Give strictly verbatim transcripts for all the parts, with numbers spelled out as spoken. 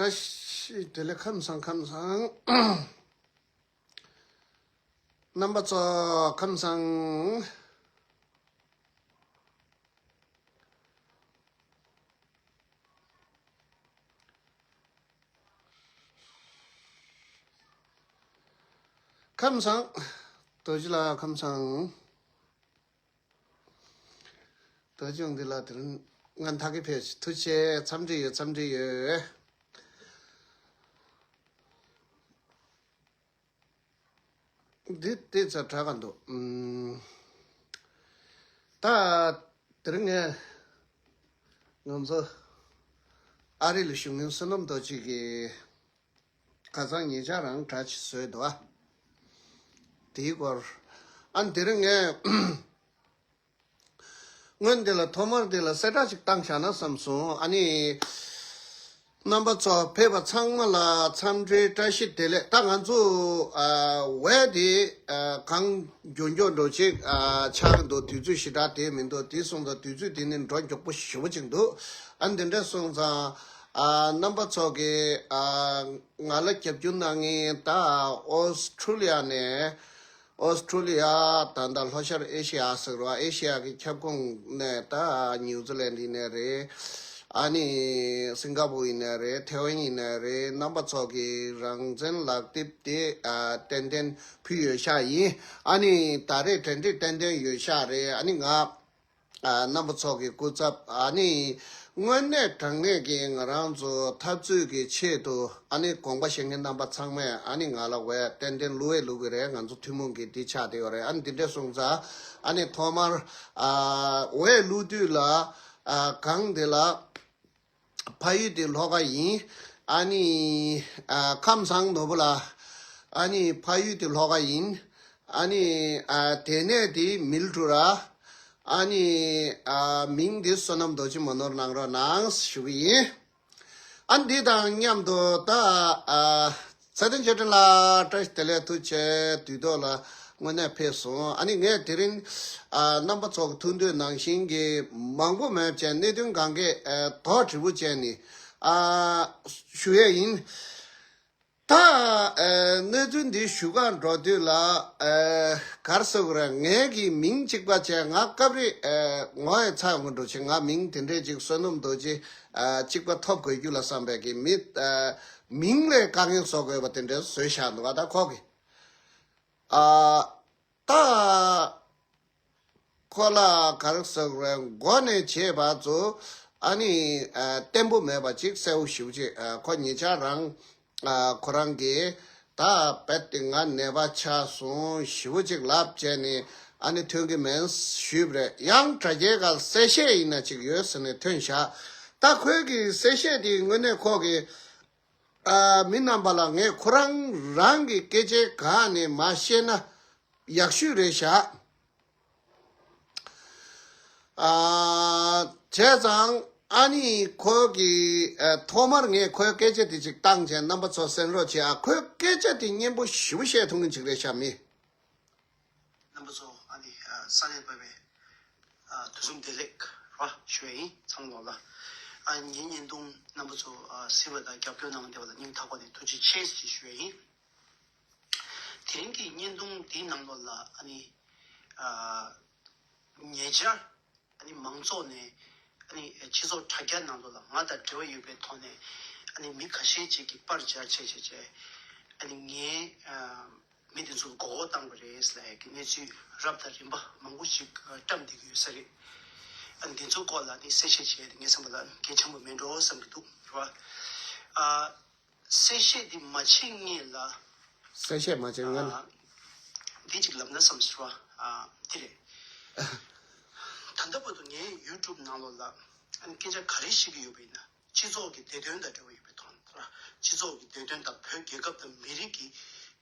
བཀྲ་ཤིས་བདེ་ལེགས། ཁམས་བཟང་། ཁམས་བཟང་། རྣམ་པ་ཚོ་ཁམས་བཟང་། ཁམས་བཟང་། རྡོ་རྗེ་ལགས་ཁམས་བཟང་། རྡོ་རྗེ་འདི་ལ་དེ་རིང་ང་ཐག་གི་ཕེབས་ཐུགས་རྗེ་ཆེ། འཚམས་འདྲི་ཡོད། འཚམས་འདྲི་ཡོད། འདི་ལྟས་ཚ་དྲག་ག་འདུག་ཨུམ། ད་དེ་རིང་ངས་ང་ཚོ་ཨ་རི་ལ་བཞུགས་མཁན་བསོད་ནམས་རྡོ་རྗེ་གིས་ཁ་སང་ཉེ་ཆར་རང་འདྲ་ཅིག་བཟོས་འདུག་ཨ། དེའི་སྐོར། ཨ་ནི་དེ་རིང་ངས་སྔོན་འདི་ལ་ཐོག་མར་འདི་ལ་གསལ་བསྒྲགས་ཅིག་བཏང་བཞག་ན་བསམ་སོང་། ཨ་ནི་རྣམ་པ་ཚོ་ཕེབས་པ་ཚང་མ་ལ་འཚམས་འདྲི་བཀྲ་ཤིས་བདེ་ལེགས། ད་ང་ཚོ་ཨ་ཝེ་དེ་ཨ་གང་མགྱོགས་མགྱོགས་འགྲོ་ཅིག་ཨ་ཆགས་འདུག་དུས་ཚོད་ཞེ་དྲག་དེ་མི་འདུག་དེ་སོང་ཙང་དུས་ཚོད་དེ་ནི་འགྲོ་མགྱོགས་པོ་ཞེ་པོ་ཅིག་འདུག་ཨ་འདི་འདྲ་སོང་ཙང་ཨ་རྣམ་པ་ཚོ་གི་ཨ་ང་ལ་རྒྱབ་སྐྱོར་གནང་མཁན་ད་ཨོ་སི་ཁྲུ་ལི་ཡ་ནས། ཨོ་སི་ཁྲུ་ལི་ཡ་ད་ལྟ་ལྷོ་ཤར་ཨེ་ཤི་ཡ་ཟེར་བ་ཨེ་ཤི་ཡ་གི་ཁྱབ་ཁོངས་ནས་ད་ནིའུ་ཛི་ལན་ཡིན་ནའི་རེད། ཨ་ནི་སིང་ག་པུར་ཡིན་ནའི་རེད། ཐེ་ཝན་ཡིན་ནའི་རེད། རྣམ་པ་ཚོ་གི་རང་བཙན་ལག་དེབ་དེ་ཨ་ཏན་ཏན་ཕུལ་ཡོད་ཤག་ཡིན། ཨ་ནི་ད་རེས་གྲ་སྒྲིག་ཏན་ཏན་ཡོད་ཤག་རེད། ཨ་ནི་ང་ཨ་རྣམ་པ་ཚོ་གི་སྐུ་ཚབ་ཨ་ནི་དངོས་གནས་དྲང་གནས་ཀྱི་ང་རང་ཚོ་འཐབ་རྩོད་ཀྱི་ཆེད་དུ་ཨ་ནི་དགོངས་པ་བཞེས་མཁན་རྣམ་པ་ཚང་མས་ཨ་ནི་ང་ལ་འོས་ཏན་ཏན་བླུག་འོས་བླུག་གི་རེད། ང་ཚོ་ཐུན་མོང་གི་འདི་ཆགས་བསྡད་ཡོད་རེད། ཨ་ནི་འདི་འདྲས་སོང་ཙང་ཨ་ནི་ཐོག་མར་ཨ་འོས་བླུག་དུས་ལ་ཨ་གང་དེ་ལ་ཕ་ཡུལ་དེ་ལྷོ་ཁ་ཡིན། ཨ་ནི་ཨ་ཁམས་བཟང་ནོར་བུ་ལགས། ཨ་ནི་ཕ་ཡུལ་དེ་ལྷོ་ཁ་ཡིན། ཨ་ནི་ཨ་དེ་ནས་དེ་མིལ་ཊུ་ར། ཨ་ནི་ཨ་མིང་འདི་བསོད་ནམས་རྡོ་རྗེ་མ་ནོར་གནང་རོགས་གནང་ཞུ་གི་ཡིན། ཨ་འདི་དང་མཉམ་དུ་ད་ཨ་ཚེ་བརྟན་ཆོས་སྒྲོན་ལགས་བཀྲ་ཤིས་བདེ་ལེགས། ཐུགས་རྗེ་ཆེ། དུས་ཐོག་ལ་དངོས་གནས་ཕེབས་སོང་། ཨ་ནི་ངས་དེ་རིང་ཨ་རྣམ་པ་ཚོ་གི་ཐུགས་འདོད་ནང་བཞིན་གྱི་མང་པོ་མེད་ཅན་གནད་དོན་གང་གས་ཨ་དོགས་དྲི་བོ་ཅན་ནི་ཨ་ཞུ་ཡས་ཡིན། ད་ཨ་གནས་ཚུལ་འདི་ཞུ་གར་འགྲོ་དུས་ལ་ཨ་གར་སོགས་ར་ངའི་གི་མིང་གཅིག་པ་བྱས། ང་སྐབས་རེ་ཨ་ངོ་ཡ་ཚ་ཡོང་གི་འགྲོ་ཆེ། ང་མིང་དེ་འདྲས་ཅིག་བསོད་ནམས་རྡོ་རྗེ་ཨ་གཅིག་པ་ཐོབ་དགོས་རྒྱུ་ལ་བསམ་པའི་གི་མི་ཨ་མིང་ལས་དཀའ་ངལ་བཟོ་དགོས་པ་དེ་འདྲས་བཟོས་བཞག་འདུག་ག་ད་ཁོ་གི་ཨ་ད། ཁོ་ལ་ག་རེ་ཟེར་དགོས་རེད། མགོ་ནས་བྱས་བར་དུ་ཨ་ནི་ཨ་བརྟན་པོ་མེད་པ་ཅིག་གསལ་པོ་ཞེ་པོ་ཅིག་ཨ་ཁོ་ཉེ་ཆར་རང་ཨ་ཁོ་རང་གིས་ད་རྦད་དེ་ང་ནད་པ་ཆགས་སོང་ཞེ་པོ་ཅིག་ལབ་བྱས་ནས་ཨ་ནི་ཐོན་གི་མེད་ཞུས་པ་རེད། ཡང་དྲ་རྒྱའི་སྒང་གསལ་བཤད་ཡིན་ན་ཅིག་ཡོད་ཟེར་ནས་ཐོན་བཞག་ད་ཁོའི་གི་གསལ་བཤད་དེ་དངོས་གནས་ཁོ་གི་ཨ་མི་རྣམ་པ་ལ་ངས་ཁོ་རང་རང་གི་སྐད་ཆའི་སྒང་ནས་མར་བཤད་ན་ཡག་ཤོས་རེད་ཤག་ཨ་བྱས་ཙང་ཨ་ནི་ཁོ་གི་ཨ་ཐོག་མར་ངས་ཁོའི་སྐད་ཆ་དེ་ཅིག་བཏང་བྱས་རྣམ་པ་ཚོ་གསན་རོགས་བྱེད་ཨ། ཁོའི་སྐད་ཆ་དེ་སྙན་པོ་ཞེ་པོ་བཤད་ཐུབ་མཁན་ཅིག་རེད་ཤག་མི། རྣམ་པ་ཚོ་ཨ་ནི་ཨ་ས་གནས་བབས་པའི་ཨ་དུས་གསུམ་བདེ་ལེགས་ར་ཞུ་ཡ་ཡིན། ཚང་མ་ལ་ཨ་ངའི་བརྙན་ཐུང་རྣམ་པ་ཚོ་ཨ་གཟིགས་པ་དང་རྒྱབ་སྐྱོར་གནང་བསྡད་པ་ལ་སྙིང་ཐག་པ་ནས་ཐུགས་རྗེ་ཆེ་ཞེས་ཞུ་ཡ་ཡིན། དེ་རིང་གི་བརྙན་ཐུང་འདིའི་ནང་ལོགས་ལ་ཨ་ནི་ཨ་ཉེ་ཆར་ཨ་ནི་མང་ཚོགས་ནས་ཨ་ནི་སྤྱི་ཚོགས་དྲ་རྒྱ་ནང་ལོགས་ལ་ང་དང་འབྲེལ་བ་ཡོད་པའི་ཐོག་ནས་ཨ་ནི་མི་ཁ་ཤས་ཅིག་གིས་པར་སྦྱར་བྱས་བྱས་བྱས་ཨ་ནི་ངའི་ཨ་མི་དེ་ཚོར་མགོ་སྐོར་བཏང་བ་རེད་ཟེར་ཡ་གི་གནས་ཚུལ་རབ་དང་རིམ་པ་མང་པོ་ཞིག་བཀྲམ་བསྡད་ཀྱི་ཡོད་ས་རེད། ཨ་ནི་འདི་ཚོའི་སྐོར་ལ་ནི་གསལ་བཤད་བྱས་ཏེ་ངའི་བསམ་པ་ལ་གལ་ཆེན་པོ་མེད་འགྲོ་བསམ་གྱི་འདུག་རེད་བ། ཨ་གསལ་བཤད་འདི་མ་བྱེད་སྔོན་ལ། གསལ་བཤད་མ་བྱེད་སྔོན་ལ། ཨ་འདི་གཅིག་ལབ་ན་བསམ་ཟེར་བ། ཨ་འདི་རེད། ད་ལྟ་བར་དུ་ངའི་ཡུ་ཊུབ་ནང་ལོགས་ལ་ཨ་ནི་སྐད་ཆ་ག་རེ་བཤད་ཀྱི་ཡོད་པ་ཡིན་ན། སྤྱི་ཚོགས་ཀྱི་བདེ་དོན་དང་འབྲེལ་བ་ཡོད་པའི་ཐོག་ནས་ར། སྤྱི་ཚོགས་ཀྱི་བདེ་དོན་དང་བོད་རྒྱལ་ཁབ་དང་མི་རིགས་ཀྱི་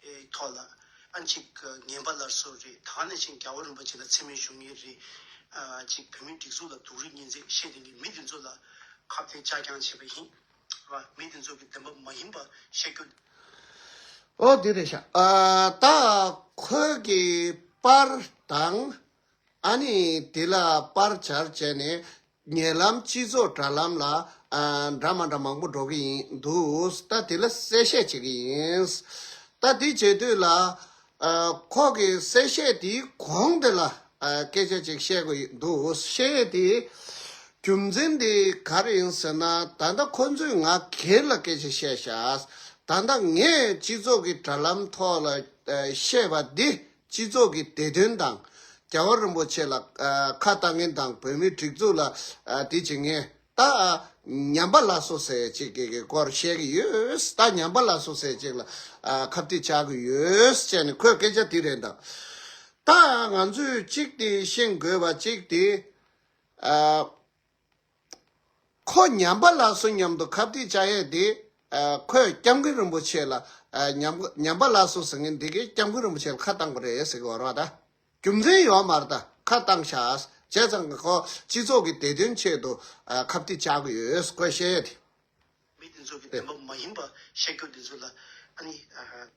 ཨེ་ཐོག་ལ་ ཨ་ཅིག་ངན་པ་སླར་གསོ་རེད། ད་ནས་ཕྱིན་རྒྱལ་བ་རིན་པོ་ཆེ་ལ་མཚན་སྨད་ཞུ་མཁན་རེད། ཨ་ཅིག་བོད་མིའི་སྒྲིག་འཛུགས་ལ་སྡུག་རུས་ངན་ཚད་བཤད་མཁན་མི་དེ་ཚོ་ལ་ཁ་གཏད་བཅག་རྐྱང་བྱས་པ་ཡིན། ར་མི་དེ་ཚོ་གི་བདེན་པ་མ་ཡིན་པ་བཤད་རྒྱུ། ཨོ་དེ་རེད་ཤག་ཨ་ད་ཁོས་གི་པར་དང་། ཨ་ནི་དེ་ལ་པར་སྦྱར་བྱས་ནས་ཉེ་ལམ་སྤྱི་ཚོགས་དྲ་ལམ་ལ་ཨ་འདྲ་མ་འདྲ་མང་པོ་འགྲོ་གི་ཡིན་འདུག་ད་དེ་ལ་གསལ་བཤད་བྱེད་ཀྱི་ཡིན། ད་དེ་བྱེད་དུས་ལ་ཨ་ཁོ་གི་གསལ་བཤད་དེའི་གོང་དེ་ལ་ཨ་སྐད་ཆ་ཅིག་བཤད་དགོས་འདུག་བཤད་དེ་རྒྱུ་མཚན་དེ་ག་རེ་ཡིན་ཟེར་ན། ད་ལྟ་ཁོ་ཚོས་ང་སྒེར་ལ་སྐད་ཆ་བཤད་ཤག་ད་ལྟ་ངས་སྤྱི་ཚོགས་ཀྱི་དྲ་ལམ་ཐོག་ལ་ཨ་བཤད་པ་འདི། སྤྱི་ཚོགས་ཀྱི་བདེ་དོན་དང་རྒྱལ་བ་རིན་པོ་ཆེ་ལ་ཨ་ཁ་བཏང་མཁན་དང་བོད་མིའི་སྒྲིག་འཛུགས་ལ་ཨ་དེ་བྱེད་མཁན་ད་ཨ་ཉམས་པ་སླར་གསོ་ཟེར་ཅིག་གི་གི་སྐོར་བཤད་ཀྱི་ཡོད། ད་ཉམས་པ་སླར་གསོ་ཟེར་ཅིག་ལ་ཨ་ཁ་གཏད་བཅག་གི་ཡོད་ཅེས་ནས་ཁོས་སྐད་ཆ་དེ་རེད་ད། ད་ང་ཚོས་གཅིག་དེ་ཤེས་དགོས་པ་གཅིག་དེ་ཨ། ཁོ་ཉམས་པ་སླར་གསོ་མཉམ་དུ་ཁ་གཏད་བཅག་ཡས་དེ། ཨ་ཁོས་སྐྱབས་མགོན་རིན་པོ་ཆེ་ལ་ཨ་ཉམས་ཉམས་པ་སླར་གསོ་ཟེར་མཁན་འདི་གས་སྐྱབས་མགོན་རིན་པོ་ཆེ་ལ་ཁ་བཏང་པ་རེད་ཟེར་གི་ཡོད་རེད་བ་ད། རྒྱུ་མཚན་ཡོད་མ་རེད་ད། ཁ་བཏང་ཤག་བྱས་ཙང་ཁོ་སྤྱི་ཚོགས་ཀྱི་བདེ་དོན་ཆེད་དུ་ཨ་ཁ་གཏད་བཅག་གི་ཡོད་ཁོས་བཤད་ཡས་དེ། མི་དེ་ཚོ་གི་བདེན་པ་མ་ཡིན་པ་བཤད་རྒྱུ་དེ་ཚོ་ལ་ཨ་ནི་ཨ།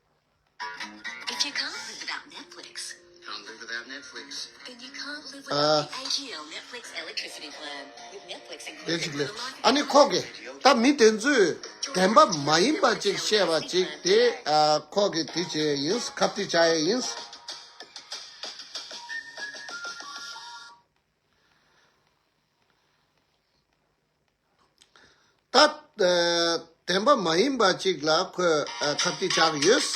If you can't live without Netflix, can't live without Netflix, then you can't live without the A G L Netflix electricity plan. With Netflix included, ཨ་ནི་ཁོ་གི་ད་མི་དེ་ཚོས་བདེན་པ་མ་ཡིན་པ་ཅིག་བཤད་པ་ཅིག་དེ་ཨ་ཁོ་གི་དེ་བྱས་ཡིན། ཁ་གཏད་བཅག་ཡས་ཡིན། ད་ཨ་བདེན་པ་མ་ཡིན་པ་ཅིག་ལ་ཁོས་ཨ་ཁ་གཏད་བཅག་ཡོད།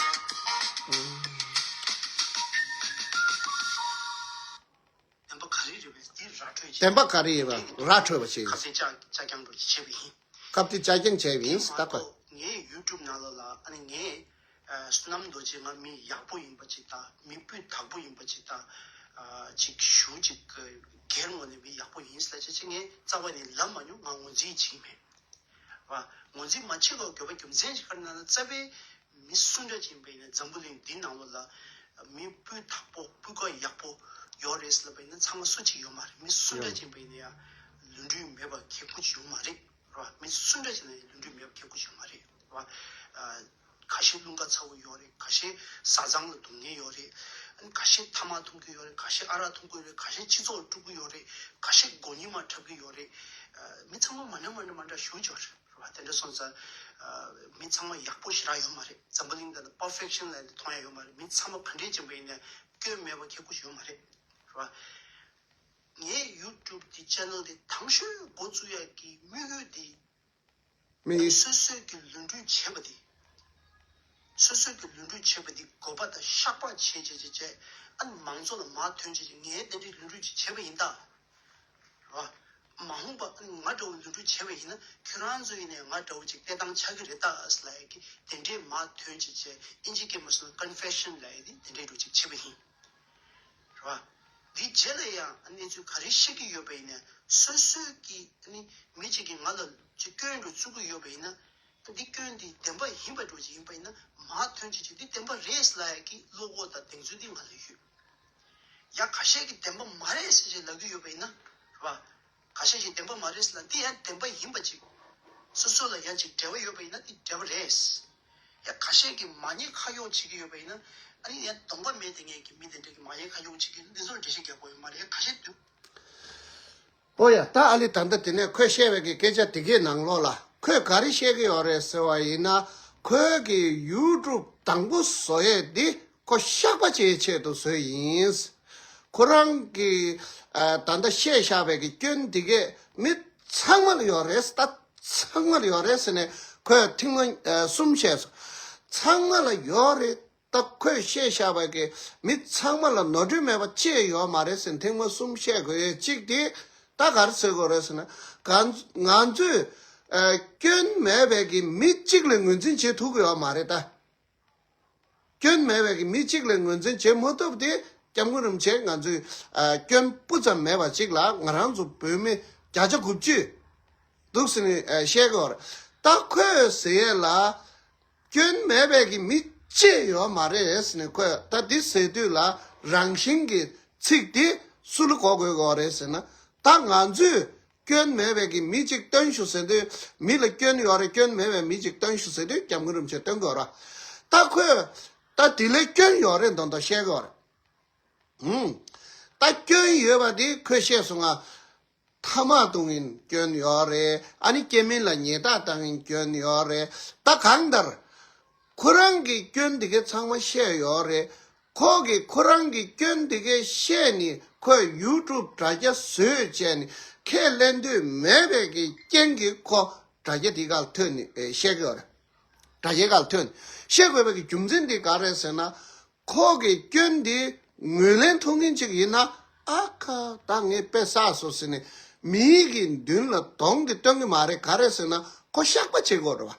བདེན་པ་ག་རེ་རེད་པས་འདི་ར་འཕྲོད་ཅིག་བདེན་པ་ག་རེ་ཡིན་པ་ར་འཕྲོད་པ་ཞིག་ཡིན། ཁ་གཏད་བཅག་བཅག་རྐྱང་འགྲོ་ཅིག་བྱས་པ་ཡིན། ཁ་གཏད་བཅག་རྐྱང་བྱས་པ་ཡིན་ད་ཁོས། ངའི་ཡུ་ཊུབ་ནང་ལོགས་ལ་ཨ་ནི་ངས་ཨ་བསོད་ནམས་རྡོ་རྗེ་ང་མི་ཡག་པོ་ཡིན་པ་ཅིག་དང་མི་སྤུས་དག་པོ་ཡིན་པ་ཅིག་དང་ཨ་ཅིག་ཞུ་ཅིག་སྒེར་ངོས་ནས་མི་ཡག་པོ་ཡིན་ཟེར་ལ་ཅིག་ཅིག་ངས་རྩ་བ་ནས་ལབ་མ་མྱོང་། ང་ངོས་འཛིན་བྱེད་ཀྱི་མེད། བ། ངོས་འཛིན་མ་བྱེད་དགོས་དགོས་པ་རྒྱུ་མཚན་ཞིག་ག་རེ་ན་ན་རྩ་བའི་མི་སུ་འདྲ་ཅིག་ཡིན་པ་ཡིན་ན་འཛམ་བུ་གླིང་འདི་ནང་ལོགས་ལ་མི་སྤུས་དག་པོ་སྤུས་ཀ་ཡག་པོ་ཡོད་རེད་ཟེར་ལབ་པ་ཡིན་ན་ཚང་མ་སུ་གཅིག་ཡོད་མ་རེད། མི་སུ་འདྲ་ཅིག་ཡིན་པ་ཡིན་ན་ཡང་ལུས་འབྲེལ་མེད་པ་ཁེ་ཁུ་ཅིག་ཡོད་མ་རེད་ར། མི་སུ་འདྲ་ཅིག་ན་ཡང་ལུས་འབྲེལ་མེད་པ་ཁེ་ཁུ་ཅིག་ཡོད་མ་རེད་ར། ཁ་ཤས་རླུང་རྟ་ཚ་བོ་ཡོད་རེད། ཁ་ཤས་བཟའ་ཚང་ལ་སྡུག་བསྔལ་ཡོད་རེད། ཁ་ཤས་ཐ་མག་འཐུང་གི་ཡོད་རེད། ཁ་ཤས་ཨ་རག་འཐུང་གི་ཡོད་རེད། ཁ་ཤས་སྤྱི་ཚོགས་ལ་དཀྲུག་གི་ཡོད་རེད། ཁ་ཤས་མགོ་རྙིང་མ་འཁྲབ་གི་ཡོད་རེད། མི་ཚང་མ་མ་འདྲ་མ་འདྲ་མ་འདྲ་ཞུ་ཅོག་རེད་བ། དེ་འདྲ་སོང་ཙང་མི་ཚང་མ་ཡག་པོ་ཞེ་དྲག་ཡོད་མ་རེད། འཛམ་བུ་གླིང་འདི་ལ་པར་ཕེག་ཤན་ལབ་ནས་མཐོང་ཡ་ཡོད་མ་རེད། མི་ཚང་མ་ག་འདྲས་ཅན་པ་ཡིན་ན་སྐྱོན་མེད་པ་ཁེ་ཁུ་ཞིག་ཡོད་མ་རེད་བ། ངའི་ཡུ་ཊུབ་དེ་ཆེ་ནལ་དེ་དང་ཤོས་འགོ་བཙུགས་ཡག་གི་དམིགས་ཡུལ་དེ། མི་སོ་སོས་ཀྱི་ལུས་འབྲེལ་བྱས་པ་དེ། སོ་སོས་ཀྱི་ལུས་འབྲེལ་བྱས་པ་དེ་འགོག་པ་དང་བཤགས་པ་བྱས་བྱས་བྱས་བྱས་ཨ་ནི་མང་ཚོགས་ལ་མར་ཐོན་བྱས་བྱས་ངས་དེ་འདྲའི་ལུས་འབྲེལ་ཅིག་བྱས་པ་ཡིན་ད། རེད་བ། མ་འོངས་པ་ཨ་ནི་ང་འདྲ་བོ་ལུས་འབྲེལ་བྱས་པ་ཡིན་ན་ཁྱོད་རང་ཚོ་ཡིན་ནའི་ང་འདྲ་བོ་ཅིག་སྟེར་སྟངས་ཆགས་ཀྱི་རེད་ད་ཟེར་ལབ་ཡག་གི་དེ་འདྲའི་མར་ཐོན་བྱས་བྱས་ཨིན་ཇི་སྐད་མ་སོང་ན་ཀོན་ཕེ་ཤན་ལབ་ཡག་དེ་དེ་འདྲའི་འདྲ་བོ་ཅིག་བྱས་པ་ཡིན། རེད་བ། འདིའི་རྗེས་ལ་ཡང་གནས་ཚུལ་ག་རེ་བཤད་ཀྱི་ཡོད་པ་ཡིན་ན་སོ་སོའི་གི་ཨ་ནི་མི་གཅིག་གིས་ང་ལ་ཅིག་སྐྱོན་འདྲ་བཙུགས་ཀྱི་ཡོད་པ་ཡིན་ན་འདི་སྐྱོན་འདི་བདེན་པ་ཡིན་པ་འདྲ་ཅིག་ཡིན་པ་ཡིན་ན་མར་ཐོན་ཅིག་ཅིག་འདི་བདེན་པ་རེད་ལབ་ཡག་གི་བློ་ཁོག་དང་གདེང་ཚོད་འདི་ང་ལ་ཡོད། ཡང་ཁ་ཤས་ཀྱིས་བདེན་པ་མ་རེད་ཟེར་ཅིག་ལབ་ཀྱི་ཡོད་པ་ཡིན་ན་རེད་བ། ཁ་ཤས་ཀྱིས་བདེན་པ་མ་རེད་ཟེར་ལ་འདི་ཡང་བདེན་པ་ཡིན་པ་ཅིག་སོ་སོ་ལ་ཡང་ཅིག་འབྲེལ་བ་ཡོད་པ་ཡིན་ན་འདི་འབྲེལ་བ་རེད། ཡང་ཁ་ཤས་ཀྱིས་མ་ཉེས་ཁ་གཡོགས་བྱེད་ཀྱི་ཡོད་པ་ཡིན་ན་ཨ་ནི་ཡང་གདོང་པ་མེད་དེ་ངས་ཀྱི་མི་དེ་འདྲ་གི་མ་ཉེས་ཁ་གཡོགས་བྱེད་ཀྱི་འདི་ཚོར་འགྲེལ་བཤད་རྒྱག་དགོས་ཡོད་མ་རེད། ཡང་ཁ་ཤས་འདུག་ཨོ་ཡ། ད་ཨ་ལི་ད་ལྟ་དེ་ནས་ཁོས་བཤད་པའི་གི་སྐད་ཆ་དེ་གའི་ནང་ལོགས་ལ་ཁོས་ག་རེ་བཤད་ཀྱི་ཡོད་རེད་ཟེར་བ་ཡིན་ན་ཁོའི་གི་ཡུ་ཊུབ་དང་པོ་བཟོ་ཡས་འདི་ཁོ་བཤགས་པ་བྱེད་ཆེད་དུ་བཟོས་ཡིན། ཁོ་རང་གི་ཨ་ད་ལྟ་བཤད་བཞག་པའི་གི་སྐྱོན་འདི་གས་མི་ཚང་མ་ལ་ཡོད་རེད། ད་ཚང་མ་ལ་ཡོད་རེད་ཟེར་ནས་ཁོས་ཐེངས་མ་ཨ་གསུམ་བཤད་སོང་། ཚང་མ་ལ་ཡོད་རེད། ད་ཁོས་བཤད་བཞག་པའི་གི་མི་ཚང་མ་ལ་ནོར་འཁྲུལ་མེད་པ་ཅི་ཡང་ཡོད་མ་རེད་ཟེར་ཐེངས་མ་གསུམ་བཤད་དགོས་ཡས་གཅིག་དེ་ད་ག་རེ་ཟེར་དགོས་རེད་ཟེར་ན། ང་ང་ཚོས་ཨ་སྐྱོན་མེད་པའི་གི་མི་གཅིག་ལ་ངོས་འཛིན་བྱེད་ཐུབ་ཀྱི་ཡོད་མ་རེད་ད། སྐྱོན་མེད་པའི་གི་མི་གཅིག་ལ་ངོས་འཛིན་བྱེད་མ་ཐུབ་དེ་སྐྱབས་མགོན་རིན་པོ་ཆེ་ང་ཚོས་ཨ་སྐྱོན་སྤུ་ཙམ་མེད་པ་ཅིག་ལ་ང་རང་ཚོ་བོད་མི་བརྒྱ་ཆ་དགུ་བཅུ་འདུག་ཟེར་ནས་ཨ་བཤད་ཀྱི་ཡོད་རེད། ད་ཁོས་ཟེར་ཡས་ལ། སྐྱོན་མེད་པའི་གི་མི་ ཅེས་ཡོད་མ་རེད་ཟེར་ནས། ཁོས་ད་འདི་ཟེར་དུས་ལ་རང་བཞིན་གྱི་ཚིག་འདི་སུ་ལ་གོ་དགོས་ཀྱི་ཡོད་རེད་ཟེར་ན། ད་ང་ཚོས་སྐྱོན་མེད་པའི་གི་མི་གཅིག་སྟོན་ཤོག་ཟེར་དུས། མི་ལ་སྐྱོན་ཡོད་རེད། སྐྱོན་མེད་པའི་མི་གཅིག་སྟོན་ཤོག་ཟེར་དུས་སྐྱབས་མགོན་རིན་པོ་ཆེ་སྟོན་གྱི་ཡོད་རེད། ད་ཁོས་ད་དེ་ལས་སྐྱོན་ཡོད་རེད་མདོག་མདོག་བཤད་ཀྱི་ཡོད་རེད། ཧུམ། ད་སྐྱོན་ཡོད་པ་དེ་ཁོས་བཤད་སོང་ང་། ཐ་མག་བཏུང་ཡིན་སྐྱོན་ཡོད་རེད། ཨ་ནི་སྐྱེ་དམན་ལ་ཉེས་རྡུང་བཏང་ཡིན་སྐྱོན་ཡོད་རེད། ད་གང་ལྟར་ཁོ་རང་གི་སྐྱོན་དེ་གའི་ཚང་མ་བཤད་ཡོད་རེད། ཁོ་གིས་ཁོ་རང་གི་སྐྱོན་དེ་གའི་བཤད་ནས། ཁོས་ཡུ་ཊུབ་དྲ་རྒྱ་བཟོས་བྱས་ནས་ཁས་ལེན་འདོད་མེད་པའི་གི་རྐྱེན་གྱིས་ཁོ་དྲ་རྒྱ་དེ་ག་ལ་ཐོན་ནས་བཤད་ཀྱི་ཡོད་རེད། དྲ་རྒྱའི་སྒང་ལ་ཐོན། བཤད་དགོས་པའི་གི་རྒྱུ་མཚན་དེ་ག་རེད་ཟེར་ན། ཁོ་གི་སྐྱོན་འདི་ངོས་ལེན་ཐུབ་མཁན་ཅིག་ཡིན་ན། ཨ་ཁ། ད་ངས་དཔེ་བསགས་སོང་ཟེར་ནས་མིའི་གི་མདུན་ལ་གདོང་འདི་སྟོན་གི་མ་རེད། ག་རེ་ཟེར་ན་ཁོ་བཤགས་པ་བྱེད་དགོས་རེད་བ།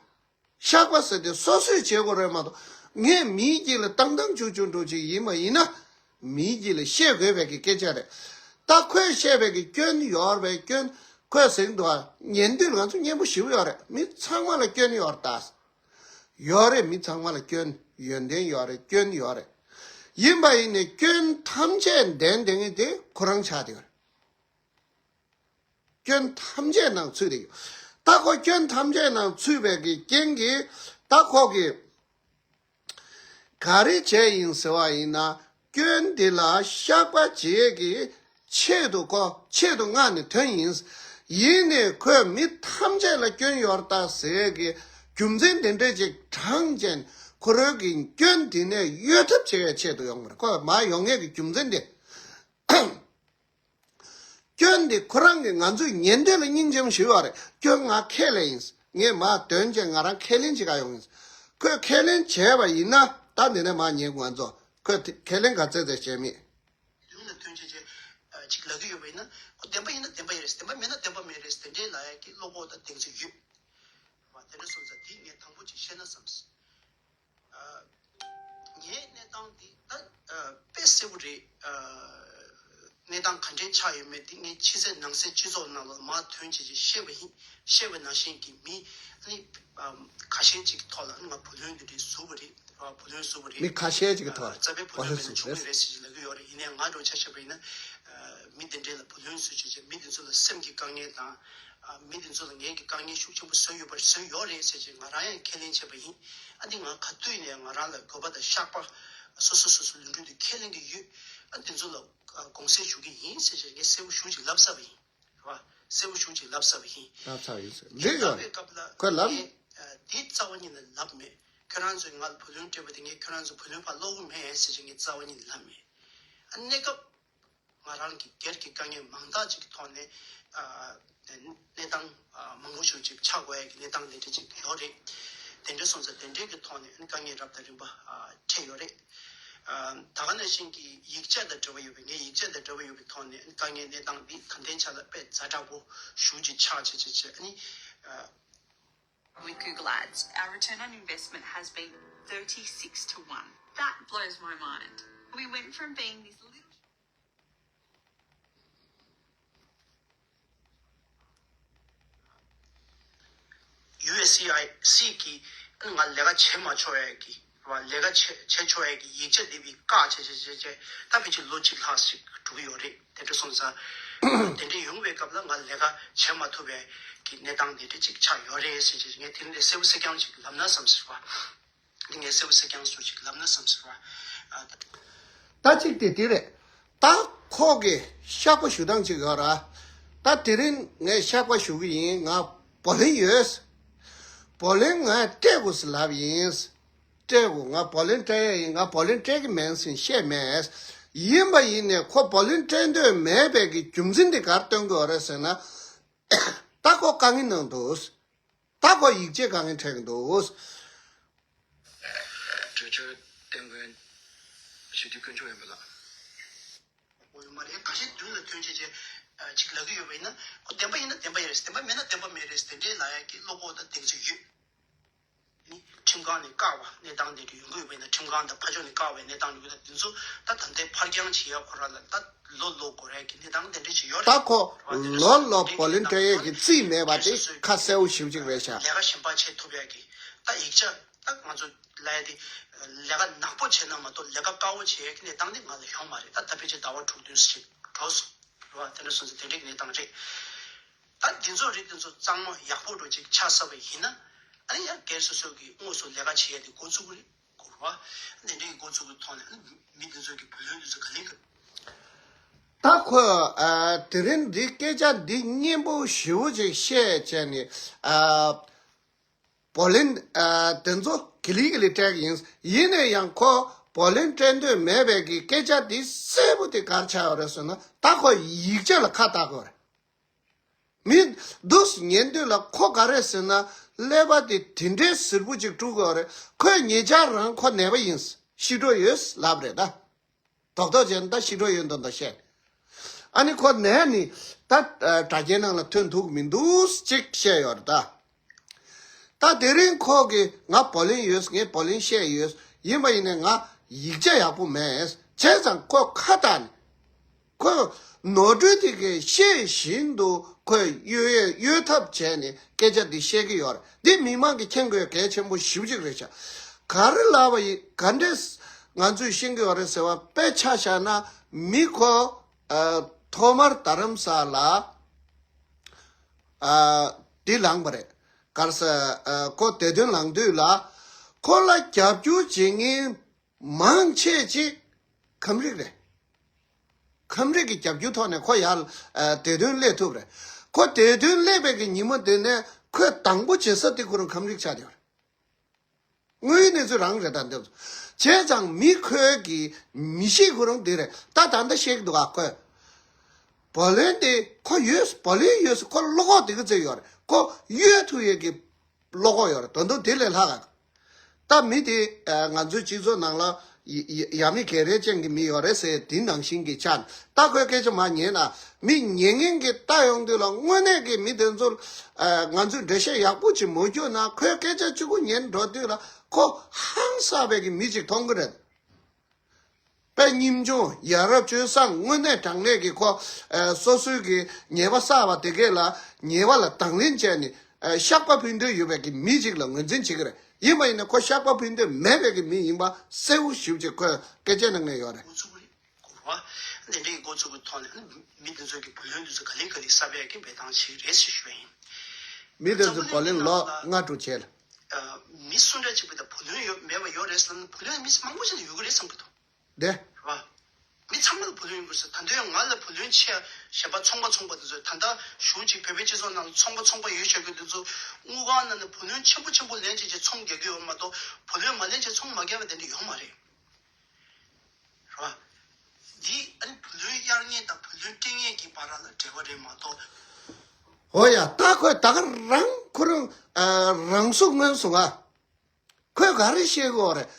བཤགས་པ་ཟེར་དེ་སོ་སོས་བྱེད་དགོས་རེད་མ་གཏོགས། ངས་མིའི་དཀྱིལ་ལ་བཏང་བཏང་བཅུག་བཅུག་འགྲོ་ཅིག་ཡིན་པ་ཡིན་ན། མིའི་དཀྱིལ་ལ་བཤད་དགོས་པའི་གི་སྐད་ཆ་རེད། ད་ཁོས་བཤད་པའི་གི་སྐྱོན་ཡོད་རེད་པས། སྐྱོན་ཁོས་ཟེར་འདུག་ཨ། ཉན་དུས་ང་ཚོ་སྙན་པོ་ཞེ་པོ་ཡོད་རེད། མི་ཚང་མ་ལ་སྐྱོན་ཡོད་རེད་ད། ཡོད་རེད། མི་ཚང་མ་ལ་སྐྱོན་ཡོན་ཏན་ཡོད་རེད། སྐྱོན་ཡོད་རེད། ཡིན་པ་ཡིན་ནའི་སྐྱོན་ཐམས་ཅད་འདེན་འདེང་གི་དེ་ཁོ་རང་ཆགས་བསྡད་ཡོད་རེད། སྐྱོན་ཐམས་ཅད་ནང་ཚུད་བསྡད་ཡོད། ད་ཁོ་སྐྱོན་ཐམས་ཅད་ནང་ཚུད་པའི་གི་རྐྱེན་གྱིས་ད་ཁོ་གི་ག་རེ་བྱས་ཡིན་ཟེར་བ་ཡིན་ན། སྐྱོན་འདི་ལ་བཤགས་པ་བྱེད་ཀྱི་ཆེད་དུ་ཁོ་ཆེད་དུ་མངགས་ནས་ཐོན་ཡིན། ཡིན་ནའི་ཁོས་མི་ཐམས་ཅད་ལ་སྐྱོན་ཡོད་རེད་ད་ཟེར་གི་རྒྱུ་མཚན་དེ་འདྲ་ཅིག་དྲངས་བྱས་ཁོ་རང་གི་སྐྱོན་དེ་ནས་གཡོལ་ཐབས་བྱེད་ཡའི་ཆེད་དུ་ཡོང་བ་རེད། ཁོ་མར་ཡོང་ཡས་ཀྱི་རྒྱུ་མཚན་དེ། སྐྱོན་འདི་ཁོ་རང་གིས་ང་ཚོས་ཉན་འདོད་ལ་སྙིང་རྗེ་མོ་ཞུས་པ་རེད། སྐྱོན་ང་ཁས་ལེན་ཡིན། ངས་མར་འདོན་བྱས་ང་རང་ཁས་ལེན་བྱེད་ག་ཡོང་ཡིན། ཁོས་ཁས་ལེན་བྱས་པ་ཡིན་ན། ད་འདི་ནས་མར་ཉན། ང་ཚོ་ཁོས་ཁས་ལེན་ག་ཚད་ཚད་བྱས་མེད། ལུང་ལ་ཐོན་བྱས་བྱས་ཅིག་ལབ་ཀྱི་ཡོད་པ་ཡིན་ན། ཁོ་བདེན་པ་ཡིན་ན་བདེན་པ་ཡིན་རེད། བདེན་པ་མིན་ན་བདེན་པ་མིན་རེད། དེ་འདྲའི་ལབ་ཡ་གི་བློ་ཁོག་དང་གདེང་ཚོད་ཡོད། དེ་འདྲ་སོང་ཙང་འདི་ངས་དང་པོ་ཅིག་བཤད་ན་བསམས། ངའི་གནས་སྟངས་འདི་ད་དཔེ་གསལ་པོ་རེད། གནས་སྟངས་ག་འདྲའི་ཆགས་ཡོད་མེད་འདི་ངས་ཕྱི་གསལ་ནང་གསལ་སྤྱི་ཚོགས་ནང་ལ་མར་ཐོན་བྱས་བྱས་བཤད་པ་ཡིན། བཤད་པ་ནང་བཞིན་གྱི་མི་ཨ་ནི་ཁ་ཤས་ཅིག་གི་ཐོག་ལ་ཨ་ནི་ང་བུ་ལོན་འདི་འདྲའི་བཟོས་པ་རེད། བུ་ལོན་བཟོས་པ་རེད། མི་ཁ་ཤས་ཅིག་གི་ཐོག་ལ་རྩ་བའི་བུ་ལོན་མེད་ན་བཟོས་པ་ཆོག་གི་རེད། རེད་ཟེར་ལབ་ཀྱི་ཡོད་རེད། ཡིན་ནའི་ང་འདྲ་བོ་ཆ་བཞག་པ་ཡིན་ན། མི་འདི་འདྲའི་ལ་བུ་ལོན་བཟོས་བྱས་བྱས་མི་འདི་ཚོ་ལ་སེམས་ཀྱི་དཀའ་ངལ་དང་། མི་འདི་ཚོ་ལ་ངེད་ཀྱིས་དཀའ་ངལ་ཤུགས་ཆེན་པོ་བཟོས་ཡོད་པ་བཟོས་ཡོད་རེད་ཟེར་བྱས་ང་རང་ཡང་ཁས་ལེན་བྱས་པ་ཡིན། ཨ་འདི་ང་ག་དུས་ནས་ང་རང་ལ་དགོས་པ་དང་བཤགས་པ་སོ་སོ་སོ་སོ་ལུས་ཕུང་དུ་ཁས་ལེན་གྱི་ཡོད། ཨ་འདི་ཚོ་ལ་དགོངས་སེལ་ཞུ་གི་ཡིན་ཟེར་བྱས་ངས་གསལ་པོ་ཞེ་པོ་ཅིག་ལབ་ཚར་བ་ཡིན། རེད་བ། གསལ་པོ་ཞེ་པོ་ཅིག་ལབ་ཚར་བ་ཡིན། ལབ་ཚར་ཡིན་ཟེར། དེ་རེད་ཡོད་ལབ་པའི་རེད། སྐབས་ལ་ཁོས་ལབ། ངས་དེ་རྩ་བ་ཉིད་ནས་ལབ་མེད། ཁྱོད་རང་ཚོས་ང་ལ་བུ་ལོན་སྤྲད་པ་དེ་ངས་ཁྱོད་རང་ཚོ་བུ་ལོན་ཕར་སློག་གི་མེད་ཟེར་བྱས་ངས་རྩ་བ་ཉིད་ནས་ལབ་མེད། ཨ་གནས་སྐབས། ང་རང་གི་སྒེར་གྱི་དཀའ་ངལ་མང་དག་ཅིག་གི་ཐོག་ནས་ཨ་གནས་སྟངས་ཨ་མང་པོ་ཞིག་ཅིག་ཆགས་དགོས་ཡ་གི་གནས་སྟངས་དེ་འདྲ་ཅིག་ཡོད་རེད། དེ་འདྲ་སོང་ཙང་དེ་འདྲའི་གི་ཐོག་ནས་དཀའ་ངལ་རབ་དང་རིམ་པ་ཨ་འཕྲད་ཡོད་རེད། ཨ་ད་ག་ནང་བཞིན་གྱི་ཡིག་ཆ་དང་འབྲེལ་བ་ཡོད་པའི་ངའི་ཡིག་ཆ་དང་འབྲེལ་བ་ཡོད་པའི་ཐོག་ནས་དཀའ་ངལ་གནས་སྟངས་འདི་ད་ལྟའི་ཆ་ལ་དཔེ་ཛ་དྲག་པོ་ཞེ་པོ་ཅིག་ཆགས་བྱས་བྱས་བྱས་ཨ་ནི་ཨ། With Google Ads, our return on investment has been thirty-six to one. That blows my mind. We went from being this little ཡུ་ཨེ་སི་ཨའི་སི་གི་ང་ལས་ཀ་བྱེད་མ་ཆོག་ཡ་གི་རེད་བ། ལས་ཀ་བྱེད་བྱེད་ཆོག་ཡ་གི་ཡིག་ཆ་འདི་བི་བཀག་བྱས་བྱས་བྱས་བྱས་ད་ཕལ་ཆེར་ལོ་གཅིག་ལྷག་ཞིག་འགྲོ་གི་ཡོད་རེད། དེ་འདྲ་སོང་ཙང་དེ་འདྲ་ཡོང་བའི་སྐབས་ལ་ང་ལས་ཀ་བྱེད་མ་ཐུབ་པའི་གི་གནས་སྟངས་དེ་འདྲ་ཅིག་ཆགས་ཡོད་རེད་ཟེར་བྱས་ངས་དེ་འདྲ་གསལ་པོ་གསལ་རྐྱང་ཅིག་ལབ་ན་བསམ་ཟེར་བ། འདི་ངས་གསལ་པོ་གསལ་རྐྱང་སུ་ཅིག་ལབ་ན་བསམ་ཟེར་བ། ད་གཅིག་དེ་དེ་རེད། ད་ཁོ་གི་བཤགས་པ་ཞུ་སྟངས་ཅིག་ཡོད་ར། ད་དེ་རིང་ངས་བཤགས་པ་ཞུ་གི་ཡིན། ང་བུ་ལོན་ཡོད། བུ་ལོན་ང་སྤྲད་དགོས་ཟེར་ལབ་ཡིན། སྤྲད་དགོས། ང་བུ་ལོན་སྤྲད་ཡས་ཡིན། ང་བུ་ལོན་སྤྲད་ཀྱི་མིན་ཟེར་བཤད་མེད། ཡིན་པ་ཡིན་ནས་ཁོ་བུ་ལོན་སྤྲད་འདོད་མེད་པའི་གི་རྒྱུ་མཚན་དེ་ག་རེ་སྟོན་གྱི་ཡོད་རེད་ཟེར་ན། ད་ཁོ་དཀའ་ངལ་ནང་འདུག་ད་ཁོ་ཡིག་ཆའི་དཀའ་ངལ་འཕྲད་ཀྱི་འདུག་གྲོས་ཆོད་བསྟན་མཁན་ཞི་བདེ་དཀོན་མཆོག་ཡིན་པ་ལགས། འོ་ཡོད་མ་རེད། ཁ་ཤས་མདུན་ལ་ཐོན་བྱས་བྱས་ཅིག་ལབ་ཀྱི་ཡོད་པ་ཡིན་ན། ཁོ་བདེན་པ་ཡིན་ན་བདེན་པ་ཡིན་རེད། བདེན་པ་མེད་ན་བདེན་པ་མེད་རེད། དེ་འདྲའི་ལབ་ཡ་གི་བློ་ཁོག་དང་གདེང་ཚོད་ཡོད། ནི་ཁྲིམས་ཁང་ནས་བཀག་པ་གནས་སྟངས་དེ་འདྲ་ཡོང་གི་ཡོད་པ་ཡིན་ན། ཁྲིམས་ཁང་དང་ཕར་ཕྱོགས་ནས་བཀག་པའི་གནས་སྟངས་ཡོང་གི་ཡོད་ན། དེ་ཚོ་ད་ད་ལྟའི་ཕར་འགྱངས་བྱེད་ཡ་ཁོ་རང་ལ་ད་ལོ་ལོ་འགོར་ཡ་གི་གནས་སྟངས་དེ་འདྲ་ཞིག་ཡོད་རེད། ད་ཁོ་ལོ་ལོ་བུ་ལོན་སྤྲད་ཡས་ཀྱི་རྩིས་མེད་པ་དེ་ཁ་གསལ་པོ་ཞེ་པོ་ཅིག་རེད་ཤག་ལས་ཀ་གཞན་པ་བྱེད་ཐུབ་ཡ་གི་ད་ཡིག་ཆ་ ད་ང་ཚོ་ལ་ཡ་དེ་ལས་ཀ་ནག་པོ་བྱས་ན་མ་གཏོགས་ལས་ཀ་དཀར་པོ་བྱེད་ཡ་གི་གནས་སྟངས་དེ་ང་ལ་ཡོང་མ་རེད། ད་ད་ཕལ་ཆེར་ཟླ་བ་དྲུག་བདུན་ཞིག་འགྲོ་སོང་རེད་བ། དེ་འདྲ་སོང་ཙང་དེ་འདྲའི་གནས་སྟངས་རེད། ད་འདི་ཚོ་རིགས་འདི་ཚོ་གཙང་མ་ཡག་པོ་འགྲོ་ཅིག་ཆགས་ས་བ་ཡིན་ན། ཨ་ནི་ཡང་སྒེར་སོ་སོ་གི་དངོས་སུ་ལས་ཀ་བྱེད་ཡ་དེ་འགོ་ཚུགས་ཀྱི་རེད། གོ་ར། འདི་འདྲའི་འགོ་ཚུགས་ཀྱི་ཐོག་ནས་མི་འདི་ཚོ་གི་བུ་ལོན་འདི་ཚོ་ག་ལེ་གི། ད་ཁོ་ཨ་དེ་རིང་འདི་སྐད་ཆ་འདི་སྙན་པོ་ཞེ་པོ་ཅིག་བཤད་བྱས་ནས་ཨ་བོ་ལིན་ཨ་དེ་ཚོ་གི་ལི་གི་ལི་སྤྲད་གི་ཡིན། ཡིན་ན་ཡང་ཁོ་བོ་ལིན་སྤྲད་འདོད་མེད་པའི་གི་སྐད་ཆ་འདི་གསལ་པོ་དེ་གར་ཆགས་ཡོད་རེད་ཟེར་ན། ད་ཁོ་ཡིག་ཆ་ལ་ཁ་བཏགས་དགོས་རེད། མི་འདུག་ཉན་དུས་ལ་ཁོ་ག་རེ་ཟེར་ན། ཀླད་པ་དེ་དེ་འདྲའི་ཟུར་པོ་ཅིག་དཀྲུག་དགོས་རེད། ཁོས་ཉེ་ཆར་རང་ཁོ་ནད་པ་ཡིན། ཤི་འགྲོ་ཡོད་ལབ་རེད་ད། རྡོག་རྡོག་བྱས་ན་ད་ཤི་འགྲོ་ཡོད་མདོག་མདོག་བཤད། ཨ་ནི་ཁོ་ནད་ནི་ད་དྲ་རྒྱའི་ནང་ལ་ཐོན་ཐུབ་མི་འདུག་ཅིག་བཤད་ཡོད་རེད་ད། ད་དེ་རིང་ཁོ་གིས་ང་བོ་ལིན་ཡོད། ངས་བོ་ལིན་བཤད་ཡོད། ཡིན་པ་ཡིན་ནའི་ང་ཡིག་ཆ་ཡག་པོ་མེད། བྱས་ཙང་ཁོ་ཁ་བཏགས་ནས། ཁོས་ནོར་འཁྲུལ་དེ་གའི་ཤེས་བཞིན་དུ་ཁོས་གཡོལ་ཡས་གཡོལ་ཐབས་བྱས་ནས་སྐད་ཆ་འདི་བཤད་ཀྱི་ཡོད་རེད། འདི་མི་མང་གིས་མཁྱེན་དགོས་གལ་ཆེན་པོ་ཞེ་པོ་ཅིག་རེད་ཤག། ག་རེ་ལབ་པ་ཡིན། ག་འདྲས་ང་ཚོས་ཤེས་ཀྱི་ཡོད་རེད་ཟེར་བ་དཔེ་ཆ་བཞག་ན། མི་ཁོ་ཨ་ཐོག་མར་རྡ་རམ་ས་ལ་ཨ་འདི་ལངས་པ་རེད། ག་རེ་ཟེར། ཨ་ཁོ་དེ་དོན་ལངས་དུས་ལ་ཁོ་ལ་རྒྱབ་སྐྱོར་བྱེད་མཁན་མང་ཆེ་ཅིག་ཁམས་རིགས་རེད། ཁམས་རིགས་ཀྱི་རྒྱབ་སྐྱོར་ཐོག་ནས་ཁོ་ཡར་ཨ་དེ་དོན་སླེབས་ཐུབ་རེད། ཁོ་དེ་དོན་སླེབས་པའི་གི་ཉིན་མོ་དེ་ནས་ཁོས་དང་པོ་བྱེད་ས་དེ་ཁོ་རང་ཁམས་རིགས་ཆགས་བསྡད་པ་རེད། དངོས་ཡོད་གནས་ཚུལ་རང་རེད་ད་འདི་ཚོ། བྱས་ཙང་མི་ཁོའི་གི་མི་གཤིས་ཁོ་རང་དེ་རེད། ད་ད་ལྟ་བཤད་ཀྱི་འདུག་ཨ། ཁོས་བོ་ལིན་དེ་ཁོ་ཡོད། བོ་ལིན་ཡོད་ས་ཁོ་བློ་ཁོག་དེ་ག་ཚོད་ཡོད་རེད། ཁོ་གཡོལ་ཐུབ་ཡས་ཀྱི་བློ་ཁོག་ཡོད་རེད། ད་དུང་དེ་ལས་ལྷག་ག། ད་མི་དེ་ཨ་ང་ཚོའི་སྤྱི་ཚོགས་ནང་ལ་ཡ་ཡ་ཡ་མི་ག་རེ་ཅན་གྱི་མི་ཡོད་རེད་ཟེར། དེ་ནང་བཞིན་གྱི་ཆ་ནས་ད་ཁོའི་སྐད་ཆ་མར་ཉན་ན། མི་ཉན་མཁན་གྱིས་ལྟ་ཡོང་དུས་ལ་དངོས་གནས་ཀྱི་མི་དེ་ཚོར་ཨ་ང་ཚོས་འགྲེལ་བཤད་ཡག་པོ་ཅིག་མ་བརྒྱབ་ན། ཁོའི་སྐད་ཆ་གཅིག་པུ་ཉན་འགྲོ་དུས་ལ་ཁོ་ཧང་སངས་པའི་གི་མི་ཅིག་མཐོང་གི་རེད། དཔེ་ཉིན་ཆུང་ཡ་རབས་སྤྱོད་བཟང་དངོས་གནས་དྲང་གནས་ཀྱི་ཁོ་ཨ་སོ་སོའི་གི་ཉེས་པ་བསགས་པ་དེ་གས་ལ་ཉེས་པ་ལ་དང་ལེན་བྱས་ནས་ཨ་བཤགས་པ་ཕུལ་འདོད་ཡོད་པའི་གི་མི་ཅིག་ལ་ངོས་འཛིན་བྱེད་ཀྱི་རེད། ཡིན་པ་ཡིན་ན་ཁོ་བཤགས་པ་ཕུལ་འདོད་མེད་པའི་གི་མི་ཡིན་པ་གསལ་པོ་ཞེ་པོ་ཅིག་ཁོས་སྐད་ཆའི་ནང་ནས་ཡོད་རེད། འགོ་ཚུགས་རེད། གོ་བ། འདི་འདྲའི་འགོ་ཚུགས་ཀྱི་ཐོག་ནས་མི་འདི་ཚོ་གི་བུ་ལོན་འདི་ཚོ་ག་ལེ་ག་ལེ་གསར་པ་ཡག་གི་འབད་སྟངས་ཤིག་རེད་ཟེར་ཞུ་བ་ཡིན། མི་དེ་ཚོ་བུ་ལོན་ལོ་ལྔ་དྲུག་བྱས་ལ། མི་སུ་འདྲ་གཅིག་པུ་དང་བུ་ལོན་ཡོད་མེད་པ་ཡོད་རེད་ཟེར་ན། བུ་ལོན་མི་མང་པོ་ཞིག་ལ་ཡོད་ཀྱི་རེད་བསམ་གྱི་འདུག། དེ། རེད་བ། མི་ཚང་མ་ལ་བུ་ལོན་ཡོད་དགོས་ཟེར། ད་དུང་ང་ལ་བུ་ལོན་ཆེ་གཞན་པ་ཚོང་པ་ཚོང་པ་དེ་ཚོ། ད་ལྟ་གཞུང་གཅིག་བོད་པའི་སྤྱི་ཚོགས་ནང་ལ་ཚོང་པ་ཚོང་པ་ཡོད་བྱ་རྒྱུ་དེ་ཚོ་དངུལ་ཁང་ནང་ནས་བུ་ལོན་ཆེན་པོ་ཆེན་པོ་ལེན་བྱས་བྱས་ཚོང་རྒྱག་གི་ཡོད་མ་གཏོགས། བུ་ལོན་མ་ལེན་བྱས་ཚོང་མ་རྒྱག་པ་དེ་འདྲ་ཡོད་མ་རེད། རེད་བ། འདི་ཨ་ནི་བུ་ལོན་གཡར་མཁན་དང་བུ་ལོན་སྤྲད་མཁན་གྱི་བར་ལ་འབྲེལ་བ་རེད་མ་གཏོགས། འོ་ཡ། ད་ཁོས་ད་ག་རང་ཁོ་རང་ཨ་རང་གཟུགས་མངོན་སོང་ང་། ཁོས་ག་རེ་བཤད་གི་ཡོད་རེད།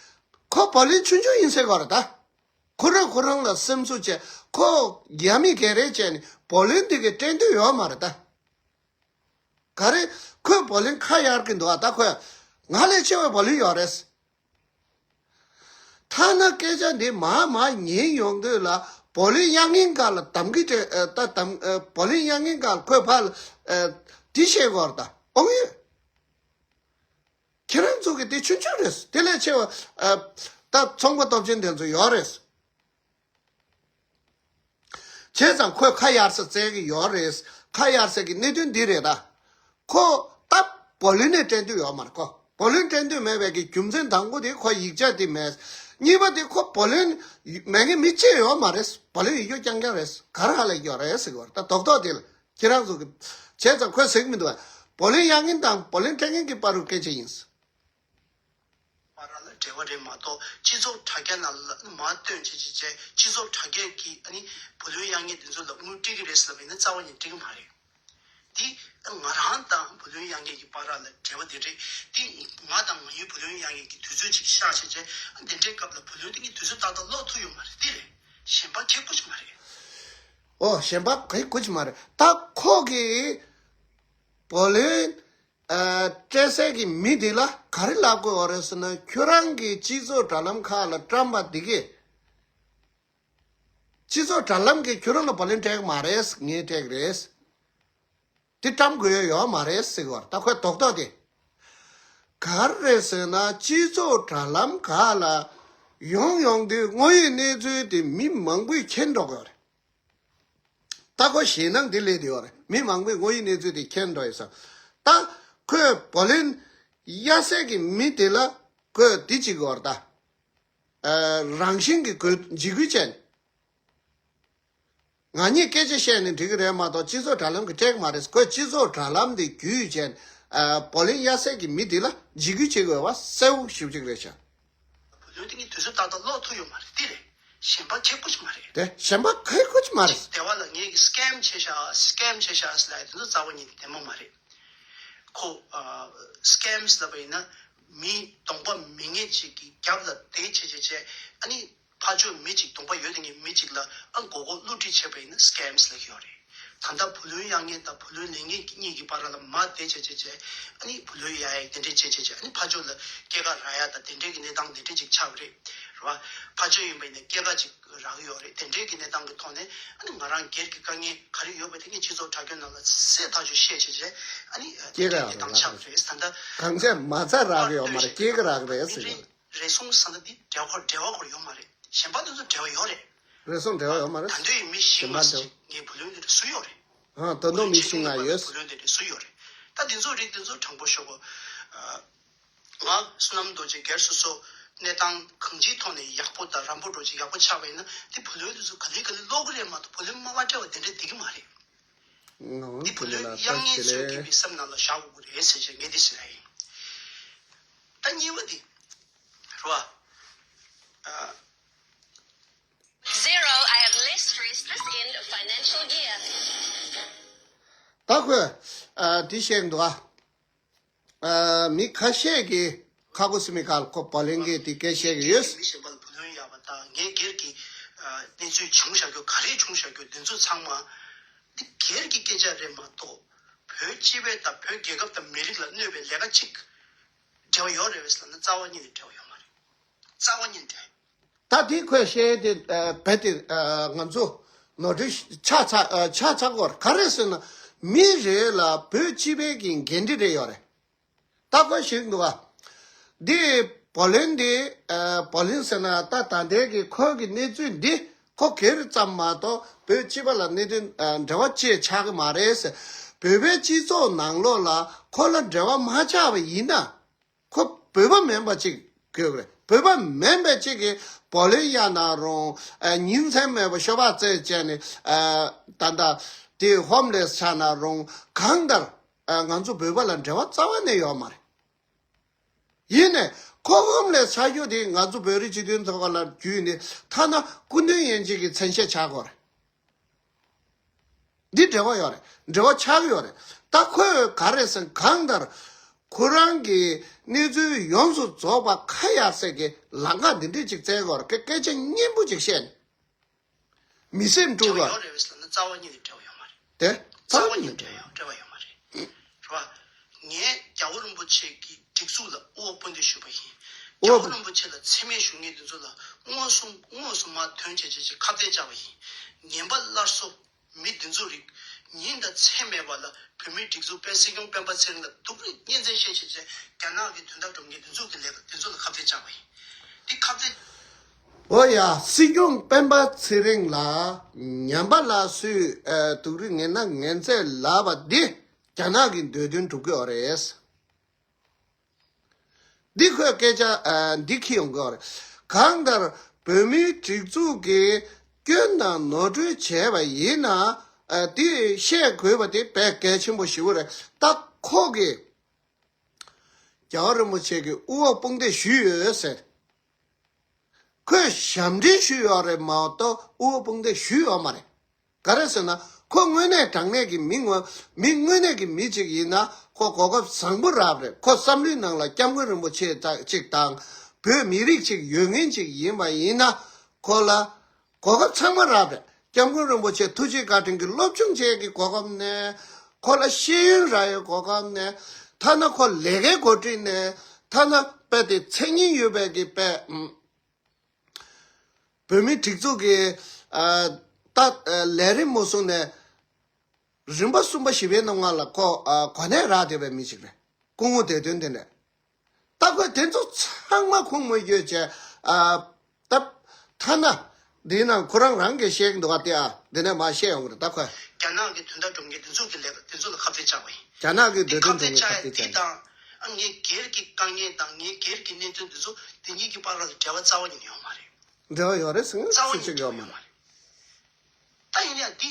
ཁོ་བུ་ལོན་ཆུང་ཆུང་ཡིན་ཟེར་གི་ཡོད་རེད་ད། ཁོ་རང་ཁོ་རང་ལ་སེམས་གསོ་བྱས། ཁོ་ཡ་མི་ག་རེ་བྱས་ནས་བུ་ལོན་དེ་གའི་སྤྲད་འདོད་ཡོད་མ་རེད་ད། ག་རེ། ཁོས་བུ་ལོན་ཁ་གཡར་གི་འདུག་ཨ། ད་ཁོས་ང་ལས་ཆེ་བའི་བུ་ལོན་ཡོད་རེད། ཐ་ན་སྐད་ཆ་འདི་མར་མར་ཉན་ཡོང་དུས་ལ་བུ་ལོན་གཡར་མཁན་སྒང་ལ་དམ་གི་སྤྲད། ཨ་ད་དམ་ཨ་བུ་ལོན་གཡར་མཁན་སྒང་ལ་ཁོས་ཕར་ལ་ཨ་འདི་བཤད་གི་ཡོད་རེད་ད། ཨོང་ཡོད། ཁྱེད་རང་ཚོ་གི་དེ་ཆུང་ཆུང་རེད། དེ་ལས་ཆེ་བ་ཨ་ད་ཚོང་པ་སྟོབས་ཆེན་དེ་ཚོ་ཡོད་རེད། བྱས་ཙང་ཁོས་ཁ་གཡར་ས་བཙལ་གི་ཡོད་རེད། ཁ་གཡར་ས་གི་གནད་དོན་འདི་རེད་ད། ཁོ་ད་བུ་ལོན་ནས་སྤྲད་འདོད་ཡོད་མ་རེད། ཁོ་བུ་ལོན་སྤྲད་འདོད་མེད་པའི་གི་རྒྱུ་མཚན་དང་པོ་དེ་ཁོ་ཡིག་ཆ་དེ་མེད། གཉིས་པ་དེ་ཁོ་བུ་ལོན་མེད་མཁན་མི་གཅིག་ཡོད་མ་རེད། བུ་ལོན་ཡོད་རྒྱུ་རྐྱང་རྐྱང་རེད། ག་རེ་ཧ་ལས་ཡོད་རེད་ཟེར་གི་ཡོད་རེད་ད། རྡོག་རྡོག་དེ་ལ་ཁྱེད་རང་ཚོ་གི། བྱས་ཙང་ཁོས་ཟེར་གི་མི་འདུག་བ། བུ་ལོན་གཡར་མཁན་དང་བུ་ལོན་སྤྲད་མཁན་གྱི་བར་དུ་སྐད་ཆ་ཡིན། བར་ལ་འབྲེལ་བ་རེད་མ་གཏོགས། སྤྱི་ཚོགས་དྲ་རྒྱ་ནང་ལ་མར་བཏོན་བྱས་བྱས་བྱས། སྤྱི་ཚོགས་དྲ་རྒྱས་ཀྱིས་ཨ་ནི་བུ་ལོན་གཡར་མཁན་དེ་ཚོ་ལ་དངུལ་སྤྲད་ཀྱི་རེད་ཟེར་ལབ་ཡིན་ན་རྩ་བ་ནས་སྤྲད་ཀྱི་མ་རེད། འདི་ང་རང་དང་བུ་ལོན་གཡར་མཁན་གྱི་བར་ལ་འབྲེལ་བ་དེ་རེད། འདི་ང་དང་ང་ཡི་བུ་ལོན་གཡར་མཁན་གྱི་དུས་ཚོད་ཅིག་བཞག་བྱས་བྱས། འདི་འདྲའི་སྐབས་ལ་བུ་ལོན་འདི་ངས་དུས་ཚོད་ཏག་ཏག་སློག་ཐུབ་ཡོད་མ་རེད། འདི་རེད། གཞན་པ་གལ་དགོས་ཀྱི་མ་རེད། ཨོ། གཞན་པ་གལ་དགོས་ཀྱི་མ་རེད། ད་ཁོ་གིས་བུ་ལོན་ཨ་སྤྲད་སའི་གི་མི་དེ་ལ་ག་རེ་ལབ་དགོས་ཡོད་རེད་ཟེར་ན། ཁྱོད་རང་གི་སྤྱི་ཚོགས་དྲ་ལམ་ཁག་ལ་བཀྲམ་པ་དེ་གས། སྤྱི་ཚོགས་དྲ་ལམ་གྱིས་ཁྱོད་རང་ལ་བུ་ལོན་སྤྲད་ཀྱི་མ་རེད། ངས་སྤྲད་ཀྱི་རེད། དེ་བཀྲམ་དགོས་ཡོད་ཡོད་མ་རེད་ཟེར་གི་ཡོད་རེད། ད་ཁོས་རྡོག་རྡོག་དེ། ག་རེ་རེད་ཟེར་ན། སྤྱི་ཚོགས་དྲ་ལམ་ཁག་ལ་ཡོང་ཡོང་དུས་དངོས་ཡོད་གནས་ཚུལ་དེ་མི་མང་པོས་མཁྱེན་འགྲོ་གི་ཡོད་རེད། ད་ཁོ་ཞེད་སྣང་དེ་སླེབས་བསྡད་ཡོད་རེད། མི་མང་པོས་དངོས་ཡོད་གནས་ཚུལ་དེ་མཁྱེན་འགྲོ་ཡོད་ས། ད་ཁོས་བོ་ལིན་གཡར་སའི་གི་མི་དེ་ལ་ཁོས་དེ་བྱེད་ཀྱི་ཡོད་རེད་ད། ཨ། རང་བཞིན་གྱིས་འཇིགས་སྐུལ་བྱས་ནས། ང་གཉིས་སྐད་ཆ་བཤད་ནས་འགྲིག་གི་རེད་མ་གཏོགས། སྤྱི་ཚོགས་དྲ་ལམ་གྱིས་སྤྲད་ཀྱི་མ་རེད། ཁོས་སྤྱི་ཚོགས་དྲ་ལམ་དེ་བརྒྱུད་བྱས་ནས། ཨ། བོ་ལིན་གཡར་སའི་གི་མི་དེ་ལ་འཇིགས་སྐུལ་བྱེད་དགོས་པ་གསལ་པོ་ཞེ་པོ་ཅིག་རེད་ཤག་བུ་ལོན་དེ་ངས་དུས་ཚོད་ཏག་ཏག་ཀློག་ཐུབ་ཡོད་མ་རེད། དེ་རེད། གཞན་པ་ཁེ་ཁུ་ཅིག་མ་རེད། དེ་གཞན་པ་ཁེ་ཁུ་ཅིག་མ་རེད། སྡེ་བ་ལ་ངས་ཀྱི་སི་ཀེམ་བྱས་ཤག་སི་ཀེམ་བྱས་ཤག་ཟེར་ལབ་ཡ་དེ་ཚོ་རྩ་བ་ཉིད་ནས་བདེན་པ་མ་རེད། ཁོ། ཨ། སི་ཀེམ་ལབ་པ་ཡིན་ན། མི་གདོང་པ་མི་ངན་ཅིག་གི་རྒྱབ་ལ་བསྡད་བྱས་བྱས་བྱས། ཨ་ནི་ཕར་ཕྱོགས་མི་གཅིག་གདོང་པ་ཡོད་མཁན་མི་གཅིག་ལ་ཨ་མགོ་སྐོར་བསླུ་བྲིད་བྱས་པ་ཡིན་ན་སི་ཀེམ་ལབ་ཀྱི་ཡོད་རེད། ད་ལྟ་བུ་ལོན་གཡར་མཁན་དང་བུ་ལོན་ལེན་མཁན་གཉིས་ཀྱི་བར་ལ་མར་བསྡད་བྱས་བྱས་བྱས། ཨ་ནི་བུ་ལོན་གཡར་ཡག་དེ་འདྲས་བྱས་བྱས་བྱས། ཨ་ནི་ཕར་ཕྱོགས་ལ་སྐྱེད་ཀ་རག་ཡག་དང་དེ་འདྲས་ཀྱི་གནས་སྟངས་དེ་འདྲས་ཅིག་ཆགས་པ་རེད། རེད་བ། ཕར་ཕྱོགས་ཡིན་པ་ཡིན་ན་སྐྱེད་ཀ་ཅིག་རག་གི་ཡོད་རེད། དེ་འདྲས་ཀྱི་གནས་སྟངས་ཀྱི་ཐོག་ནས། ཨ་ནི་ང་རང་སྒེར་གྱི་དཀའ་ངལ་ག་རེ་ཡོད་པ་དེ་ངས་སྤྱི་ཚོགས་དྲ་རྒྱ་ནང་ལ་གསལ་ཐག་ཆོད་བཤད་བྱས་བྱས། ཨ་ནི་དེ་འདྲས་གནས་སྟངས་ཆགས་པ་རེད། ད་ལྟ་གང་བྱས་མ་རྩ་རག་གི་ཡོད་མ་རེད། སྐྱེད་ཀ་རག་གི་རེད་ཟེར་གི་ཡོད། རེ་ཟུང་ཟེར་ན་འདི་འབྲེལ་བ་འབྲེལ་བ་ཁོར་ཡོད་མ་རེད། གཞན་པ་དེ་ཚོ་འབྲེལ་བ་ཡོད་རེད། རེ་ཟུང་འབྲེལ་བ་ཡོད་མ་རེད། ད་འདོད་ཡིན་མི་ཤི་མ་ཟེར་ངའི་བུ་ལོན་དེ་རེད་སུ་ཡོད་རེད། ཨ། ད་འདོད་མི་ཤི་ང་ཡོད། བུ་ལོན་དེ་རེད་སུ་ཡོད་རེད། ད་འདི་ཚོ་རིགས་འདི་ཚོ་དྲང་པོ་ཤོད་དགོས། ང་བསོད་ནམས་རྡོ་རྗེ་སྒེར་སོ་སོ་གནས་སྟངས་གང་ཅིའི་ཐོག་ནས་ཡག་པོ་དང་རམ་པོ་འགྲོ་ཅིག་ཡག་པོ་ཆགས་པ་ཡིན་ན། དེ་བུ་ལོན་དེ་ཚོ་ག་ལེ་ག་ལེ་སློག་གི་རེད་མ་གཏོགས། བུ་ལོན་མ་མ་སྤྲད་པ་དེ་འདྲ་བསྡད་ཀྱི་མ་རེད། འདི་བུ་ལོན་གཡར་མཁན་ཚོས་ཀྱི་མི་སེམས་ནང་ལ་བཞག་དགོས་ཀྱི་རེད་ཟེར་བྱས་ངས་འདི་ཟེར་ཡ་ཡིན། ད་གཉིས་པ་འདི་རེད་བ། ཨ། Zero, I have less stress this end of financial year. ད་ཁོས། ཨ། འདི་བཤད་འདུག་ཨ། ཨ། མི་ཁ་ཤས་ཀྱིས་ཁ་ཁོ་སི་མི་ཁ་ལ་ཁོ་བོ་ལིན་གྱིས་དེ་སྐད་བཤད་ཀྱི་ཡོད། མི་གཞན་པ་ལ་བུ་ལོན་གཡར་བ་དང་། ངའི་སྒེར་གྱི་ཨ་གནས་ཚུལ་བྱུང་བཞག་རྒྱུ་ག་རེ་བྱུང་བཞག་རྒྱུ་འདི་ཚོ་ཚང་མ་འདི་སྒེར་གྱི་སྐད་ཆ་རེད་མ་གཏོགས། བོད་སྤྱི་པའི་དང་བོད་རྒྱལ་ཁབ་དང་མི་རིགས་ལ་གནོད་པའི་ལས་ཀ་གཅིག་འབྲེལ་བ་ཡོད་རེད་པས་ཟེར་ན་རྩ་བ་ཉིད་ནས་འབྲེལ་བ་ཡོད་མ་རེད། རྩ་བ་ཉིད་ནས་འབྲེལ། ད་དེ་ཁོས་བཤད་དེ། ཨ། རྦད་དེ། ཨ། ང་ཚོ་ནོར་འཁྲུལ་ཆགས་ཚར། ཨ། ཆགས་ཚར་གི་ཡོད་རེད། ག་རེ་ཟེར་ན། མི་རེ་ལ་བོད་སྤྱི་པའི་གི་འགན་འཁྲི་རེ་ཡོད་རེད། ད་ཁོས་ཞུས་འདུག་ག་འདི་བོ་ལིན་འདི། ཨ། བོ་ལིན་ཟེར་ན་ད་ད་ལྟའི་གི་ཁོའི་གི་གནས་ཚུལ་འདི་ཁོ་སྒེར་ཙམ་མ་གཏོགས་བོད་སྤྱི་པ་ལ་གནད་དོན། ཨ། འབྲེལ་བ་ཅི་ཆགས་གི་མ་རེད་ཟེར། བོད་པའི་སྤྱི་ཚོགས་ནང་ལོགས་ལ་ཁོ་ལ་འབྲེལ་བ་མ་ཆགས་པ་ཡིན་ན། ཁོ་བོད་པ་མིན་པ་ཅིག་དགོས་རེད། བོད་པ་མིན་པ་ཅིག་གིས་བོ་ལིན་གཡར་ན་རུང་། ཨ། ཉིན་མཚན་མེད་པར་ཤོ་སྦག་རྩེད་བྱས་ནས། ཨ། ད་ལྟ་དེ་ཧོམ་ལེས་ཆགས་ན་རུང་། གང་ལྟར། ཨ། ང་ཚོ་བོད་པ་ལ་འབྲེལ་བ་རྩ་བ་ནས་ཡོད་མ་རེད། ཡིན་ནའི་ཁོ་ཧོམ་ལེས་ཆགས་རྒྱུ་དེ་ང་ཚོ་བོད་རིགས་སྤྱི་མཐུན་ཚོགས་པ་ལ་བརྒྱུད་ནས། ཐ་ན་སྐུ་མདུན་ཡན་ཆད་ཀྱི་མཚན་ཤས་ཆགས་དགོས་རེད། འདི་འབྲེལ་བ་ཡོད་རེད། འབྲེལ་བ་ཆགས་ཡོད་རེད། ད་ཁོས་ག་རེ་ཟེར། གང་ལྟར་ཁོ་རང་གི་གནས་ཚུལ་ཡོངས་སུ་རྫོགས་པ་ཁ་ཡར་སེང་གི་ལམ་ཁ་འདི་འདྲས་ཅིག་བཙལ་དགོས་རེད། སྐད་ཆ་སྙན་པོ་ཅིག་བཤད་ནས་མི་སེམས་དཀྲུག་དགོས་རེད། འབྲེལ་བ་ཡོད་རེད་པས་ཟེར་ན་རྩ་བ་ཉིད་ནས་འབྲེལ་བ་ཡོད་མ་རེད། དེ་རྩ་བ་ཉིད་ནས་འབྲེལ་བ་ཡོད་མ་རེད། རེད་བ། ངས་རྒྱལ་བ་རིན་པོ་ཆེ་གི་སྒྲིག་འཛུགས་ལ་དབུ་བ་དཔུང་འདེགས་ཞུས་པ་ཡིན། དབུ་བ། རྒྱལ་བ་རིན་པོ་ཆེ་ལ་མཚན་སྨད་ཞུ་མཁན་དེ་ཚོ་ལ་དངོས་སུ་དངོས་སུ་མར་ཐོན་བྱས་བྱས་བྱས་ཁ་གཏད་བཅག་པ་ཡིན། ངན་པ་སླར་གསོ། མི་འདི་ཚོ་རིགས་ཉིན་དང་མཚན་མེད་པ་ལ་བོད་མིའི་སྒྲིག་འཛུགས་དཔོན་སྲིད་སྐྱོང་སྤེན་པ་ཚེ་རིང་ལ་སྡུག་རུས་གཉན་ཚད་བཤད་བྱས་བྱས་རྒྱ་ནག་གི་དོན་དག་སྒྲུབ་མཁན་འདི་ཚོ་གི་ལས་ཀ་འདི་ཚོ་ལ་ཁ་གཏད་བཅག་པ་ཡིན། འདི་ཁ་གཏད། འོ་ཡ། སྲིད་སྐྱོང་སྤེན་པ་ཚེ་རིང་ལ་ཉམས་པ་སླར་གསོའི། ཨ། སྡུག་རུས་ངན་ན་ངན་ཚད་ལབ་པ་འདི་རྒྱ་ནག་གི་འདོད་དོན་སྒྲུབ་ཀྱི་ཡོད་རེད། འདི་ཁོས་སྐད་ཆ། ཨ། འདི་འཁྱེར་ཡོང་གི་ཡོད་རེད། གང་ལྟར་བོད་མིའི་སྒྲིག་འཛུགས་ཀྱིས་སྐྱོན་དང་ནོར་འཁྲུལ་བྱས་པ་ཡིན་ན། ཨ། འདི་བཤད་དགོས་པ་དེ་དཔེ་གལ་ཆེན་པོ་ཞེ་པོ་རེད། ད་ཁོ་གིས་རྒྱལ་བ་རིན་པོ་ཆེ་གི་དབུ་བ་དཔུང་འདེགས་ཞུས་ཡོད་ཟེར། ཁོས་ཞབས་འདྲེན་ཞུས་ཡོད་རེད་མ་གཏོགས་དབུ་བ་དཔུང་འདེགས་ཞུས་ཡོད་མ་རེད། ག་རེ་ཟེར་ན། ཁོ་དངོས་གནས་དྲང་གནས་ཀྱི་མི་ངོ་། མི་དངོས་གནས་ཀྱི་མི་གཅིག་ཡིན་ན་ཁོ་གོ་སྐབས་བཟང་པོ་རག་པ་རེད། ཁོ་བསམ་བློའི་ནང་ལ་སྐྱབས་མགོན་རིན་པོ་ཆེ་ད་གཅིག་དང་། བོད་མི་རིགས་གཅིག་ཡོད་མཁན་གཅིག་ཡིན་པ་ཡིན་ན། ཁོ་ལ་གོ་སྐབས་ཚང་མ་རག་པ་རེད། སྐྱབས་མགོན་རིན་པོ་ཆེ་ཐུགས་རྗེ་བཀའ་དྲིན་གྱིས་སློབ་སྦྱོང་བྱེད་ཀྱི་གོ་སྐབས་ནས། ཁོ་ལ་ཤེས་ཡོན་རག་ཡའི་གོ་སྐབས་ནས། ཐ་ན་ཁོ་ལས་ཀའི་འགོ་ཁྲིད་ནས། ཐ་ན་དཔེ་དེ་མཚན་སྙན་ཡོད་པའི་གི་དཔེ། ཨམ། བོད་མིའི་སྒྲིག་འཛུགས་ཀྱི། ཨ། ད། ཨ། ལས་རིམ་མུ་བཟུང་ནས་རིམ་པ་གསུམ་པ་བཞི་པའི་ནང་ལ་ཁོ། ཨ། གོ་གནས་རག་བསྡད་པའི་མི་ཞིག་རེད། སྐུ་ངོ་བདེ་དོན་དེ་འདྲ། ད་ཁོས་དེ་ཚོ་ཚང་མ་ཁུངས་མི་འཁྱོལ་བྱས། ཨ། ད་ཐ་ན་འདི་ནང་ཁོ་རང་རང་གིས་བཤད་ཀྱི་འདུག་བ། དེ་ཨ་འདི་ནས་མར་བཤད་ཡོང་གི་རེད། ད་ཁོས། རྒྱ་ནག་གི་དོན་དག་སྒྲུབ་མཁན་དེ་ཚོ་གི་ལས་དེ་ཚོ་ལ་ཁ་གཏད་བཅག་པ་ཡིན། རྒྱ་ནག་གི་འདི་འདོད་དོན་ཁ་གཏད་སྒྲུབ་མཁན་ཁ་གཏད་བཅག་ཡ་དེ་བཅག་ཡིན། དང་། ཨ། ངའི་སྒེར་གྱི་དཀའ་ངལ་དང་ངའི་སྒེར་གྱི་གནད་དོན་དེ་ཚོ་དེ་གཉིས་ཀྱི་བར་ལ་འབྲེལ་བ་རྩ་བ་ཉིད་ནས་ཡོད་མ་རེད། འབྲེལ་བ་ཡོད་རེད་ཟེར་མཁན་རྩ་བ་སུ་ཉིད་གཅིག་ནས་ཡོད་མ་ཡོད་མ་རེད། རེད། ད་ཡིན་ཡང་འདི་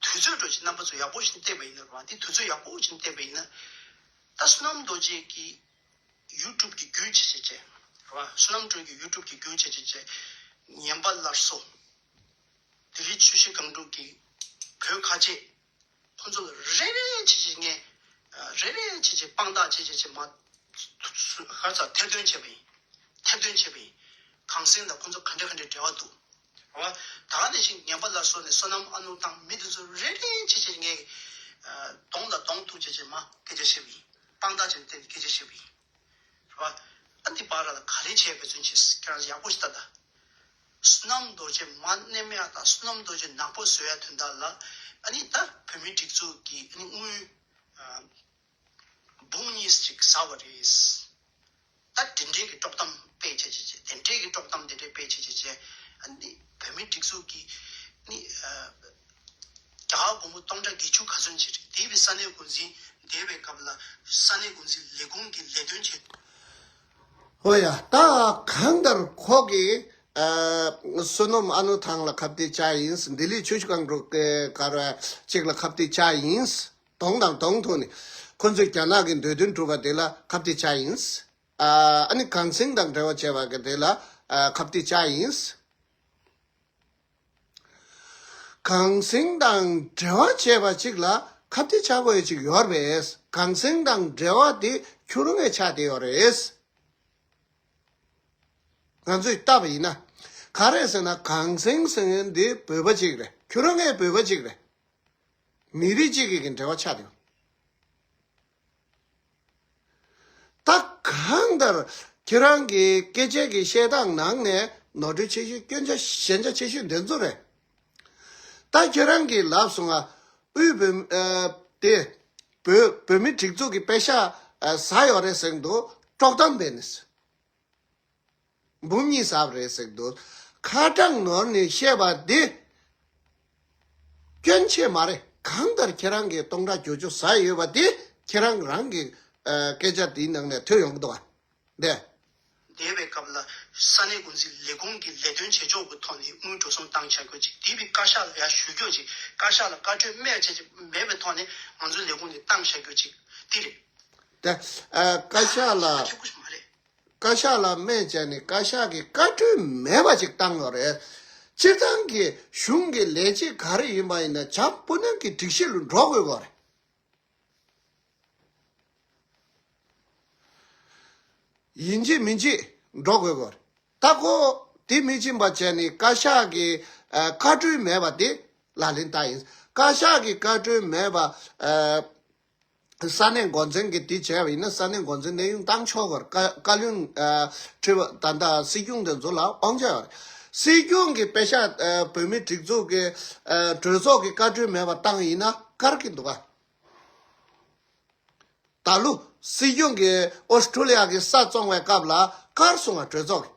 དུས་ཚོད་འགྲོ་ཅིག་རྣམ་པ་ཚོ་ཡག་པོ་ཞིག་བལྟས་པ་ཡིན་ན་རེད་བ། འདི་དུས་ཚོད་ཡག་པོ་ཞིག་བལྟས་པ་ཡིན་ན། ད་བསོད་ནམས་རྡོ་རྗེ་གི་ཡུ་ཊུབ་གི་བརྒྱུད་བྱས་བྱས་བྱས་རེད་བ། བསོད་ནམས་སྒྲོན་གྱི་ཡུ་ཊུབ་གི་བརྒྱུད་བྱས་བྱས་བྱས། ངན་པ་སླར་གསོ། ལྡི་ལི་ཆུ་བཞི་སྒང་དྲུག་གི་བོད་ཁ་ཆེ། ཁོ་ཚོ་ལ་རེ་རེ་བྱས་བྱས་ངས། རེ་རེ་བྱས་བྱས་དཔང་རྟགས་བྱས་བྱས་བྱས་མ། ཧར་ཚ་ཐེར་འདོན་བྱས་པ་ཡིན། ཐེར་འདོན་བྱས་པ་ཡིན། གངས་སེང་དང་ཁོ་ཚོ་ག་འདྲ་ག་འདྲ་འབྲེལ་བ་འདུག་རེད་བ། ད་ག་ནང་བཞིན་ངན་པ་སླར་གསོ་ནས་བསོད་ནམས་ཨ་ནུ་དང་མི་དེ་ཚོ་རེ་རེ་བྱས་བྱས་ངས། གདོང་ལ་གདོང་ཐུག་བྱས་བྱས་མ་སྐད་ཆ་བཤད་པ་ཡིན། དཔང་རྟགས་བྱས་ནས་བསྟན་ནས་སྐད་ཆ་བཤད་པ་ཡིན། རེད་བ། ཨ་འདི་བར་ལ་ག་རེ་བྱས་པའི་ཚུན་ཆད་ཁྱེད་རང་ཡག་པོ་ཞིག་ལྟ་ད། བསོད་ནམས་རྡོ་རྗེ་མར་མནན་ཡ་དང་བསོད་ནམས་རྡོ་རྗེ་ནག་པོ་བཟོ་ཡ་དོན་དག་ལ། ཨ་ནི་ད་བོད་མིའི་སྒྲིག་འཛུགས་ཀྱི་ཨ་ནི་དངུལ་ཨ་འབུམ་གཉིས་ཅིག་ཟ་བ་རེད། ད་དེ་འདྲའི་གི་དཀྲོག་གཏམ་སྤེལ་བྱས་བྱས་བྱས། དེ་འདྲའི་གི་དཀྲོག་གཏམ་དེ་འདྲའི་སྤེལ་བྱས་བྱས་བྱས། ཨ་ནི་བོད་མིའི་སྒྲིག་འཛུགས་ཀྱི་ནི་ཨ་རྒྱ་གར་སྒོར་མོ་སྟོང་ཕྲག་བརྒྱད་ཅུ་ག་ཚོད་ཅིག་རེད། དེ་བས་ས་གནས་འགོ་འཛིན་བསྡད་པའི་སྐབས་ལ་ས་གནས་འགོ་འཛིན་ལས་ཁུངས་ཀྱི་ལས་དོན་བྱེད། ཧོ་ཡ། ད་གང་ལྟར་ཁོ་གིས་ཨ་བསོད་ནམས་ཨ་ནུ་ཐང་ལ་ཁ་གཏད་བཅག་ཡིན། ལྡི་ལི་ཆུ་བཞི་སྒང་དྲུག་གི་ག་རེ་གཅིག་ལ་ཁ་གཏད་བཅག་ཡིན། གདོང་དང་གདོང་ཐུག་ནས་ཁོ་ཚོས་རྒྱ་ནག་གི་འདོད་དོན་སྒྲུབ་པ་དེ་ལ་ཁ་གཏད་བཅག་ཡིན། ཨ་ནི་གངས་སེང་དང་འབྲེལ་བ་བྱས་པ་གི་དེ་ལ་ཨ་ཁ་གཏད་བཅག་ཡིན། གངས་སེང་དང་འབྲེལ་བ་བྱས་པ་གཅིག་ལ་ཁ་གཏད་བཅག་དགོས་ཡ་གཅིག་ཡོད་རེད། གངས་སེང་དང་འབྲེལ་བ་དེ་ཁྱོད་རང་ངས་ཆགས་བསྡད་ཡོད་རེད། ང་ཚོས་བལྟས་པ་ཡིན་ན། ག་རེ་ཟེར་ན་གངས་སེང་ཟེར་མཁན་འདི་བོད་པ་གཅིག་རེད། ཁྱོད་རང་ངའི་བོད་པ་གཅིག་རེད། མི་རིགས་གཅིག་གི་འབྲེལ་བ་ཆགས་ཡོད། ད་གང་ལྟར་ཁྱེད་རང་གི་སྐད་ཆ་གི་བཤད་སྟངས་ནང་ནས་ནོར་འཁྲུལ་ཆེ་ཤོས། སྐྱོན་ཆ་ཞན་ཆ་ཆེ་ཤོས་འདི་ཚོ་རེད། ད་ཁྱེད་རང་གིས་ལབ་སོང་ང་། དབུས་བོད་ཨ་དེ་བོད་བོད་མི་སྒྲིག་འཛུགས་ཀྱི་པེ་ཤག་ཨ་ཟ་ཡོད་རེད་ཟེར་འདུག་དཀྲོག་གཏམ་སྤེལ་ནས། འབུམ་གཉིས་ཟ་བ་རེད་ཟེར་འདུག་ཁ་གྲངས་ནོར་ནས་བཤད་པ་འདི་སྐྱོན་ཆེ་མ་རེད། གང་ལྟར་ཁྱེད་རང་གིས་སྟོང་ཕྲག་བརྒྱད་ཅུ་ཟ་ཡོད་པ་དེ་ཁྱེད་རང་རང་གི་ཨ་སྐད་ཆ་དེའི་ནང་ནས་ཐོས་ཡོང་གི་འདུག་ག་འདས། འདས་པའི་སྐབས་ལ་ས་གནས་འགོ་འཛིན་ལས་ཁུངས་ཀྱི་ལས་དོན་བྱེད་ཕྱོགས་ཀྱི་ཐོག་ནས་དངུལ་འགྲོ་སོང་བཏང་བྱ་རྒྱུ་ཅིག་དེ་བས་བཀའ་ཤག་ལ་ཡར་ཞུ་རྒྱུ་ཅིག་བཀའ་ཤག་ལ་བཀའ་འཁྲོལ་མེད་བྱས་ཅིག་མེད་པའི་ཐོག་ནས་ང་ཚོའི་ལས་ཁུངས་ནས་བཏང་བྱ་རྒྱུ་ཅིག་དེ་རེད། ད་ཨ་བཀའ་ཤག་ལ་ཁྱེད་ཀུ་ཤི་མ་རེད། བཀའ་ཤག་ལ་སྨད་བྱས་ནས་བཀའ་ཤག་གིས་བཀའ་འཁྲོལ་མེད་པ་ཅིག་བཏང་ཡོད་རེད། སྤྱིར་བཏང་གི་གཞུང་གི་ལས་བྱེད་ག་རེ་ཡིན་པ་ཡིན་ན་བྱམས་སྤུ་ན་གི་སྒྲིག་གཞི་ལ་འགྲོ་དགོས་ཀྱི་རེད། ཡིན་གཅིག་མིན་གཅིག་འགྲོ་དགོས་ཀྱི་རེད། ད་ཁོ་དེ་མི་ཕྱིན་པ་བྱས་ནས་བཀའ་ཤག་གི་ཨ་བཀའ་འཁྲོལ་མེད་པ་དེ་ལག་ལེན་བསྟར་ཡིན། བཀའ་ཤག་གི་བཀའ་འཁྲོལ་མེད་པ་ཨ། ས་གནས་འགོ་འཛིན་གྱིས་དེ་བྱས་པ་ཡིན་ན་ས་གནས་འགོ་འཛིན་གནས་དབྱུང་བཏང་ཆོག་གི་རེད། བཀའ་བཀའ་བློན་ཨ་ཁྲི་པ་ད་ལྟ་སྲིད་སྐྱོང་དེ་ཚོ་ལ་དབང་ཆ་ཡོད་རེད། སྲིད་སྐྱོང་གིས་པེ་ཤག་ཨ་བོད་མིའི་སྒྲིག་འཛུགས་ཀྱི་ཨ་གྲོས་ཚོགས་ཀྱི་བཀའ་འཁྲོལ་མེད་པ་བཏང་ཡིན་ན་བཀར་གྱི་འདུག་ག་ད་ལོ་སྲིད་སྐྱོང་གིས་ཨོ་སི་ཁྲུ་ལི་ཡ་གི་ས་བཙོང་བའི་སྐབས་ལ་བཀར་སོང་བ། གྲོས་ཚོགས་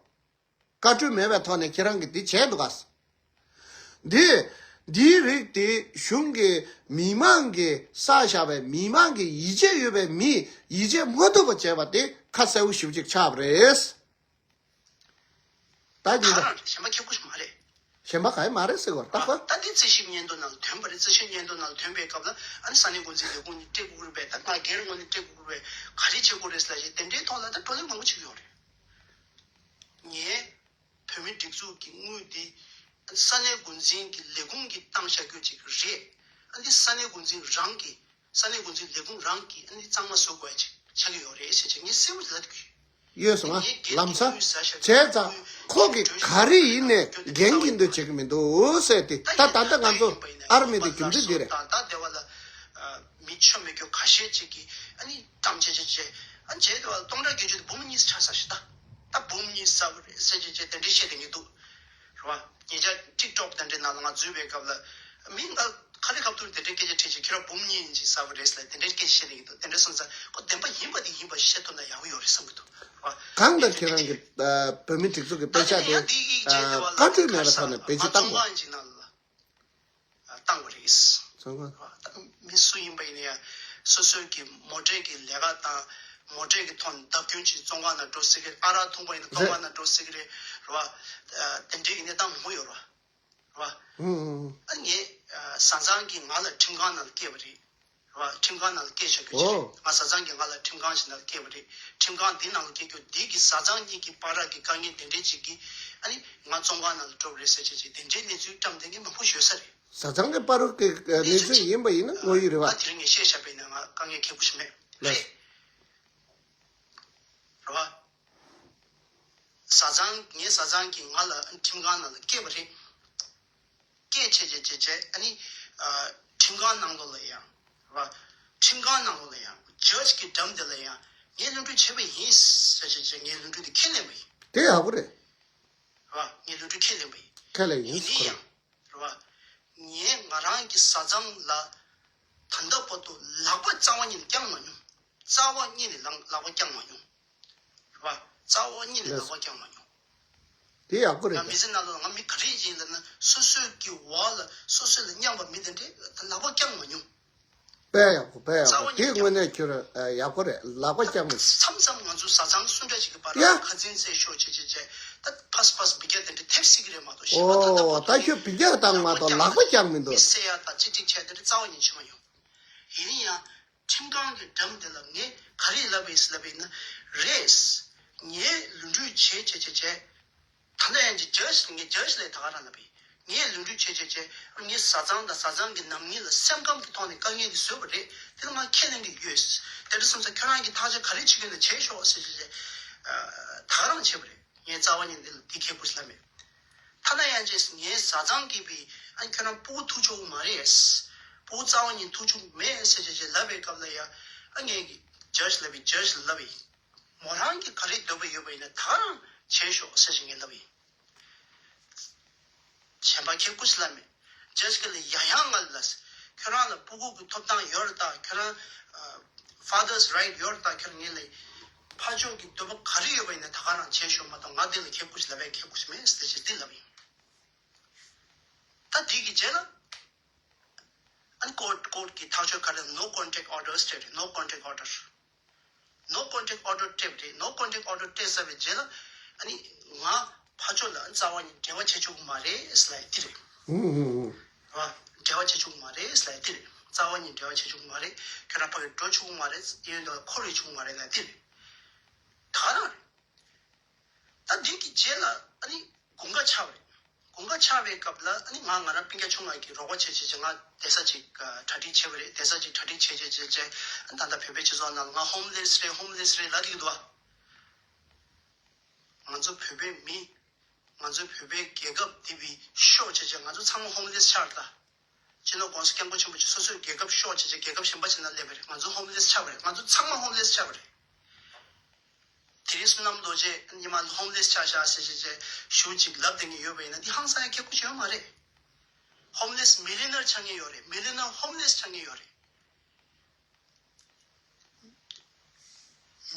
ཀྱིས་བཀའ་འཁྲོལ་མེད་པའི་ཐོག་ནས་ཁྱེད་རང་གིས་འདི་བྱས་འདུག་ག་འདི་འདིའི་རིགས་དེ་གཞུང་གིས་མི་མང་གིས་བསགས་བཞག་པའི་མི་མང་གི་ཡིད་ཆེས་ཡོད་པའི་མིས་ཡིད་ཆེས་མ་ཐུབ་པ་བྱས་པ་དེ་ཁ་གསལ་པོ་ཞེ་པོ་ཅིག་ཆགས་པ་རེད། ད་ཁྱེད་ད་ག་རང་རེད། གཞན་པ་ཁྱེད་ཀུ་ཤི་མ་རེད། གཞན་པ་ག་ཡེ་མ་རེད་ཟེར་བ་རེད། ད་ད་ད་འདི་རྩིས་ཞིབ་སྙན་ཐོ་ནང་ལ་ཐོན་པ་རེད། རྩིས་ཞིབ་སྙན་ཐོ་ནང་ལ་ཐོན་པའི་སྐབས་ལ་ཨ་ནི་ས་གནས་འགོ་འཛིན་ལས་ཁུངས་ནས་སྤྲད་དགོས་རེད་པས། ད་ང་སྒེར་ངོས་ནས་སྤྲད་དགོས་རེད་པས། ག་རེ་བྱེད་དགོས་རེད་ཟེར་ལབ་བྱས་དེ་འདྲའི་ཐོག་ལ་ད་བགྲོ་གླེང་མང་པོ་བྱེད་ཀྱི་ཡོད་རེད། ངས་བོད་མིའི་སྒྲིག་འཛུགས་ཀྱི་དངུལ་འདི་ས་གནས་འགོ་འཛིན་གྱི་ལས་ཁུངས་ཀྱིས་བཏང་བཞག་རྒྱུ་ཅིག་རེད། ཨ་འདི་ས་གནས་འགོ་འཛིན་རང་གིས་ས་གནས་འགོ་འཛིན་ལས་ཁུངས་རང་གིས་ཨ་ནི་གཙང་མ་བཟོ་དགོས་ཡ་ཅིག་ཆགས་ཀྱི་ཡོད་རེད་ཟེར་བྱས་ངས་གསལ་པོ་ཞིག་ལབ་ཀྱི་ཡོད། ཡོད་སོང་ང་། ལམ་སང་བྱས་ཙང་ཁོ་གིས་ག་རེ་ཡིན་ནས་འགན་འཁྱེར་འདོད་བྱེད་ཀྱི་མི་འདུག་ཟེར་ཏེ། ད་ད་ལྟ་ང་ཚོ་ཨ་རི་མི་དེ་རྒྱུ་མཚན་འདི་རེད། ད་ལྟ་སྡེ་བ་ལ་མི་ཆོ་མེད་རྒྱུ་ཁ་ཤས་ཅིག་གིས་ཨ་ནི་གཏམ་བྱས་བྱས་བྱས་ཨ་ནི་བྱས་ཏེ་བ་སྟོང་ཕྲག་བརྒྱད་ཅུ་དེ་འབུམ་གཉིས་ཆགས་ས་ཞིག་ད་ད་འབུམ་གཉིས་ཟ་བ་རེད་ཟེར་བྱས་བྱས་དེ་འདྲས་བཤད་དེ་ངས་འདུག་རེད་བ། ཉེ་ཆར་ཊིག་ཊོག་དེ་འདྲའི་ནང་ལ་ང་འཛུལ་བའི་སྐབས་ལ་མི་ང་ཁ་ལེ་ཁ་ཐུར་དེ་འདྲའི་སྐད་ཆ་དྲིས་བྱས་ཁྱེད་རང་འབུམ་གཉིས་ཡིན་ཅིག་ཟ་བ་རེད་ཟེར་ལ་དེ་འདྲའི་སྐད་ཆ་བཤད་དེ་ངས་འདུག་དེ་འདྲ་སོང་ཙང་ཁོ་བདེན་པ་ཡིན་པ་དེ་ཡིན་པ་བཤད་ཐུབ་ན་ཡག་པོ་ཡོད་རེད་བསམ་གྱི་འདུག་གང་ལྟར་ཁྱེད་རང་གི་ཨ་བོད་མི་སྒྲིག་འཛུགས་ཀྱི་དཔེ་ཆ་དེ་ཨ་བཀའ་འཁྲོལ་མེད་པ་ཐོག་ནས་བེད་སྤྱོད་བཏང་དགོས། བཏང་བ་རེད། ཚང་མ། མི་སུ་ཡིན་པ་ཡིན་ན་ཡང་སོ་སོའི་གི་མོ་ཊའི་གི་ལས་ཀ་དང་མོ་ཊའི་གི་ཐོག་ནས་བརྡབ་སྐྱོན་བྱེད་བཙོན་ཁང་ནང་འགྲོ་སྲིད་ཀྱི་རེད། ཨ་རག་འཐུང་པ་ཡིན་ན་བཙོན་ཁང་ནང་འགྲོ་སྲིད་ཀྱི་རེད། རེད་བ། དེ་འདྲའི་གི་གནས་སྟངས་མང་པོ་ཡོད་རེད་བ། རེད་བ། ཨ་ངས་བཟའ་ཚང་གིས་ང་ལ་ཁྲིམས་ཁང་ནང་ལ་སྐྱེལ་བ་རེད། རེད་བ། ཁྲིམས་ཁང་ནང་ལ་སྐྱེལ་བཞག་རྒྱུ་ཅིག་རེད། ང་བཟའ་ཚང་གིས་ང་ལ་ཁྲིམས་ཁང་ཞིག་ནང་ལ་སྐྱེལ་བ་རེད། ཁྲིམས་ཁང་འདི་ནང་ལ་སྐྱེལ་རྒྱུ་འདི་གི་བཟའ་ཚང་གཉིས་ཀྱི་བར་གྱི་དཀའ་ངལ་དེ་འདྲའི་ཅིག་གིས་ཨ་ནི་ང་བཙོན་ཁང་ནང་ལ་འགྲོ་བ་རེད་ཟེར་བྱས་ཅིག་དེ་འདྲའི་གནས་ཚུལ་བཀྲམ་བསྡད་མཁན་མང་པོ་ཡོད་ས་རེད། བཟའ་ཚང་གི་བར་གྱི་གནས་ཚུལ་ཡིན་པ་ཡིན་ན་དངོས་ཡོད་རེད་བ། ད་དེ་རིང་ངས་བཤད་བཞག་པ་ཡིན་ན་ང་དཀའ་ངལ་ཁྱད་པོ་ཞིག་མེད། ལགས། རེད། རེད་བ། བཟའ་ཚང་ངའི་བཟའ་ཚང་གིས་ང་ལ་ཁྲིམས་ཁང་ནང་ལ་སྐྱེལ་བ་རེད། སྐྱེལ་བྱས་བྱས་བྱས་བྱས་ཨ་ནི་ཨ་ཁྲིམས་ཁང་ནང་ལོགས་ལ་ཡང་རེད་བ། ཁྲིམས་ཁང་ནང་ལོགས་ལ་ཡང་ཇཇ་གི་འགྲམ་དེ་ལ་ཡང་ངས་ལུས་འབྲེལ་བྱས་པ་ཡིན་ཟེར་བྱས་བྱས་ངས་ལུས་འབྲེལ་དེ་ཁས་ལེན་པ་ཡིན། དེ་ཡག་པོ་རེད། རེད་བ། ངས་ལུས་འབྲེལ་ཁས་ལེན་པ་ཡིན། ཁས་ལེན་ཡིན་ཡིན་ན་ཁོ་རང་། ཡང་རེད་བ། ངས་ང་རང་གི་བཟའ་ཚང་ལ་ད་ལྟ་བར་དུ་ལག་པ་རྩ་བ་ཉིད་ནས་བརྐྱངས་མ་མྱོང་། རྩ་བ་ཉིད་ནས་ལག་ལག་པ་བརྐྱངས་མ་མྱོང་། རེད་བ། རྩ་བ་ཉིད་ནས་ལག་པ་བརྐྱངས་མ་མྱོང་། དེ་ཡག་པོ་རེད། ང་མི་ཚེ་ནང་ལ་ང་མི་ག་རེ་ཡིན་ལབ་ན་སོ་སོའི་གི་འོག་ལ་སོ་སོ་ལ་མཉམ་པ་མི་དེ་འདྲས་ལག་པ་བརྐྱངས་མ་མྱོང་། དཔེ་ཡག་པོ། དཔེ་ཡག་པོ། རྩ་བ་ཉིད་དེ་དངོས་གནས་ཁྱོད་ཡག་པོ་རེད། ལག་པ་བརྐྱངས་མི། མཚམས་མཚམས་ང་ཚོ་བཟའ་ཚང་སུ་འདྲ་ཞིག་གི་བར་ཡ། ཁ་འཛིན་རྩེད་ཤོག་བྱེད་བྱེད་བྱེད་ད་ཕ་སི་ཕ་སི་འབུད་རྒྱག་དེ་འདྲས་ཐེབས་སྲིད་ཀྱི་རེད་མ་གཏོགས་ཞེས་པ་ད་ལྟ་ཨོ་བར་ད་དུ་ཁྱོད་འབུད་རྒྱག་བཏང་མ་གཏོགས་ལག་པ་བརྐྱངས་མི་འདུག་མི་བསད་ཡ་དང་གཅིག་སྒྲིལ་བྱས་དེ་འདྲས་རྩ་བ་ཉིད་བྱེད་མ་མྱོང་། ཡིན་ཡང་། ཁྲིམས་ཁང་གི་འགྲམ་དེ་ལ་ངས་ག་རེ་ལབ་པ་ཡིན་ལབ་པ་ཡིན་ན། རེད། ངས་ལུས་འབྲེལ་བྱས་བྱས་བྱས་བྱས། ད་ལྟ་ཡང་ཅིག་ཇཇ་ངས་ཇཇ་ལ་ད་ག་རང་ལབ་པ་ཡིན། ངས་ལུས་འབྲེལ་བྱས་བྱས་བྱས་ངས་བཟའ་ཚང་དང་བཟའ་ཚང་གི་ནང་མི་ལ་སེམས་ཁམས་ཀྱི་ཐོག་ནས་དཀའ་ངལ་འདི་བཟོས་པ་རེད། དེ་ལ་ང་ཁས་ལེན་གྱི་ཡོད། དེ་འདྲ་སོང་ཙང་ཁྱོད་རང་གིས་ཐག་གཅོད་ག་རེ་བྱེད་ཀྱི་ཡོད་ན་བྱས་ཤོག་ཟེར་བྱས་བྱས། ད་ག་རང་བྱས་པ་རེད། ངས་རྩ་བ་ཉིད་འདི་ལ་འདི་ཁེ་པོ་ཞིག་ལབ་མེད། ཐ་ན་ཡང་ཅིག་ངའི་བཟའ་ཚང་གིས་པའི་ཨ་ཁྱོད་རང་སྤུ་གུ་ཐུག་ཆོག་གི་མ་རེད། སྤུ་གུ་རྩ་བ་ཉིད་ཐུག་ཆོག་གི་མེད་ཟེར་བྱས་བྱས་ལབ་པའི་སྐབས་ལ་ཡ། ཨ་ངས་ཀྱི་ཇཇ་ལབ་པའི་ཇཇ་ལབ་པའི། མོ་རང་གིས་ག་རེ་འདོད་པ་ཡོད་པ་ཡིན་ན་ད་རང་བྱས་ཤོག་ཟེར་བྱས་ངས་ལབ་པའི། གཞན་པ་ཁེ་པོ་ཞིག་ལབ་མེད། ཇཇ་གི་ལ་ཡང་ཡང་ང་ལ། ཁྱོད་རང་ལ་སྤུ་གུ་གི་ཐོབ་ཐང་ཡོད་རེད་ད། ཁྱོད་རང་ཕ་དར་སི་རའིཊ་ཡོད་རེད་ད། ཁྱོད་རང་ངས་ལ་ཕ་ཕྱོགས་ཀྱི་འདོད་པ་ག་རེ་ཡོད་པ་ཡིན་ན་ད་ག་རང་བྱས་ཤོག་མ་གཏོགས་ང་འདི་ལ་ཁེ་པོ་ཞིག་ལབ་ཡ་ཁེ་པོ་ཞིག་མེད་ཟེར་ཞིག་འདི་ལབ་ཡིན། ད་འདི་གི་རྗེས་ལ་ཨ་ནི་ཀོར་ཀོར་གི་ཐག་གཅོད་ག་རེ་no contact order སྤྲད་རེད། no contact order no contact order སྤྲད་པ་རེད། no contact order སྤྲད་ཚར་བའི་རྗེས་ལ་ཨ་ནི་ང་ཕ་ཕྱོགས་ལ་རྩ་བ་ནས་འབྲེལ་བ་བྱེད་ཆོག་གི་མ་རེད་ཟེར་ལབ་ཡ་འདི་རེད། ཧུམ་ཧུམ་ཧུམ། རེད་བ། འབྲེལ་བ་བྱེད་ཆོག་གི་མ་རེད་ཟེར་ལབ་ཡ་འདི་རེད། རྩ་བ་ནས་འབྲེལ་བ་བྱེད་ཆོག་གི་མ་རེད། ཁྱོད་རང་ཕ་གིར་འགྲོ་ཆོག་གི་མ་རེད། གཡས་གཡོན་དུ་འཁོར་ཡོང་ཆོག་གི་མ་རེད་ལབ་ཡ་འདི་རེད། ད་ག་རང་རེད། ད་འདི་གི་རྗེས་ལ་ཨ་ནི་དགུན་ཁ་ཆགས་པ་རེད། དགུན་ཁ་ཆགས་པའི་སྐབས་ལ་ཨ་ནི་ང་ང་རང་སྤུན་ཀྱག་ཆུང་བ་གི་རོགས་པ་བྱེད་བྱེད་བྱེད་ང་བསྡད་ས་ཅིག་གྲ་སྒྲིག་བྱས་པ་རེད། བསྡད་ས་ཅིག་གྲ་སྒྲིག་བྱས་བྱས་བྱས་བྱས་ཨ་ནི་ད་ལྟ་བོད་པའི་སྤྱི་ཚོགས་ནང་ལ་ང་ཧོམ་ལེ་སི་རེད། ཧོམ་ལེ་སི་རེད་ལབ་བསྡད་ཀྱི་འདུག་ཨ། ང་ཚོ་བོད་པའི་མི། ང་ཚོ་བོད་པའི་རྒྱལ་ཁབ་འདི་བའི་ཤོག་བྱས་བྱས་ང་ཚོ་ཚང་མ་ཧོམ་ལེ་སི་ཆགས་རེད་ད། སྤྱི་ནོར་༸གོང་ས་༸སྐྱབས་མགོན་ཆེན་པོ་མཆོག་སོ་སོའི་རྒྱལ་ཁབ་ཤོར་བྱས་བྱས་རྒྱལ་ཁབ་གཞན་པ་ཞིག་ནང་སླེབས་པ་རེད། ང་ཚོ་ཧོམ་ལེ་སི་ཆགས་པ་རེད། ང་ཚོ་ཚང་མ་ཧོམ་ལེ་སི་ཆགས་པ་རེད། དེ་རིང་བསོད་ནམས་རྡོ་རྗེ་ཉི་མ་ཧོམ་ལེ་སི་ཆགས་ཤག་ཟེར་བྱས་བྱས་ཞུ་ཅིག་ལབ་བསྡད་མཁན་ཡོད་པ་ཡིན་ན་འདི་ཧང་སང་ཡ་ཁེ་པོ་ཞིག་ཡོད་མ་རེད། ཧོམ་ལེ་སི་མི་ལི་ནར་ཆགས་མཁན་ཡོད་རེད། མི་ལི་ནར་ཧོམ་ལེ་སི་ཆགས་མཁན་ཡོད་རེད།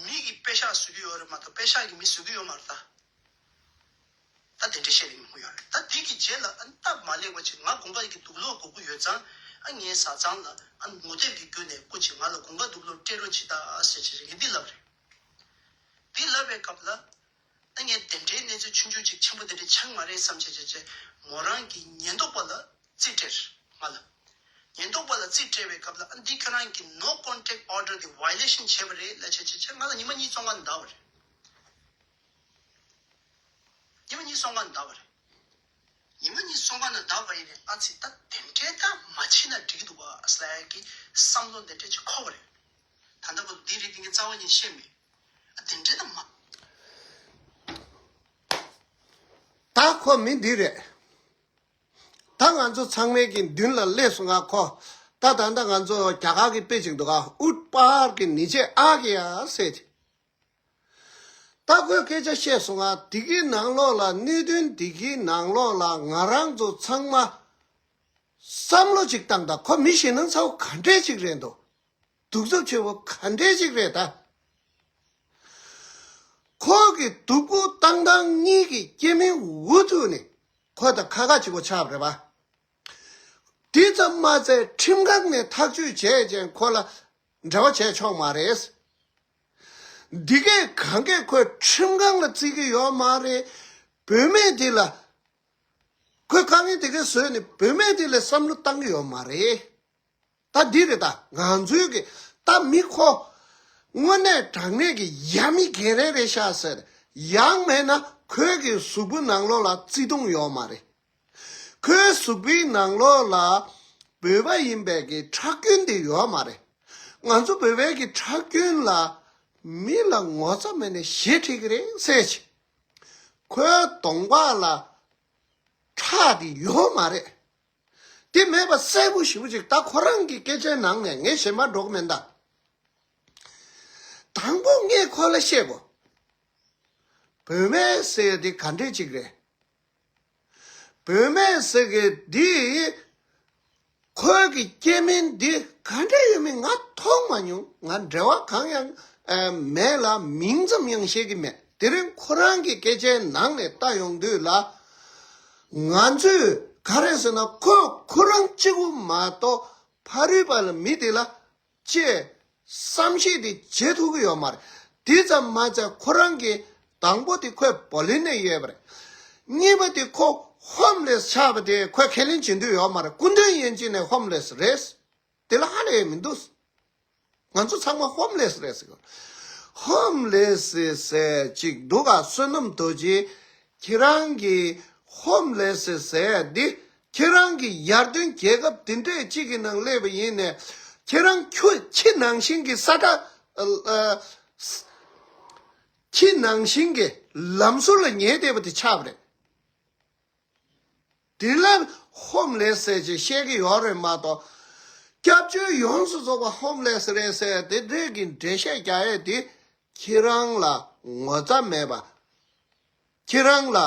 མི་གིས་པེ་ཤག་བཟོ་གི་ཡོད་རེད་མ་གཏོགས་པེ་ཤག་གིས་མི་བཟོ་གི་ཡོད་མ་རེད་ད། ད་དེ་འདྲ་བཤད་ལེ་མང་པོ་ཡོད་རེད། ད་དེ་གི་རྗེས་ལ་ཨ་ནི་སྟབས་མ་ལེགས་པ་ཅིག་ང་དགུན་ཁ་གི་དུག་སློག་དགོས་ཀྱི་ཡོད་ཙང་ཨ་ངའི་བཟའ་ཚང་ལ་ཨ་ངོ་དེབ་ཀྱི་བརྒྱུད་ནས་སྐུ་མཁྱེན་ང་ལ་དགུན་ཁ་དུག་སློག་སྤྲད་རོགས་བྱེད་ད་ཟེར་བྱས་ངས་འདི་ལབ་རེད། འདི་ལབ་པའི་སྐབས་ལ་ཨ་ངས་དེ་འདྲའི་གནས་ཚུལ་ཆུང་ཆུང་ཅིག་ཆེན་པོ་དེ་འདྲ་ཆགས་མ་རེད་བསམ་བྱས་བྱས་བྱས་མོ་རང་གི་ཉེན་རྟོག་པ་ལ་རྩིས་སྤྲད་ང་ལ། ཉེན་རྟོག་པ་ལ་རྩིས་སྤྲད་པའི་སྐབས་ལ་ཨ་འདི་ཁྱོད་རང་གི་no contact order དེ་violation བྱས་པ་རེད་ལབ་བྱས་བྱས་བྱས་ང་ལ་ཉི་མ་གཉིས་བཙོན་ཁང་ནང་བསྡད་པ་རེད། ཉི་མ་གཉིས་བཙོན་ཁང་ནང་བསྡད་པ་རེད། ཉི་མ་གཉིས་བཙོན་ཁང་ནང་བསྡད་པ་ཡིན་ནའི་ཨ་ཙི་ད་དེ་འདྲའི་ད་མ་བྱེད་ན་འགྲིག་གི་འདུག་ག་ཟེར་ཡ་གི་བསམ་བློ་དེ་འདྲ་ཅིག་འཁོར་བ་རེད། ད་ལྟ་བར་དུ་འདི་རིགས་འདི་ངས་རྩ་བ་ཉིད་བཤད་མེད། ཨ་དེ་འདྲའི་ད་མ། ད་ཁོ་མི་འདི་རེད། ད་ང་ཚོ་ཚང་མའི་གི་མདུན་ལ་སླེབས་སོང་ང་ཁོ། ད་ད་ལྟ་ང་ཚོ་རྒྱ་གར་གི་དཔེ་ཅིག་འདུག་ག་ཨུཏ་པཱར་གི་ནི་ཅེ་ཨ་གི་ཡ་ཟེར། ད་ཁོས་སྐད་ཆ་བཤད་སོང་ང་། འདི་གི་ནང་ལོགས་ལ་གནད་དོན་འདི་གི་ནང་ལོགས་ལ་ང་རང་ཚོ་ཚང་མ་བསམ་བློ་ཅིག་བཏང་དང་། ཁོ་མི་ཞེད་སྣང་ཚ་བོ་ག་འདྲས་ཅིག་རེད་འདུག་གདུག་རྩུབ་ཆེ་བོ་ག་འདྲས་ཅིག་རེད་ད། ཁོ་གི་སྡུག་པོ་བཏང་སྟངས་གཉིས་ཀྱི་སྐྱེ་དམན་འུ་ཐུག་ནས་ཁོ་དང་ཁ་ཁ་གཅིག་པོ་ཆགས་པ་རེད་པ། དེ་ཙམ་མ་ཚད་ཁྲིམས་ཁང་ནས་ཐག་གཅོད་བྱས་ཅན་ཁོ་ལ་འབྲེལ་བ་བྱས་ཆོག་མ་རེད། འདི་གས་གང་གས་ཁོས་ཁྲིམས་ཁང་ལ་བརྩི་གི་ཡོད་མ་རེད། བུད་མེད་འདི་ལ་ཁོས་དཀའ་ངལ་དེ་གས་བཟོས་ནས་བུད་མེད་འདི་ལ་བསམ་བློ་བཏང་གི་ཡོད་མ་རེད། ད་འདི་རེད། ད་ང་ཚོའི་གི་ད་མི་ཁོ་དངོས་གནས་དྲང་གནས་ཀྱི་ཡ་མི་ག་རེ་རེད་ཤག་ཟེར། ཡང་མེད་ན་ཁོའི་གི་གཟུགས་པོའི་ནང་ལོགས་ལ་བརྩེ་དུང་ཡོད་མ་རེད། ཁོའི་གཟུགས་པོའི་ནང་ལོགས་ལ་བོད་པ་ཡིན་པའི་གི་ཁྲག་རྒྱུན་དེ་ཡོད་མ་རེད། ང་ཚོ་བོད་པའི་གི་ཁྲག་རྒྱུན་ལ་མི་ལ་ངོ་ཚ་མེད་ནས་ཞེ་ཁྲེལ་གི་རེད་ཟེར་ཅིག་ཁོའི་གདོང་པ་ལ་ཁྲག་དེ་ཡོད་མ་རེད། དེ་མེད་པ་གསལ་པོ་ཞེ་པོ་ཅིག་ད་ཁོ་རང་གི་སྐད་ཆའི་ནང་ནས་ངས་ཞེ་མ་འགྲོ་གི་མིན་ད། དང་པོ་ངས་ཁོ་ལ་བཤད་དགོས། བུད་མེད་ཟེར་དེ་ག་འདྲས་ཅིག་རེད། བུད་མེད་ཟེར་གི་འདི་ཁོའི་གི་སྐྱེ་དམན་འདི་ག་འདྲས་ཡོད་མེད་ང་མཐོང་མ་མྱོང་། ང་འབྲེལ་བ་གང་ཡང་ཨ་མེད་ལ་མིང་ཙམ་ཡང་ཤེས་ཀྱི་མེད། དེ་རིང་ཁོ་རང་གི་སྐད་ཆའི་ནང་ནས་ལྟ་ཡོང་དུས་ལ་ང་ཚོས་ག་རེ་ཟེར་ན་ཁོ་ཁོ་རང་གཅིག་པུ་མ་གཏོགས་ཕ་རོལ་པ་ལ་མི་དེ་ལ་ཅེས་བསམ་ཤེས་དེ་བྱེད་ཐུབ་ཀྱི་ཡོད་མ་རེད། དེ་ཙམ་མ་ཚད་ཁོ་རང་གི་དང་པོ་དེ་ཁོས་བོ་ལིན་ནས་ཡོད་པ་རེད། གཉིས་པ་དེ་ཁོ་ཧོམ་ལེས་ཆགས་པ་དེ་ཁོས་ཁས་ལེན་བྱེད་འདོད་ཡོད་མ་རེད། སྐུ་མདུན་ཡན་ཅིན་ནས་ཧོམ་ལེས་རེད། དེ་ལ་ཧ་ལས་མི་འདུག་ང་ཚོ་ཚང་མ་ཧོམ་ལེས་རེད་ཟེར་གི། ཧོམ་ལེས་ཟེར་ཅིག་འདུག་ག་བསོད་ནམས་རྡོ་རྗེ། ཁྱེད་རང་གིས་ཧོམ་ལེས་ཟེར་འདི་ཁྱེད་རང་གི་ཡར་ཐོན་རྒྱལ་ཁབ་འདི་འདྲས་གཅིག་གི་ནང་སླེབས་པ་ཡིན་ནས་ཁྱེད་རང་ཁྱོད་ཁྱི་ནང་བཞིན་གྱི་ས་ཁྲ་ཨ་ཨ་ཁྱི་ནང་བཞིན་གྱི་ལམ་ཟུར་ལ་ཉལ་བསྡད་པ་དེ་ཆགས་པ་རེད། དེ་ལ་ཧོམ་ལེས་ཟེར་ཅིག་བཤད་ཀྱི་ཡོད་རེད་མ་གཏོགས། སྐྱབས་བཅོལ་ཡོངས་སུ་རྫོགས་པ་ཧོམ་ལེས་རེད་ཟེར་དེ་འདྲས་ཀྱི་འགྲེལ་བཤད་རྒྱག་ཡས་དེ་ཁྱེད་རང་ལ་ངོ་ཚ་མེད་པ། ཁྱེད་རང་ལ་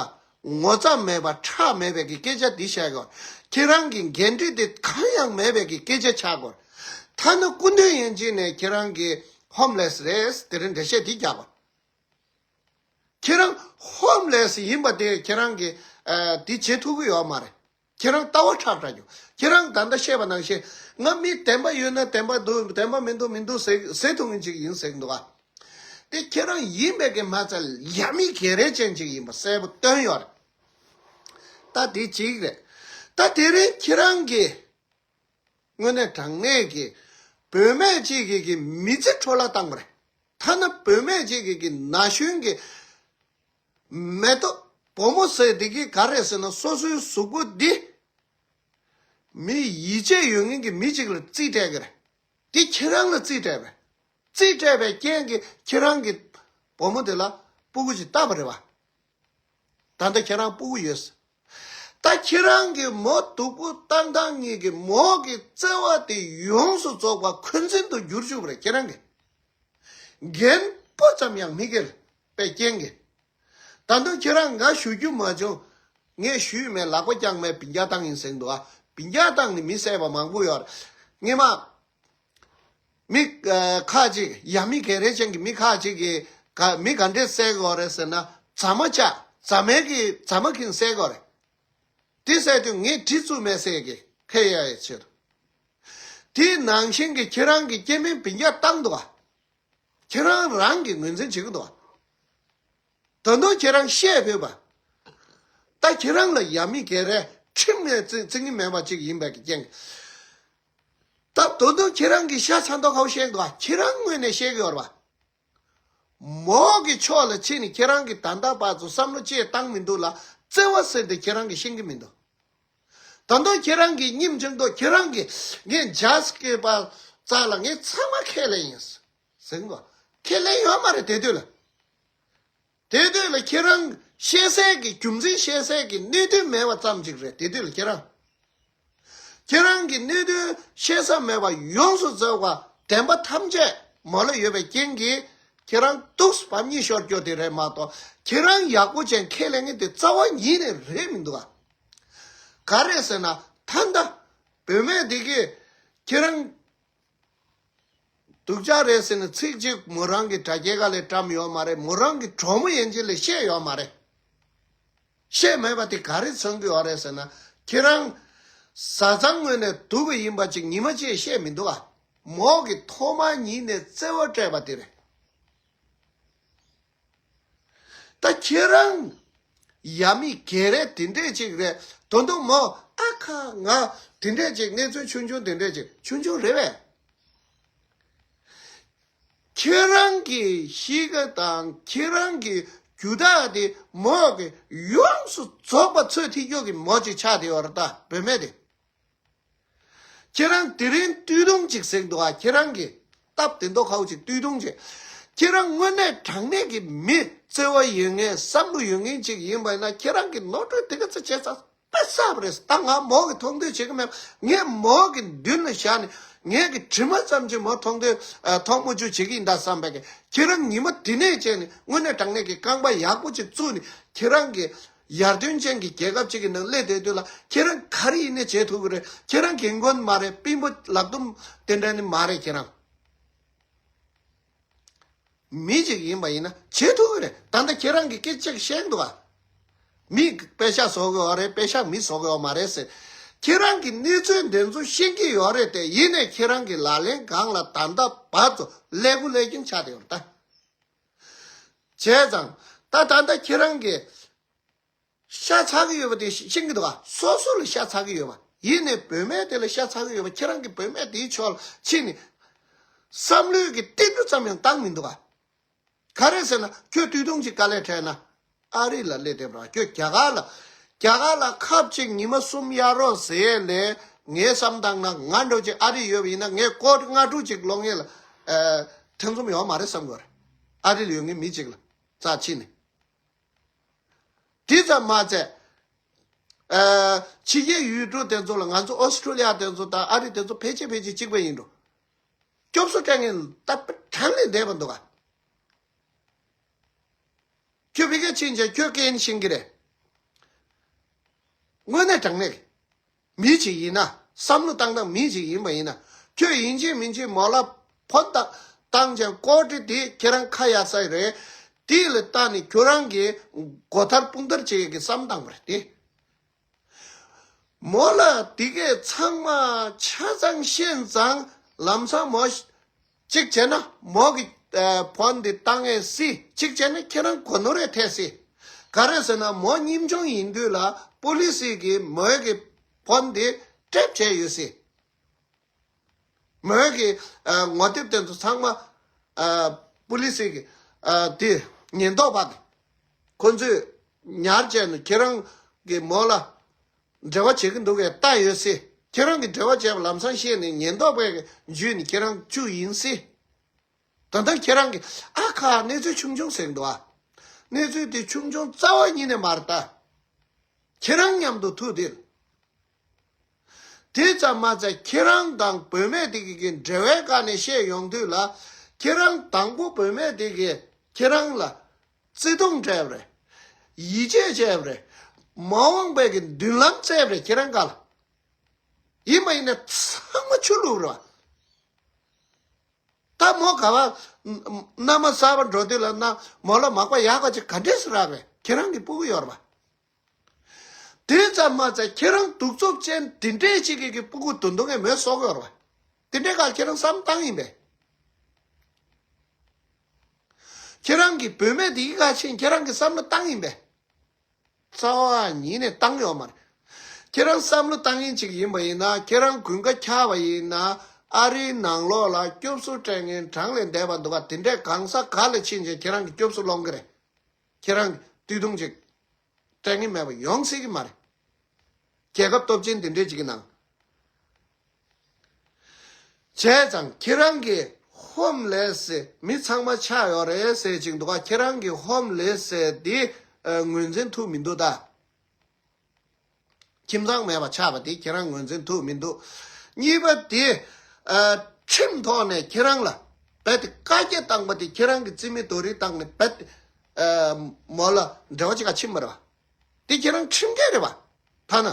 ངོ་ཚ་མེད་པ་ཁྲག་མེད་པའི་གི་སྐད་ཆ་འདི་བཤད་དགོས། ཁྱེད་རང་གི་འགན་འཁྲི་དེ་གང་ཡང་མེད་པའི་གི་སྐད་ཆ་ཆགས་དགོས། ཐ་ན་སྐུ་མདུན་ཡན་ཅིན་ནས་ཁྱེད་རང་གི་ཧོམ་ལེས་རེད་དེ་རིང་འགྲེལ་བཤད་འདི་རྒྱག་དགོས། ཁྱེད་རང་ཧོམ་ལེས་ཡིན་པ་དེ་ཁྱེད་རང་གི་ཨ་དེ་བྱེད་ཐུབ་ཀྱི་ཡོད་མ་རེད། ཁྱེད་རང་ལྟ་བ་ཁྲག་ཁྲག་རྒྱུ། ཁྱེད་རང་ད་ལྟ་བཤད་པ་ནང་བཞིན་ང་མི་བདེན་པ་ཡོད་ན་བདེན་པ་འདུག་བདེན་པ་མི་འདུག་མི་འདུག་ཟེར་ཟེར་ཐུབ་མཁན་ཅིག་ཡིན་ཟེར་གི་འདུག་ཨ། དེ་ཁྱེད་རང་ཡིན་པའི་གི་མ་ཚད་ཡ་མི་ག་རེ་ཅན་ཅིག་ཡིན་པ་གསལ་པོ་སྟོན་ཡོད་རེད། ད་དེ་གཅིག་རེད། ད་དེ་རིང་ཁྱེད་རང་གི་དངོས་གནས་དྲང་གནས་ཀྱི་བུད་མེད་ཅིག་གི་གི་མི་ཚེ་འཕྲོ་བརླག་བཏང་བ་རེད། ཐ་ན་བུད་མེད་ཅིག་གི་གི་ན་གཞོན་གྱི་མེ་ཏོག་བུ་མོ་ཟེར་འདི་གི་ག་རེ་ཟེར་ན་སོ་སོའི་གཟུགས་པོ་འདི་མི་ཡིད་ཆེས་ཡོད་མཁན་གྱི་མི་ཅིག་ལ་རྩིས་སྤྲད་གི་རེད། འདི་ཁྱེད་རང་ལ་རྩིས་སྤྲད་པས། རྩིས་སྤྲད་པའི་རྐྱེན་གྱིས་ཁྱེད་རང་གི་བུ་མོ་དེ་ལ་སྤུ་གུ་ཅིག་བཏགས་པ་རེད་བ། ད་ལྟ་ཁྱེད་རང་སྤུ་གུ་ཡོད། ད་ཁྱེད་རང་གི་མོ་སྡུག་པོ་བཏང་སྟངས་གཉིས་ཀྱི་མོ་གི་བརྩེ་བ་དེ་ཡོངས་སུ་རྫོགས་པ་འཁོན་འཛིན་དུ་འགྱུར་བཅུག་པ་རེད་ཁྱེད་རང་གི། འགན་སྤུ་ཙམ་ཡང་མི་འཁྱེར་པའི་རྐྱེན་གྱིས། ད་དུང་ཁྱེད་རང་ང་ཞུ་རྒྱུ་མ་བྱུང་། ངས་ཞུས་མེད་ལག་པ་བརྐྱངས་མེད་བིང་རྒྱག་བཏང་ཡིན་ཟེར་འདུག་ཨ། བིང་རྒྱག་བཏང་ནི་མི་བསད་པ་མང་པོ་ཡོད་རེད། སྔོན་མ། མི་ཨ་ཁག་ཅིག་ཡ་མི་ག་རེ་ཅན་གྱི་མི་ཁག་ཅིག་གིས་ག་མི་ག་འདྲས་བསད་དགོས་རེད་ཟེར་ན་རྫ་མ་བཅག་རྫ་མའི་གི་རྫ་མ་ཁྱེར་བསད་དགོས་རེད། དེ་བསད་དུས་ངས་གྲི་བཙུགས་མེད་ཟེར་གི་ཁ་ཡ་ཡ་ཕྱིར། དེ་ནང་བཞིན་གྱི་ཁྱེད་རང་གི་སྐྱེ་དམན་བིང་རྒྱག་བཏང་འདུག་ག་ཁྱེད་རང་རང་གི་ངོས་འཛིན་བྱེད་ཀྱི་འདུག་ག་ད་དུང་ཁྱེད་རང་བཤད་ཕོད་པ། ད་ཁྱེད་རང་ལ་ཡ་མི་ག་རེ་ཁྲིམས་ནས་བརྩི་བརྩི་གི་མེད་པ་ཅིག་ཡིན་པའི་གི་རྐྱེན་གྱིས། ད་དོ་དོ་ཁྱེད་རང་གི་ཤ་ཚ་མདོག་ཁ་པོ་བཤད་འདུག་ག་ཁྱེད་རང་ངོས་ནས་བཤད་གི་ཡོད་རེད་པ། མོ་གི་ཕྱོགས་ལ་ཕྱིན་ནས་ཁྱེད་རང་གི་ད་ལྟ་བར་དུ་བསམ་བློ་ཅིག་བཏང་མི་འདུག་ལ་བརྩེ་བ་ཟེར་དེ་ཁྱེད་རང་གིས་ཤེས་ཀྱི་མི་འདུག་ད་དུང་ཁྱེད་རང་གིས་སྙིང་རྗེ་མདོག་ཁྱེད་རང་གིས་ངས་འཇགས་སྐྱེས་པ་རྩ་ལ་ངས་ཚང་མ་ཁས་ལེན་ཡིན་ཟེར་གི་འདུག་ཁས་ལེན་ཡོད་མ་རེད་དེ་དུས་ལ། དེ་དུས་ལ་ཁྱེད་རང་བཤད་སའི་གི་རྒྱུ་མཚན་བཤད་སའི་གི་གནད་དོན་མེད་པ་ཙམ་ཅིག་རེད་དེ་དུས་ལ་ཁྱེད་རང་། ཁྱེད་རང་གི་གནད་དོན་བཤད་ས་མེད་པ་ཡོངས་སུ་རྫོགས་པ་བདེན་པ་ཐམས་ཅད་མོ་ལ་ཡོད་པའི་རྐྱེན་གྱིས་ཁྱེད་རང་ཏོག་ཙམ་བབ་སྙིང་ཤོར་རྒྱུ་དེ་རེད་མ་གཏོགས་ཁྱེད་རང་ཡག་པོ་ཅན་ཁས་ལེན་མཁན་དེ་རྩ་བ་ཉིད་ནས་རེད་མི་འདུག་ག་ག་རེ་ཟེར་ན་ད་ལྟ་བུད་མེད་དེ་གིས་ཁྱེད་རང་། སྡུག་ཅག་རེད་ཟེར་ནས་ཚིག་གཅིག་མོ་རང་གི་དྲ་རྒྱའི་སྒང་ལ་བཀྲམ་ཡོད་མ་རེད། མོ་རང་གི་གྲོགས་མོ་ཡན་ཆད་ལ་བཤད་ཡོད་མ་རེད། བཤད་མེད་པ་དེ་ག་རེ་མཚོན་གྱི་ཡོད་རེད་ཟེར་ན། ཁྱེད་རང་བཟའ་ཚང་ངོས་ནས་སྡུག་གི་ཡིན་པ་ཅིག་ཉི་མ་གཅིག་བཤད་མི་འདུག་ཨ། མོ་གི་ཐོག་མ་ཉིད་ནས་བརྩེ་བ་སྤྲད་པ་དེ་རེད། ད་ཁྱེད་རང་ཡ་མི་ག་རེ་དེ་འདྲས་ཅིག་རེད། ད་དུང་མོ་ཨ་ཁ་ང་དེ་འདྲས་ཅིག་གནས་ཚུལ་ཆུང་ཆུང་དེ་འདྲས་ཅིག་ཆུང་ཆུང་རེད་པས། ཁྱེད་རང་གི་གཤིས་ཀ་དང་ཁྱེད་རང་གི་རྒྱུ་དག་དེ་མོ་གི་ཡོངས་སུ་རྫོགས་པ་ཚོད་ཐིག་སྐྱོ་གི་མོ་ཅིག་ཆགས་བསྡད་ཡོད་རེད། ད་བུད་མེད་དེ། ཁྱེད་རང་དེ་རིང་སྟོད་ཐུང་ཅིག་ཟེར་འདུག་ཨ། ཁྱེད་རང་གི་སྟབས་བདེ་མདོག་ཁ་པོ་ཅིག་སྟོད་ཐུང་ཅིག་ཁྱེད་རང་དངོས་གནས་དྲང་གནས་ཀྱི་མི་བརྩེ་བ་ཡོད་མཁན་བསམ་བློ་ཡོད་མཁན་ཅིག་ཡིན་པ་ཡིན་ན། ཁྱེད་རང་གི་ནོར་འཁྲུལ་དེ་ག་ཚོད་བྱས་ཚར་པ་གསལ་པོ་རེད། ད་ང་མོ་གི་མཐོང་འདོད་བྱེད་ཀྱི་མེད། ངས་མོ་གི་མདུན་ལ་བཞག་ནས་ངས་གི་དྲི་མ་ཙམ་ཅིག་མོ་མཐོང་འདོད་ཨ་མཐོང་མ་བཅུག་བྱེད་ཀྱི་ཡིན་ད་བསམ་པའི་གི། ཁྱེད་རང་ཉི་མ་དེ་ནས་བྱས་ནས་དངོས་གནས་དྲང་གནས་ཀྱི་རྐང་པ་ཡག་པོ་ཅིག་བཙུགས་ནས་ཁྱེད་རང་གི་ཡར་ཐོན་ཅན་གྱི་རྒྱལ་ཁབ་ཅིག་གི་ནང་སླེབས་བསྡད་དུས་ལ། ཁྱེད་རང་ག་རེ་ཡིན་ནའི་བྱེད་ཐུབ་ཀྱི་རེད། ཁྱེད་རང་རྒན་རྒོན་མ་རེད། སྤུན་པོ་ལག་རྡུམ་དེ་འདྲ་ནི་མ་རེད། ཁྱེད་རང་མི་ཅིག་ཡིན་པ་ཡིན་ན་བྱེད་ཐུབ་ཀྱི་རེད། ད་ལྟ་ཁྱེད་རང་གི་སྐད་ཅིག་བཤད་འདུག་ག་མི་པེ་ཤག་བཟོ་གི་ཡོད་རེད། པེ་ཤག་མི་བཟོ་གི་ཡོད་མ་རེད་ཟེར། ཁྱེད་རང་གི་གནས་ཚུལ་འདི་ཚོ་ཤེས་ཀྱི་ཡོད་རེད་དེ། ཡིན་ནའི་ཁྱེད་རང་གི་ལག་ལེན་སྒང་ལ་ད་ལྟ་བར་དུ་ལས་འགུལ་ལས་ཀྱིན་ཆགས་བསྡད་ཡོད་རེད་ད། བྱས་ཙང་ད་ད་ལྟ་ཁྱེད་རང་གི་ཤ་ཚ་གི་ཡོད་པ་དེ་ཤེས་ཀྱི་འདུག་ག་སོ་སོ་ལ་ཤ་ཚ་གི་ཡོད་པ། ཡིན་ནའི་བུད་མེད་དེ་ལ་ཤ་ཚ་གི་ཡོད་པ། ཁྱེད་རང་གི་བུད་མེད་དེའི་ཕྱོགས་ལ་ཕྱིན་ནས་བསམ་བློའི་གི་ཏིལ་འབྲུ་ཙམ་ཡང་བཏང་མི་འདུག་ག་ག་རེ་ཟེར་ན། ཁྱོད་སྟོད་ཐུང་ཅིག་དཀའ་ལས་འཕྲད་ན་ཨ་རི་ལ་སླེབས་བསྡད་པ། ཁྱོད་རྒྱ་གར་ལ་རྒྱ་གར་ལ་ཁབ་ཅིག་ཉི་མ་གསུམ་གཡར་རོགས་ཟེར་ལས། ངའི་བསམ་སྟངས་ན་ང་འདྲ་ཅིག་ཨ་རི་ཡོད་པ་ཡིན་ན་ངས་ཀོ་ཊི་ལྔ་དྲུག་ཅིག་སློང་ཡས་ལ་ཨ་ཐེ་ཚོམ་ཡོད་མ་རེད་བསམ་གྱི་ཡོད་རེད། ཨ་རི་ལ་ཡོད་མཁན་མི་གཅིག་ལ་རྩ་ཕྱིན་ནས། དེ་ཙམ་མ་ཚད། ཨ་ཕྱི་རྒྱལ་ཡུལ་གྲུ་དེ་ཚོ་ལ། ང་ཚོ་ཨོ་སི་ཁྲུ་ལི་ཡ་དེ་ཚོ་དང་ཨ་རི་དེ་ཚོ་ཕལ་ཆེར་ཕལ་ཆེར་གཅིག་པ་ཡིན་འགྲོ། སྐྱོབ་གསོ་སྤྲད་མཁན་ད་དྲང་ལས་འདས་པ་འདུག་ག་ཁྱོད་ཕ་གིར་ཕྱིན་བྱས་ཁྱོད་སྐད་ཤེས་ཀྱི་རེད། དངོས་གནས་དྲང་གནས་ཀྱི་མི་ཅིག་ཡིན་ན། བསམ་བློ་བཏང་སྟངས་མི་ཅིག་ཡིན་པ་ཡིན་ན། ཁྱོད་ཡིན་གཅིག་མིན་གཅིག་མོ་ལ་ཕོན་བཏང་བཏང་བྱས་ཀོ་ཊི་དེ་ཁྱེད་རང་ཁ་ཡར་ས་རེད། དེ་ལ་བལྟས་ནས་ཁྱོད་རང་གི་མགོ་ཐར་དཔུང་ཐར་བྱེད་ཀྱི་བསམ་བཏང་བ་རེད་དེ། མོ་ལ་དེ་གས་ཚང་མ་ཆ་ཚང་ཤེས་ཙང་ལམ་སང་མོ་གཅིག་བྱས་ན་མོ་གི་ཨ་ཕོན་དེ་བཏང་ཡས་སྲིད། གཅིག་བྱས་ན་ཁྱེད་རང་གོ་ནོར་རེ་ཐེབས་སྲིད། ག་རེ་ཟེར་ན་མོ་ཉིན་ཆུང་ཡིན་དུས་ལ་པོ་ལི་སི་གིས་མོའི་གི་ཕོན་དེ་ཊེབ་བྱས་ཡོད་སྲིད། མོའི་གི་ཨ་ངོ་དེབ་དེ་ཚོ་ཚང་མ་ཨ་པོ་ལི་སི་གི་ཨ་དེ་ཉེན་རྟོག་པ་དེ་ཁོ་ཚོས་ཉར་བྱས་ནས་ཁྱེད་རང་གི་མོ་ལ་འབྲེལ་བ་བྱེད་ཀྱི་འདུག་གས་ལྟ་ཡོད་སྲིད། ཁྱེད་རང་གི་འབྲེལ་བ་བྱས་པ་ལམ་སང་ཤེས་ནས་ཉེན་རྟོག་པས་འཇུས་ནས་ཁྱེད་རང་བཅུག་ཡིན་སྲིད། ད་ལྟ་ཁྱེད་རང་གི་ཨ་ཁ་གནས་ཚུལ་ཆུང་ཆུང་ཟེར་གྱི་འདུག་ཨ། གནས་ཚུལ་དེ་ཆུང་ཆུང་རྩ་བ་ཉིད་ནས་མ་རེད་ད། ཁྱེད་རང་མཉམ་དུ་ཐུག་དེ། དེ་ཙམ་མ་ཚད་ཁྱེད་རང་དང་བུད་མེད་དེ་གི་གི་འབྲེལ་བའི་སྒང་ནས་བཤད་ཡོང་དུས་ལ། ཁྱེད་རང་དང་པོ་བུད་མེད་དེ་གིས་ཁྱེད་རང་ལ་བརྩེ་དུང་སྤྲད་པ་རེད། ཡིད་ཆེས་བྱས་པ་རེད། མ་འོངས་པའི་གི་མདུན་ལམ་བཙལ་བ་རེད། ཁྱེད་རང་སྒང་ལ། ཡིན་པ་ཡིན་ན་ཚང་མ་ཆུ་བླུགས་རེད་བ། ད་མོ་ག་བ་མནའ་མ་གསར་པ་འགྲོ་དུས་ལ་ན་མོ་ལ་མག་པ་ཡག་པ་ཅིག་ག་འདྲས་སུ་རག་རེད། ཁྱེད་རང་གི་སྤུ་གུ་ཡོད་རེད་བ། དེ་ཙམ་མ་ཚད་ཁྱེད་རང་གདུག་རྩུབ་ཅན་དེ་འདྲས་ཅིག་གི་གི་སྤུ་གུ་དུ་འདུག་ངས་མོས་གསོ་གི་ཡོད་རེད་བ། དེ་འདྲས་ག་ཁྱེད་རང་བསམ་བཏང་ཡིན་པས། ཁྱེད་རང་གི་བུད་མེད་དེ་ག་ཕྱིན་ཁྱེད་རང་གི་བསམ་བློ་བཏང་ཡིན་པས། རྩ་བ་ཉིད་ནས་བཏང་ཡོད་མ་རེད། ཁྱེད་རང་བསམ་བློ་བཏང་མཁན་ཅིག་ཡིན་པ་ཡིན་ན། ཁྱེད་རང་དགུན་ཁ་འཁྱག་པ་ཡིན་ན་ཨ་རིའི་ནང་ལོགས་ལ་སྐྱོབ་གསོ་སྤྲད་མཁན་གྲངས་ལས་འདས་པ་འདུག་ག་དེ་འདྲས་གང་ས་ག་ལ་ཕྱིན་བྱས་ཁྱེད་རང་གི་སྐྱོབ་གསོ་སློང་གི་རེད། ཁྱེད་རང་གི་སྟོད་ཐུང་ཅིག་སྤྲད་མཁན་མེད་པ་ཡོང་སྲིད་ཀྱི་མ་རེད། རྒྱལ་ཁབ་སྟོབས་ཆེན་དེ་འདྲས་ཅིག་གི་ནང་། བྱས་ཙང་ཁྱེད་རང་གི་ཧོམ་ལེས་ཟེར་མི་ཚང་མ་ཆགས་ཡོད་རེད་ཟེར་ཅིག་འདུག་ག་ཁྱེད་རང་གི་ཧོམ་ལེས་ཟེར་དེ་ཨ་ངོས་འཛིན་ཐུབ་མི་འདུག་ད། ཁྱིམ་ཚང་མེད་པ་ཆགས་པ་དེ་ཁྱེད་རང་ངོས་འཛིན་ཐུབ་མི་འདུག་གཉིས་པ་དེ་ཨ་ཁྲིམས་ཐོག་ནས་ཁྱེད་རང་ལ་རྦད་དེ་བཀའ་རྒྱ་བཏང་པ་དེ། ཁྱེད་རང་གི་རྩིས་མེད་རྡོག་རིལ་བཏང་ནས་རྦད་དེ་ཨ་མོ་ལ་འབྲེལ་བ་ཅིག་ག་ཕྱིན་པ་རེད་བ། དེ་ཁྱེད་རང་ཁྲིམས་འགལ་རེད་བ། ཐ་ན་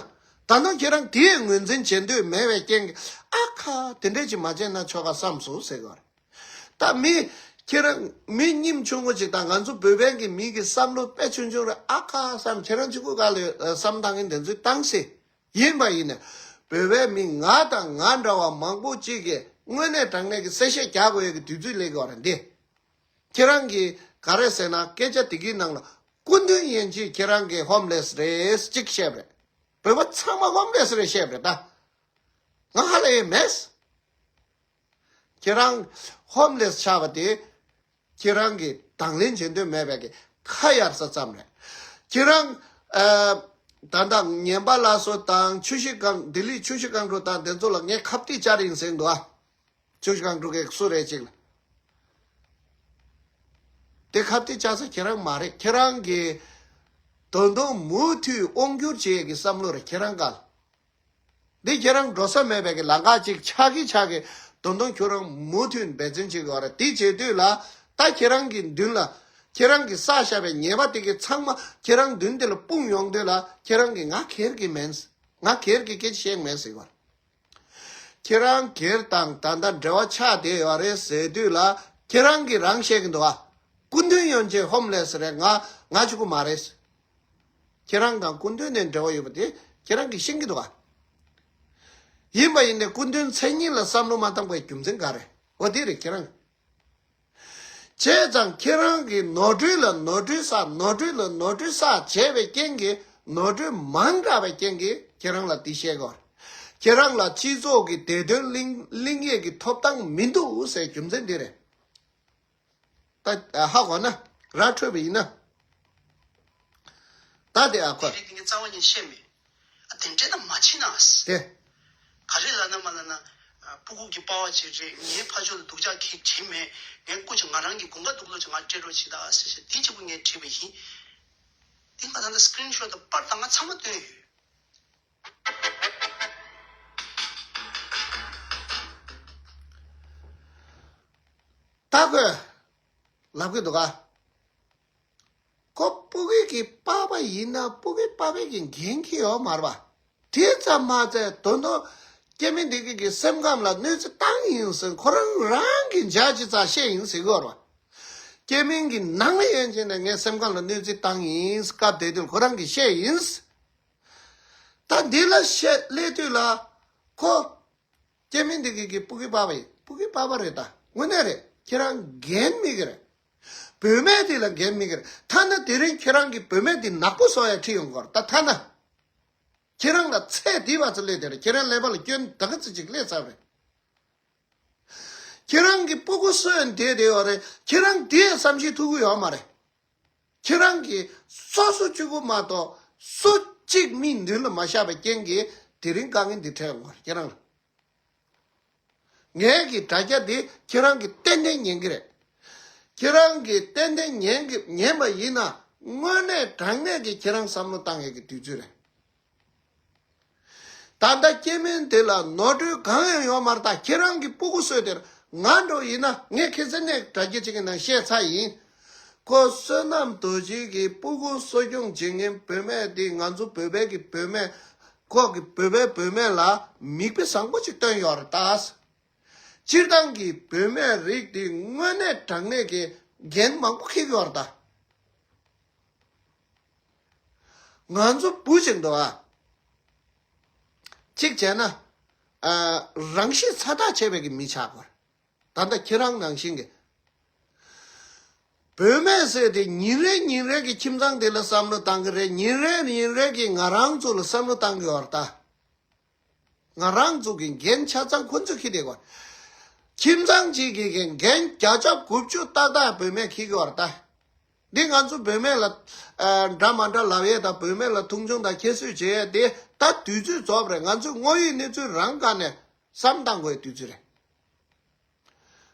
ད་ནང་ཁྱེད་རང་དེའི་ངོས་འཛིན་བྱེད་འདོད་མེད་པའི་རྐྱེན་གྱིས་ཨ་ཁ་དེ་འདྲས་ཅིག་མ་བྱས་ན་ཆོག་ག་བསམ་སོང་ཟེར་གི་བ་རེད། ད་མི་ཁྱེད་རང་མི་སྙིང་ཆུང་ངུ་ཅིག་དང་ང་ཚོ་བོད་པའི་གི་མི་གི་བསམ་བློ་དཔེ་ཆུང་ཆུང་རེད། ཨ་ཁ་བསམ། ཁྱེད་རང་གཅིག་པུ་ག་ལ་ཡོད་བསམ་བཏང་གིན་དེ་ཚོའི་བཏང་སྲིད། ཡིན་པ་ཡིན་ནས་བོད་པའི་མི་ང་དང་ང་འདྲ་བ་མང་པོ་ཅིག་གིས་དངོས་གནས་དྲང་གནས་ཀྱི་གསལ་བཤད་རྒྱག་དགོས་ཡས་ཀྱི་དུས་ཚོད་སླེབས་ཀྱི་ཡོད་རེད་འདི། ཁྱེད་རང་གིས་ག་རེ་ཟེར་ན་སྐད་ཆ་དེ་གི་ནང་ལ་སྐུ་མདུན་ཡན་ཆད་ཁྱེད་རང་གི་ཧོམ་ལེས་རེད་ཅིག་བཤད་པ་རེད། བོད་པ་ཚང་མ་ཧོམ་ལེས་རེད་བཤད་པ་རེད་ད། ང་ཧ་ལས་ཡས་མེད། ཁྱེད་རང་ཧོམ་ལེས་ཆགས་པ་དེ་ཁྱེད་རང་གིས་དང་ལེན་བྱེད་འདོད་མེད་པའི་གི་ཁ་གཡར་ས་ཙམ་རེད། ཁྱེད་རང་ཨ་ད་ལྟ་ངན་པ་ལ་སོ་དང་ཆུ་བཞི་སྒང་ལྡི་ལི་ཆུ་བཞི་སྒང་དྲུག་དང་དེ་ཚོ་ལ་ངས་ཁ་གཏད་བཅར་ཡིན་ཟེར་འདུག་ཨ། ཆུ་བཞི་སྒང་དྲུག་གི་སུ་རེད་ཅིག་ལ། དེ་ཁ་གཏད་བཅར་ས་ཁྱེད་རང་མ་རེད། ཁྱེད་རང་གིས་ད་དུང་མུ་མཐུད་དབང་སྒྱུར་བྱེད་ཡས་ཀྱི་བསམ་བློ་རེད་ཁྱེད་རང་ག་ལ། འདི་ཁྱེད་རང་འགྲོ་ས་མེད་པའི་གི་ལམ་ཁ་ཅིག་ཆགས་ཀྱི་ཆགས་ཀྱི་ད་དུང་ཁྱོད་རང་མུ་མཐུད་འབད་བརྩོན་བྱེད་དགོས་རེད། དེ་བྱེད་དུས་ལ་ད་ཁྱེད་རང་གི་མདུན་ལ་ཁྱེད་རང་གིས་བསགས་བཞག་པའི་ཉེས་པ་དེ་གི་ཚང་མ་ཁྱེད་རང་མདུན་དེ་ལ་སྤུངས་ཡོང་དུས་ལ་ཁྱེད་རང་གིས་ང་སྒེར་གྱི་མིན། ང་སྒེར་གྱི་སྐད་ཆ་བཤད་མེད་ཟེར་བ། ཁྱེད་རང་སྒེར་དང་ད་ལྟ་འབྲེལ་བ་ཆགས་བསྡད་ཡོད་རེད་ཟེར་དུས་ལ་ཁྱེད་རང་གིས་རང་བཤད་ཀྱི་འདུག་ཨ། སྐུ་མདུན་ཡན་ཆད་ཧོམ་ལེས་རེད། ང་ང་གཅིག་པུ་མ་རེད། ཁྱེད་རང་དང་སྐུ་མདུན་ནས་འབྲེལ་བ་ཡོད་པ་དེ་ཁྱེད་རང་གིས་ཤེས་ཀྱི་འདུག་ག་ཡིན་པ་ཡིན་ནའི་སྐུ་མདུན་མཚན་ཉིད་ལ་བསམ་བློ་མ་བཏང་པའི་རྒྱུ་མཚན་ག་རེ། འོ་དེ་རེད་ཁྱེད་རང་། བྱས་ཙང་ཁྱེད་རང་གིས་ནོར་འཁྲུལ་ལ་ནོར་འཁྲུལ་བསགས། ནོར་འཁྲུལ་ལ་ནོར་འཁྲུལ་བསགས་བྱས་པའི་རྐྱེན་གྱིས་ནོར་འཁྲུལ་མང་དྲགས་པའི་རྐྱེན་གྱིས་ཁྱེད་རང་ལ་འདི་བཤད་དགོས། ཁྱེད་རང་ལ་སྤྱི་ཚོགས་ཀྱི་བདེ་དོན་གླེང་གླེང་ཡས་ཀྱི་ཐོབ་ཐང་མི་འདུག་ཟེར་རྒྱུ་མཚན་འདི་རེད། ད་ཧ་གོ་ན་ར་འཕྲོད་པ་ཡིན་ན། ད་དེ་ཨ་ཁོ། དེ་རིགས་ངས་རྩ་བ་ཉིད་བཤད་མེད། ཨ་དེ་འདྲས་ད་མ་བྱེད་ན། དེ། ག་རེ་ལབ་ན་མ་ལབ་ན། ཨ་སྤུ་གུ་གི་པ་ཕ་ཅིག་རེད། ངའི་ཕ་ཕྱོགས་ལ་སྡུག་ཅག་གི་བྱེད་མེད། ངའི་སྐུ་ཅིག་ང་རང་གི་དགུན་ཁ་སྡུག་ལོ་ཅིག་ང་སྤྲད་རོགས་བྱེད་ད་ཟེར་བྱས་དེ་གཅིག་པུ་ངས་བྲིས་པ་ཡིན། དེ་ང་ད་ལྟ་སི་ཀི་རིན་ཤོ་ཊི་དང་པར་དང་ང་ཚང་མ་བཏོན་ཡོད། ད་ཁོས་ལབ་ཀྱི་འདུག་ག་ཁོ་སྤུ་གུ་གི་པ་ཕ་ཡིན་ན་སྤུ་གུ་པ་ཕ་གི་འགན་འཁྱེར་ཡོད་མ་རེད་པ། དེ་ཙམ་མ་ཚད་ད་དུང་སྐྱེ་དམན་དེ་གི་གི་སེམས་ཁམས་ལ་གནོད་འཚེ་བཏང་ཡིན་ཟེར་ཁོ་རང་རང་གི་འཇགས་ཅི་ཙག་བཤད་ཡིན་ཟེར་གི་ཡོད་རེད་པ། སྐྱེ་དམན་གྱི་ནང་ལ་ཡོད་ཅེ་ན་ངས་སེམས་ཁམས་ལ་གནོད་འཚེ་བཏང་ཡིན་སྐབས་དེ་དུས་ཁོ་རང་གིས་བཤད་ཡིན། ད་འདི་ལ་བཤད་སླེབས་དུས་ལ་ཁོ། སྐྱེ་དམན་འདི་གི་གི་སྤུ་གུའི་པ་ཕ་ཡིན། སྤུ་གུའི་པ་ཕ་རེད་ད། དངོས་གནས་རེད། ཁྱེད་རང་འགན་མེད་གི་རེད། བུད་མེད་དེ་ལ་འགན་མེད་གི་རེད། ཐ་ན་དེ་རིང་ཁྱེད་རང་གི་བུད་མེད་དེ་ནག་པོ་བཟོ་ཡ་ཁྲིད་ཡོང་གི་རེད་ད། ཐ་ན། ཁྱེད་རང་ལ་ཚད་དེ་བ་ཚོ་སླེབས་དེ་རེད། ཁྱེད་རང་ཀླད་པ་ལ་སྐྱོན་ད་ག་ཚོད་ཅིག་སླེབས་ཚར་རེད། ཁྱེད་རང་གི་སྤུ་གུ་སུ་ཡང་བསྡད་བསྡད་ཡོད་རེད། ཁྱེད་རང་དེ་བསམ་ཤེས་ཐུབ་ཀྱི་ཡོད་མ་རེད། ཁྱེད་རང་གིས་སོ་སོ་གཅིག་པུ་མ་གཏོགས་སུ་གཅིག་མིའི་མདུན་ལ་མ་བཞག་པའི་རྐྱེན་གྱིས་དེ་རིང་དཀའ་ངལ་འདི་འཕྲད་ཡོང་གི་རེད་ཁྱེད་རང་ལ། ངའི་གི་དྲ་རྒྱ་འདི་ཁྱེད་རང་གིས་ཏན་ཏན་ཉན་གི་རེད། ཁྱེད་རང་གིས་ཏན་ཏན་ཉན་གི་ཉན་པ་ཡིན་ན་དངོས་གནས་དྲང་གནས་ཀྱི་ཁྱེད་རང་བསམ་བློ་བཏང་ཡས་ཀྱི་དུས་ཚོད་རེད། ད་ལྟ་སྐྱེ་དམན་དེ་ལ་ནོར་འཁྲུལ་གང་ཡང་ཡོད་མ་རེད། ད་ཁྱེད་རང་གི་སྤུ་གུ་གསོས་དེར་ང་འགྲོ་ཡིན་ན་ངས་ཁ་སང་ནས་དྲ་རྒྱ་གཅིག་གི་ནང་བཤད་ཚར་ཡིན། ཁོ་བསོད་ནམས་རྡོ་རྗེ་གི་སྤུ་གུ་གསོ་སྐྱོང་བྱེད་མཁན་བུད་མེད་དེ་ང་ཚོ་བོད་པའི་གི་བུད་མེད། ཁོ་གི་བོད་པའི་བུད་མེད་ལ་མིག་དཔེ་བཟང་པོ་ཅིག་སྟོན་ཡོད་རེད་ད། སྤྱིར་བཏང་གི་བུད་མེད་རིགས་དེ་དངོས་གནས་དྲང་གནས་ཀྱི་འགན་མང་པོ་འཁྱེར་གྱི་ཡོད་རེད་ད། ང་ཚོ་བུ་ཅིག་འདུག་ཨ། གཅིག་བྱས་ན། ཨ། རང་གཤིས་ཚ་ཐག་ཆད་པའི་གི་མི་ཆགས་དགོས། ད་ལྟ་ཁྱེད་རང་ནང་བཞིན་གི། བུད་མེད་ཟེར་དེ་ཉིན་རེ་ཉིན་རེ་གི་ཁྱིམ་ཚང་དེ་ལ་བསམ་བློ་བཏང་གི་རེད། ཉིན་རེ་ཉིན་རེ་གི་ང་རང་ཚོ་ལ་བསམ་བློ་བཏང་གི་ཡོད་རེད་ད། ང་རང་ཚོ་གི་འགན་ཆ་ཚང་ཁོ་ཚོས་འཁྱེར་བསྡད་ཡོད། ཁྱིམ་ཚང་གཅིག་གི་གི་འགན་བརྒྱ་ཆ་དགུ་བཅུ་ཏག་ཏག་བུད་མེད་འཁྱེར་གི་ཡོད་རེད་ད། འདི་ང་ཚོ་བུད་མེད་ལ་ཨ་འདྲ་མ་འདྲ་ལབ་ཡས་དང་བུད་མེད་ལ་མཐོང་ཆུང་དང་ཁྱད་གསོད་བྱེད་ཡས་དེ་ད་དུས་ཚོད་རྫོགས་པ་རེད། ང་ཚོས་དངོས་ཡོད་གནས་ཚུལ་རང་སྒང་ནས་བསམ་བཏང་དགོས་ཡས་དུས་ཚོད་རེད།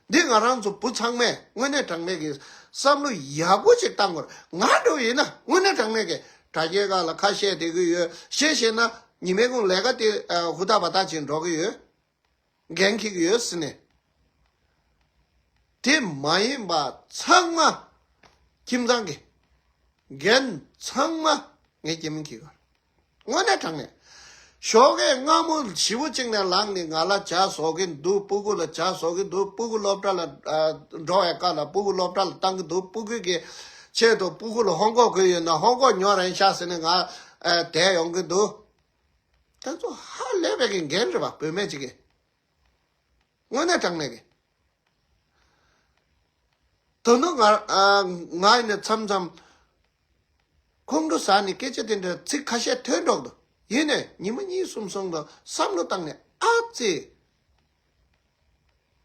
འདི་ང་རང་ཚོ་བུ་ཚང་མས་དངོས་གནས་དྲང་གནས་ཀྱི་བསམ་བློ་ཡག་པོ་ཅིག་བཏང་དགོས་རེད། ང་འདྲ་བོ་ཡིན་ན་དངོས་གནས་དྲང་གནས་ཀྱི་དྲ་རྒྱའི་སྒང་ལ་ཁ་བཤད་བསྡད་ཀྱི་ཡོད། གཞས་བཤད་ན་ཉི་མའི་གུང་ལས་ཀ་དེ་ཨ་ཧུར་ཐག་འབད་ཐག་བྱས་འགྲོ་གི་ཡོད། འགན་འཁྱེར་གྱི་ཡོད་ཟེར་ནས། དེ་མ་ཡིན་པ་ཚང་མ་ཁྱིམ་ཚང་གི་འགན་ཚང་མ་ངས་སྐྱེ་དམན་འཁྱེར་གྱི་ཡོད། དངོས་གནས་དྲང་གནས། ཞོགས་ཀས་སྔ་མོ་ཞེ་པོ་ཅིག་ནས་ལངས་ནས་ང་ལ་ཇ་བཟོ་གི་འདུག་སྤུ་གུ་ལ་ཇ་བཟོ་གི་འདུག་སྤུ་གུ་སློབ་གྲྭ་ལ་ཨ་འགྲོ་བའི་སྐབས་ལ་སྤུ་གུ་སློབ་གྲྭ་ལ་བཏང་གི་འདུག་སྤུ་གུ་གི་ཆེད་དུ་སྤུ་གུ་ལ་ཧོང་ཀོག་གོན་ཡོད་ན་ཧོང་ཀོག་ཉོ་རན་ཤག་ཟེར་ནས་ང་ཨ་བསྡད་ཡོང་གི་འདུག་དེ་ཚོ་ཧ་ལས་པའི་གི་འགན་རེད་པ། བུད་མེད་ཅིག་གི་དངོས་གནས་དྲང་གནས་གི། ད་དུང་ང་ཨ་ང་ཡིན་ན་མཚམས་མཚམས་ཁོང་ཁྲོ་ཟ་ནས་སྐད་ཆ་དེ་འདྲ་ཚིག་ཁ་ཤས་ཐོན་འགྲོ་གི་འདུག་ཡིན་ནའི་ཉི་མ་གཉིས་གསུམ་སོང་དུས་བསམ་བློ་བཏང་ནས་ཨ་ཙི།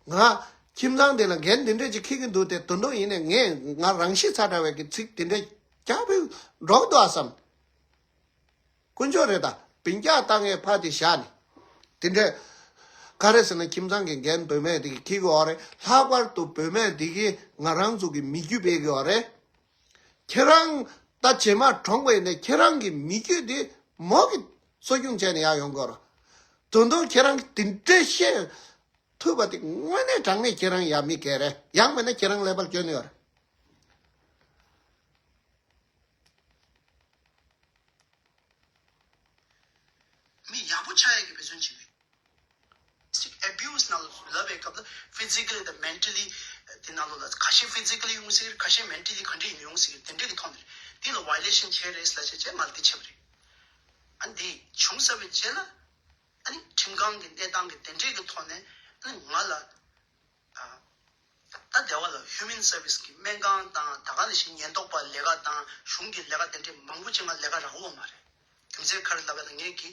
ང་ཁྱིམ་ཚང་དེ་ལ་འགན་དེ་འདྲ་ཅིག་འཁྱེར་གྱི་འདུག་སྟེ། ད་དུང་ཡིན་ནའི་ངས་ང་རང་ཤི་ཚ་དྲགས་པའི་གི་ཚིག་དེ་འདྲ་རྒྱག་པའི་འགྲོ་གི་འདུག་ཨ་བསམ། དཀོན་མཆོག་རེད་ད། བིན་སྐྱག་བཏང་ངས་ཕར་དེ་བཞག་ནས། དེ་འདྲ་ག་རེ་ཟེར་ན་ཁྱིམ་ཚང་གི་འགན་བུད་མེད་དེ་གིས་འཁྱེར་གི་ཡོད་རེད། ལྷག་པར་དུ་བུད་མེད་དེ་གིས་ང་རང་ཚོ་གི་མི་རྒྱུད་སྤེལ་གི་ཡོད་རེད། ཁྱེད་རང་ད་རྗེས་མ་གྲོངས་པ་ཡིན་ནའི་ཁྱེད་རང་གི་མི་རྒྱུད་དེ་མོ་གིས་གསོ་སྐྱོང་བྱས་ནས་ཡར་ཡོང་གི་ཡོད་རེད། ད་དུང་ཁྱེད་རང་གིས་དེ་འདྲ་བཤད་ཐུབ་པ་དེ་དངོས་གནས་དྲང་གནས་ཁྱེད་རང་ཡ་མི་སྐལ་རེད། ཡང་མིན་ན་ཁྱེད་རང་ཀླད་པ་ལ་སྐྱོན་ཡོད་རེད། མི་ཡག་པོ་ཆགས་ཡག་གི་འབད་བརྩོན་བྱེད་དགོས། Domestic abuse ནང་ལ་ལབ་པའི་སྐབས་ལ་ཕི་ཛི་ཀལ་ལི་དང་མེན་ཊལ་ལི་དེ་ནང་ལོགས་ལ་ཁ་ཤས་ཕི་ཛི་ཀལ་ལི་ཡོང་སྲིད་ཀྱི་རེད། ཁ་ཤས་མེན་ཊལ་ལི་ག་འདྲ་ཡིན་ཡོང་སྲིད་ཀྱི་རེད། དེ་འདྲ་གི་ཐོག་ནས་དེ་ལ་ཝའི་ལེ་ཤན་བྱས་རེད་ཟེར་བྱས་བྱས་ང་ལ་དེ་བྱས་པ་རེད། ཨ་འདི་བྱུང་ཚར་བའི་རྗེས་ལ་ཨ་ནི་ཁྲིམས་ཁང་གི་གནས་སྟངས་ཀྱི་དེ་འདྲ་གི་ཐོག་ནས་ཨ་ནི་ང་ལ་ཨ། ད་སྡེ་བ་ལ་ཧིའུ་མན་སར་བི་སི་གི་སྨན་ཁང་དང་ད་ག་ནང་བཞིན་ཉེན་རྟོག་པ་ལས་ཀ་དང་གཞུང་གི་ལས་ཀ་དེ་འདྲའི་མང་པོ་ཅིག་ང་ལས་ཀ་རག་གི་ཡོད་མ་རེད། རྒྱུ་མཚན་ག་རེ་ལབ་ཡ་ད་ངས་ཀྱི་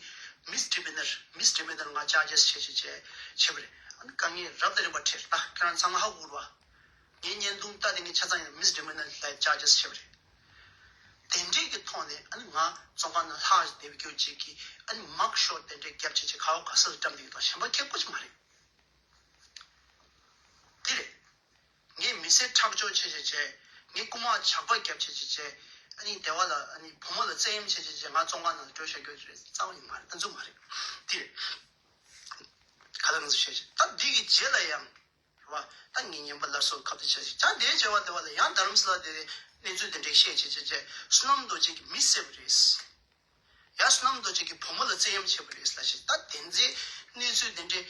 མིས་ཌི་མི་ནར་མིས་ཌི་མི་ནར་ང་ཆར་ཇེ་སི་བྱས་བྱས་བྱས་བྱས་པ་རེད། ཨ་ནི་དཀའ་ངལ་རབ་དང་རིམ་པ་འཕྲད་ད་ཁྱེད་རང་ཚང་མ་ཧ་གོ་རེད་བ། ངའི་བརྙན་ཐུང་ལྟ་དེ་ངས་ཆ་ཚང་ཡང་མིས་ཌི་མི་ནར་ལ་ཆར་ཇེ་སི་བྱས་པ་རེད། དེ་འདྲའི་གི་ཐོག་ནས་ཨ་ནི་ང་བཙོན་ཁང་ནང་ལྷག་བསྡད་པའི་རྒྱུ་ཅིག་གིས་ཨ་ནི་མག་ཤོཊ་དེ་འདྲའི་རྒྱབ་བྱས་བྱས་ག་བ་ག་ས་ལ་བཀྲམ་བསྡད་ཡོད་དང་གཞན་པ་ཁྱད་པར་ཅིག་མ་རེད། འདི་རེད། ངས་མི་སེར་ཁྲག་སྦྱོར་བྱས་བྱས་བྱས། ངས་རྐུ་མ་ཇག་པ་རྒྱབ་བྱས་བྱས་བྱས། ཨ་ནི་སྡེ་བ་ལ་ཨ་ནི་བུ་མོ་ལ་བཙན་གཡེམ་བྱས་བྱས་བྱས་ང་བཙོན་ཁང་ནང་ལ་འགྲོ་བཞག་རྒྱུ་རེད་རྩ་བ་ནས་མ་རེད། ཨ་ཚོ་མ་རེད། འདི་རེད། ག་ལ་ང་ཚོ་བཤད་བྱས་ད་འདི་གི་རྗེས་ལ་ཡང་རེད་བ། ད་ངས་ཉན་པ་སླར་གསོ་ཁ་བརྡ་བྱས་བྱས་ད་དེའི་རྗེས་བ་སྡེ་བ་ལ་ཡང་རྡ་རམ་ས་ལ་དེ་གནས་ཚུལ་དེ་འདྲས་བཤད་བྱས་བྱས་བྱས་བསོད་ནམས་རྡོ་རྗེ་གིས་མི་བསད་པ་རེད། ཡ་བསོད་ནམས་རྡོ་རྗེ་གིས་བུ་མོ་ལ་བཙན་གཡེམ་བྱས་པ་རེད་ལབ་བྱས་ད་དེ་ཚོའི་གནས་ཚུལ་དེ་འདྲའི་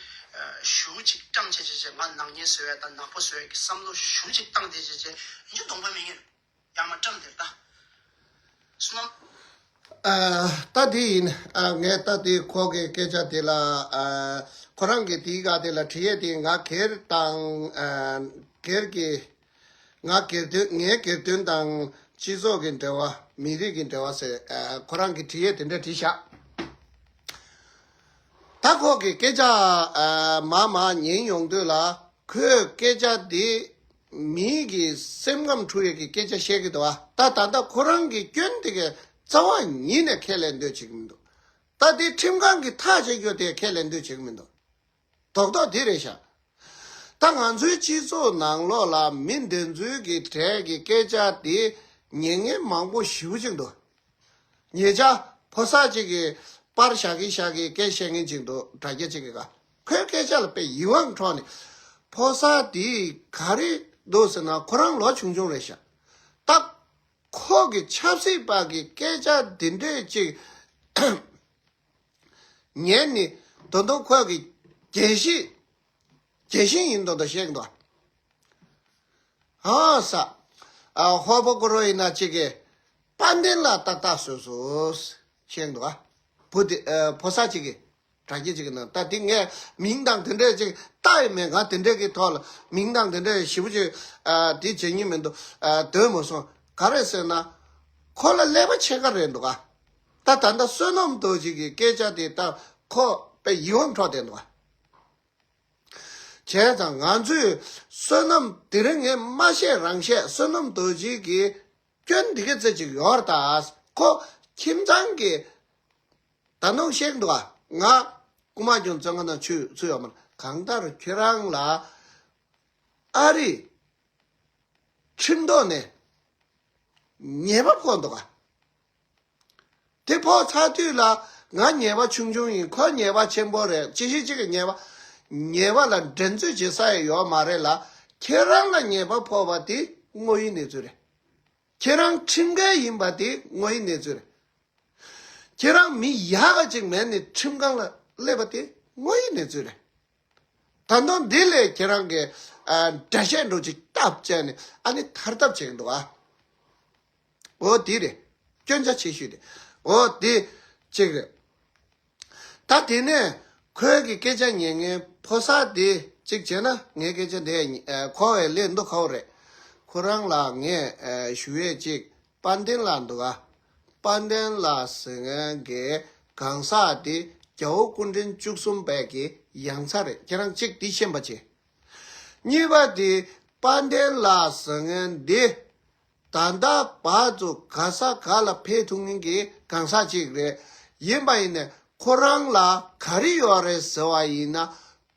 ཞུ་ཅིག་བཀྲམ་བྱས་བྱས་བྱས་ང་ནག་ཉེས་བཟོ་ཡ་དང་ནག་པོ་བཟོ་ཡ་གི་བསམ་བློ་ཞུ་ཅིག་བཏང་བསྡད་བྱས་བྱས་ཡིན་གྱི་གདོང་པ་མི་ཉན། ཡར་མར་བཀྲམ་དེར་ད། བསོད་ནམས། ཨ། ད་དེ་ཡིན། ཨ། ངས་ད་དེ་ཁོ་གི་སྐད་ཆ་དེ་ལ། ཨ། ཁོ་རང་གི་དེའི་སྒང་དེ་ལ་དྲི་ཡས་དེ་ང་སྒེར་དང་། ཨ། སྒེར་གྱི། ང་སྒེར་དོན། ངའི་སྒེར་དོན་དང་སྤྱི་ཚོགས་ཀྱི་འབྲེལ་བ། མི་རིགས་ཀྱི་འབྲེལ་བ་ཟེར། ཨ། ཁོ་རང་གིས་བྲིས་ཡས་དེ་འདྲ་བྲིས་བཞག་ད་ཁོ་གི་སྐད་ཆ། ཨ། མར་མར་ཉན་ཡོང་དུས་ལ་ཁོས་སྐད་ཆ་འདི་མི་གི་སེམས་ཁམས་འཁྲུག་ཡས་ཀྱི་སྐད་ཆ་བཤད་ཀྱི་འདུག་ཨ། ད་ད་ལྟ་ཁོ་རང་གི་སྐྱོན་དེ་གའི་རྩ་བ་ཉིད་ནས་ཁས་ལེན་འདོད་བྱེད་ཀྱི་མི་འདུག་ད་དེ་ཁྲིམས་ཁང་གིས་ཐག་བཅད་རྒྱུ་དེ་ཁས་ལེན་འདོད་བྱེད་ཀྱི་མི་འདུག་རྡོག་རྡོག་དེ་རེད་ཤག་ད་ང་ཚོའི་སྤྱི་ཚོགས་ནང་ལོགས་ལ་མི་འདི་ཚོའི་གི་གྲས་ཀྱི་སྐད་ཆ་དེ་ཉན་མཁན་མང་པོ་ཞེ་པོ་ཅིག་འདུག་ཉེ་ཆར་ཕོ་གསར་ཅིག་གིས་པར་བཞག་གིན་བཞག་གིན་སྐད་བཤད་མཁན་ཅིག་འདུག་དྲ་རྒྱ་ཅིག་གི་ག་ཁོའི་སྐད་ཆ་ལ་དཔེ་ཡིད་དབང་འཕྲོག་ནས། ཕོ་གསར་དེ་ག་རེ་འདུག་ཟེར་ན་ཁོ་རང་ལོ་ཆུང་ཆུང་རེད་ཤག་ད་ཁོ་གི་ཆབ་སྲིད་པ་གི་སྐད་ཆ་འདི་འདྲས་ཅིག་ཉན་ནས་ད་དུང་ཁོ་གི་རྒྱལ་གཞིས། རྒྱལ་གཞིས་ཡིན་མདོག་མདོག་བཤད་ཀྱི་འདུག་ཨ་ས། ཨ། ཧོ་པོ་ཀོ་རོ་ཡིན་ན་གཅིག་གིས་དཔལ་ལྡན་ལ་ཏག་ཏག་བཟོས་སོ། བཤད་ཀྱི་འདུག་ཨ། བུ་དེ། ཨ། ཕོ་གསར་གཅིག་གིས། དྲ་རྒྱ་གཅིག་གི་ནང་ད་དེ་ངས་མིང་དང་དེ་འདྲས་ཅིག་བཏགས་ཡི་མེད། ང་དེ་འདྲས་ཀྱི་ཐོག་ལ་མིང་དང་དེ་འདྲས་ཞེ་པོ་ཅིག་ཨ། དེ་བྱེད་མྱོང་མི་འདུག་ཨ། འདོད་མ་སོང་། ག་རེ་ཟེར་ན། ཁོ་ལ་ཀླད་པ་ཕྱེད་ཀ་རེད་འདུག་ཨ། ད་ད་ལྟ་བསོད་ནམས་རྡོ་རྗེ་གི་སྐད་ཆ་དེ་ད་ཁོ་དཔེ་ཡིད་དབང་འཕྲོག་བསྡད་འདུག་ཨ། བྱས་ཙང་ང་ཚོས་བསོད་ནམས། དེ་རིང་ངས་མ་བཤད་རང་བཤད། བསོད་ནམས་རྡོ་རྗེ་གི་སྐྱོན་འདི་ག་ཚད་ཅིག་ཡོད་རེད་ད། ཁོ་ཁྱིམ་ཚང་གི་ད་ནང་བཤད་འདུག་ཨ། ང་རྐུ་མ་ཀྱང་བཙོན་ཁང་ནང་ཚུད་ཚུད་ཡོད་མ་རེད། གང་ལྟར་ཁྱོད་རང་ལ་ཨ་རི་ཁྲིམས་ཐོག་ནས་ཉེས་པ་ཕོག་འདུག་ཨ། དེ་ཕོག་ཚར་དུས་ལ་ང་ཉེས་པ་ཆུང་ཆུང་ཡིན། ཁོ་ཉེས་པ་ཆེན་པོ་རེད། ཅི་ཞིག་ཅིག་གི་ཉེས་པ། ཉེས་པ་ལ་འགྲན་རྩོད་བྱེད་ས་ཡང་ཡོད་མ་རེད་ལ། ཁྱེད་རང་ལ་ཉེས་པ་ཕོག་པ་དེ་དངོས་ཡོད་གནས་ཚུལ་རེད། ཁྱེད་རང་ཁྲིམས་འགལ་ཡིན་པ་དེ་དངོས་ཡོད་གནས་ཚུལ་རེད། ཁྱེད་རང་མི་ཡག་ག་ཅིག་མེད་ནས་ཁྲིམས་ཁང་ལ་སླེབས་པ་དེ་དངོས་ཡོད་གནས་ཚུལ་རེད། ད་དུང་འདི་ལས་ཁྱེད་རང་གི་ཨ་འགྲེལ་བཤད་འདྲ་ཅིག་བཏབ་བྱས་ནས་ཨ་ནི་ཐར་ཐབས་བྱེད་ཀྱི་འདུག་ཨ། འོ་དེ་རེད། སྐྱོན་ཆ་ཆེ་ཤོས་རེད། འོ་དེ་གཅིག་རེད། ད་དེ་ནས་ཁོའི་གི་སྐད་ཆ་ཉན་མཁན་ཕོ་གསར་དེ་གཅིག་བྱས་ན་ངའི་སྐད་ཆ་དེ་ཨ་གོ་བའི་སླད་མདོ་ཁ་བོ་རེད། ཁོ་རང་ལ་ངས་ཨ་ཞུ་ཡས་གཅིག་དཔལ་ལྡན་ལགས་འདུག་ག་དཔལ་ལྡན་ལགས་ཟེར་མཁན་གྱི་གང་ཟག་དེ་རྒྱལ་བ་སྐུ་ཕྲེང་བཅུ་གསུམ་པའི་གི་ཡང་ཚ་རེད། ཁྱེད་རང་གཅིག་དེ་ཤེས་པ་བྱེད། གཉིས་པ་དེ་དཔལ་ལྡན་ལགས་ཟེར་མཁན་དེ་ད་ལྟ་བར་དུ་ག་ས་ག་ལ་ཕེབས་ཐུབ་མཁན་གྱི་གང་ཟག་ཅིག་རེད། ཡིན་པ་ཡིན་ནས་ཁོ་རང་ལ་ག་རེ་ཡོད་རེད་ཟེར་བ་ཡིན་ན།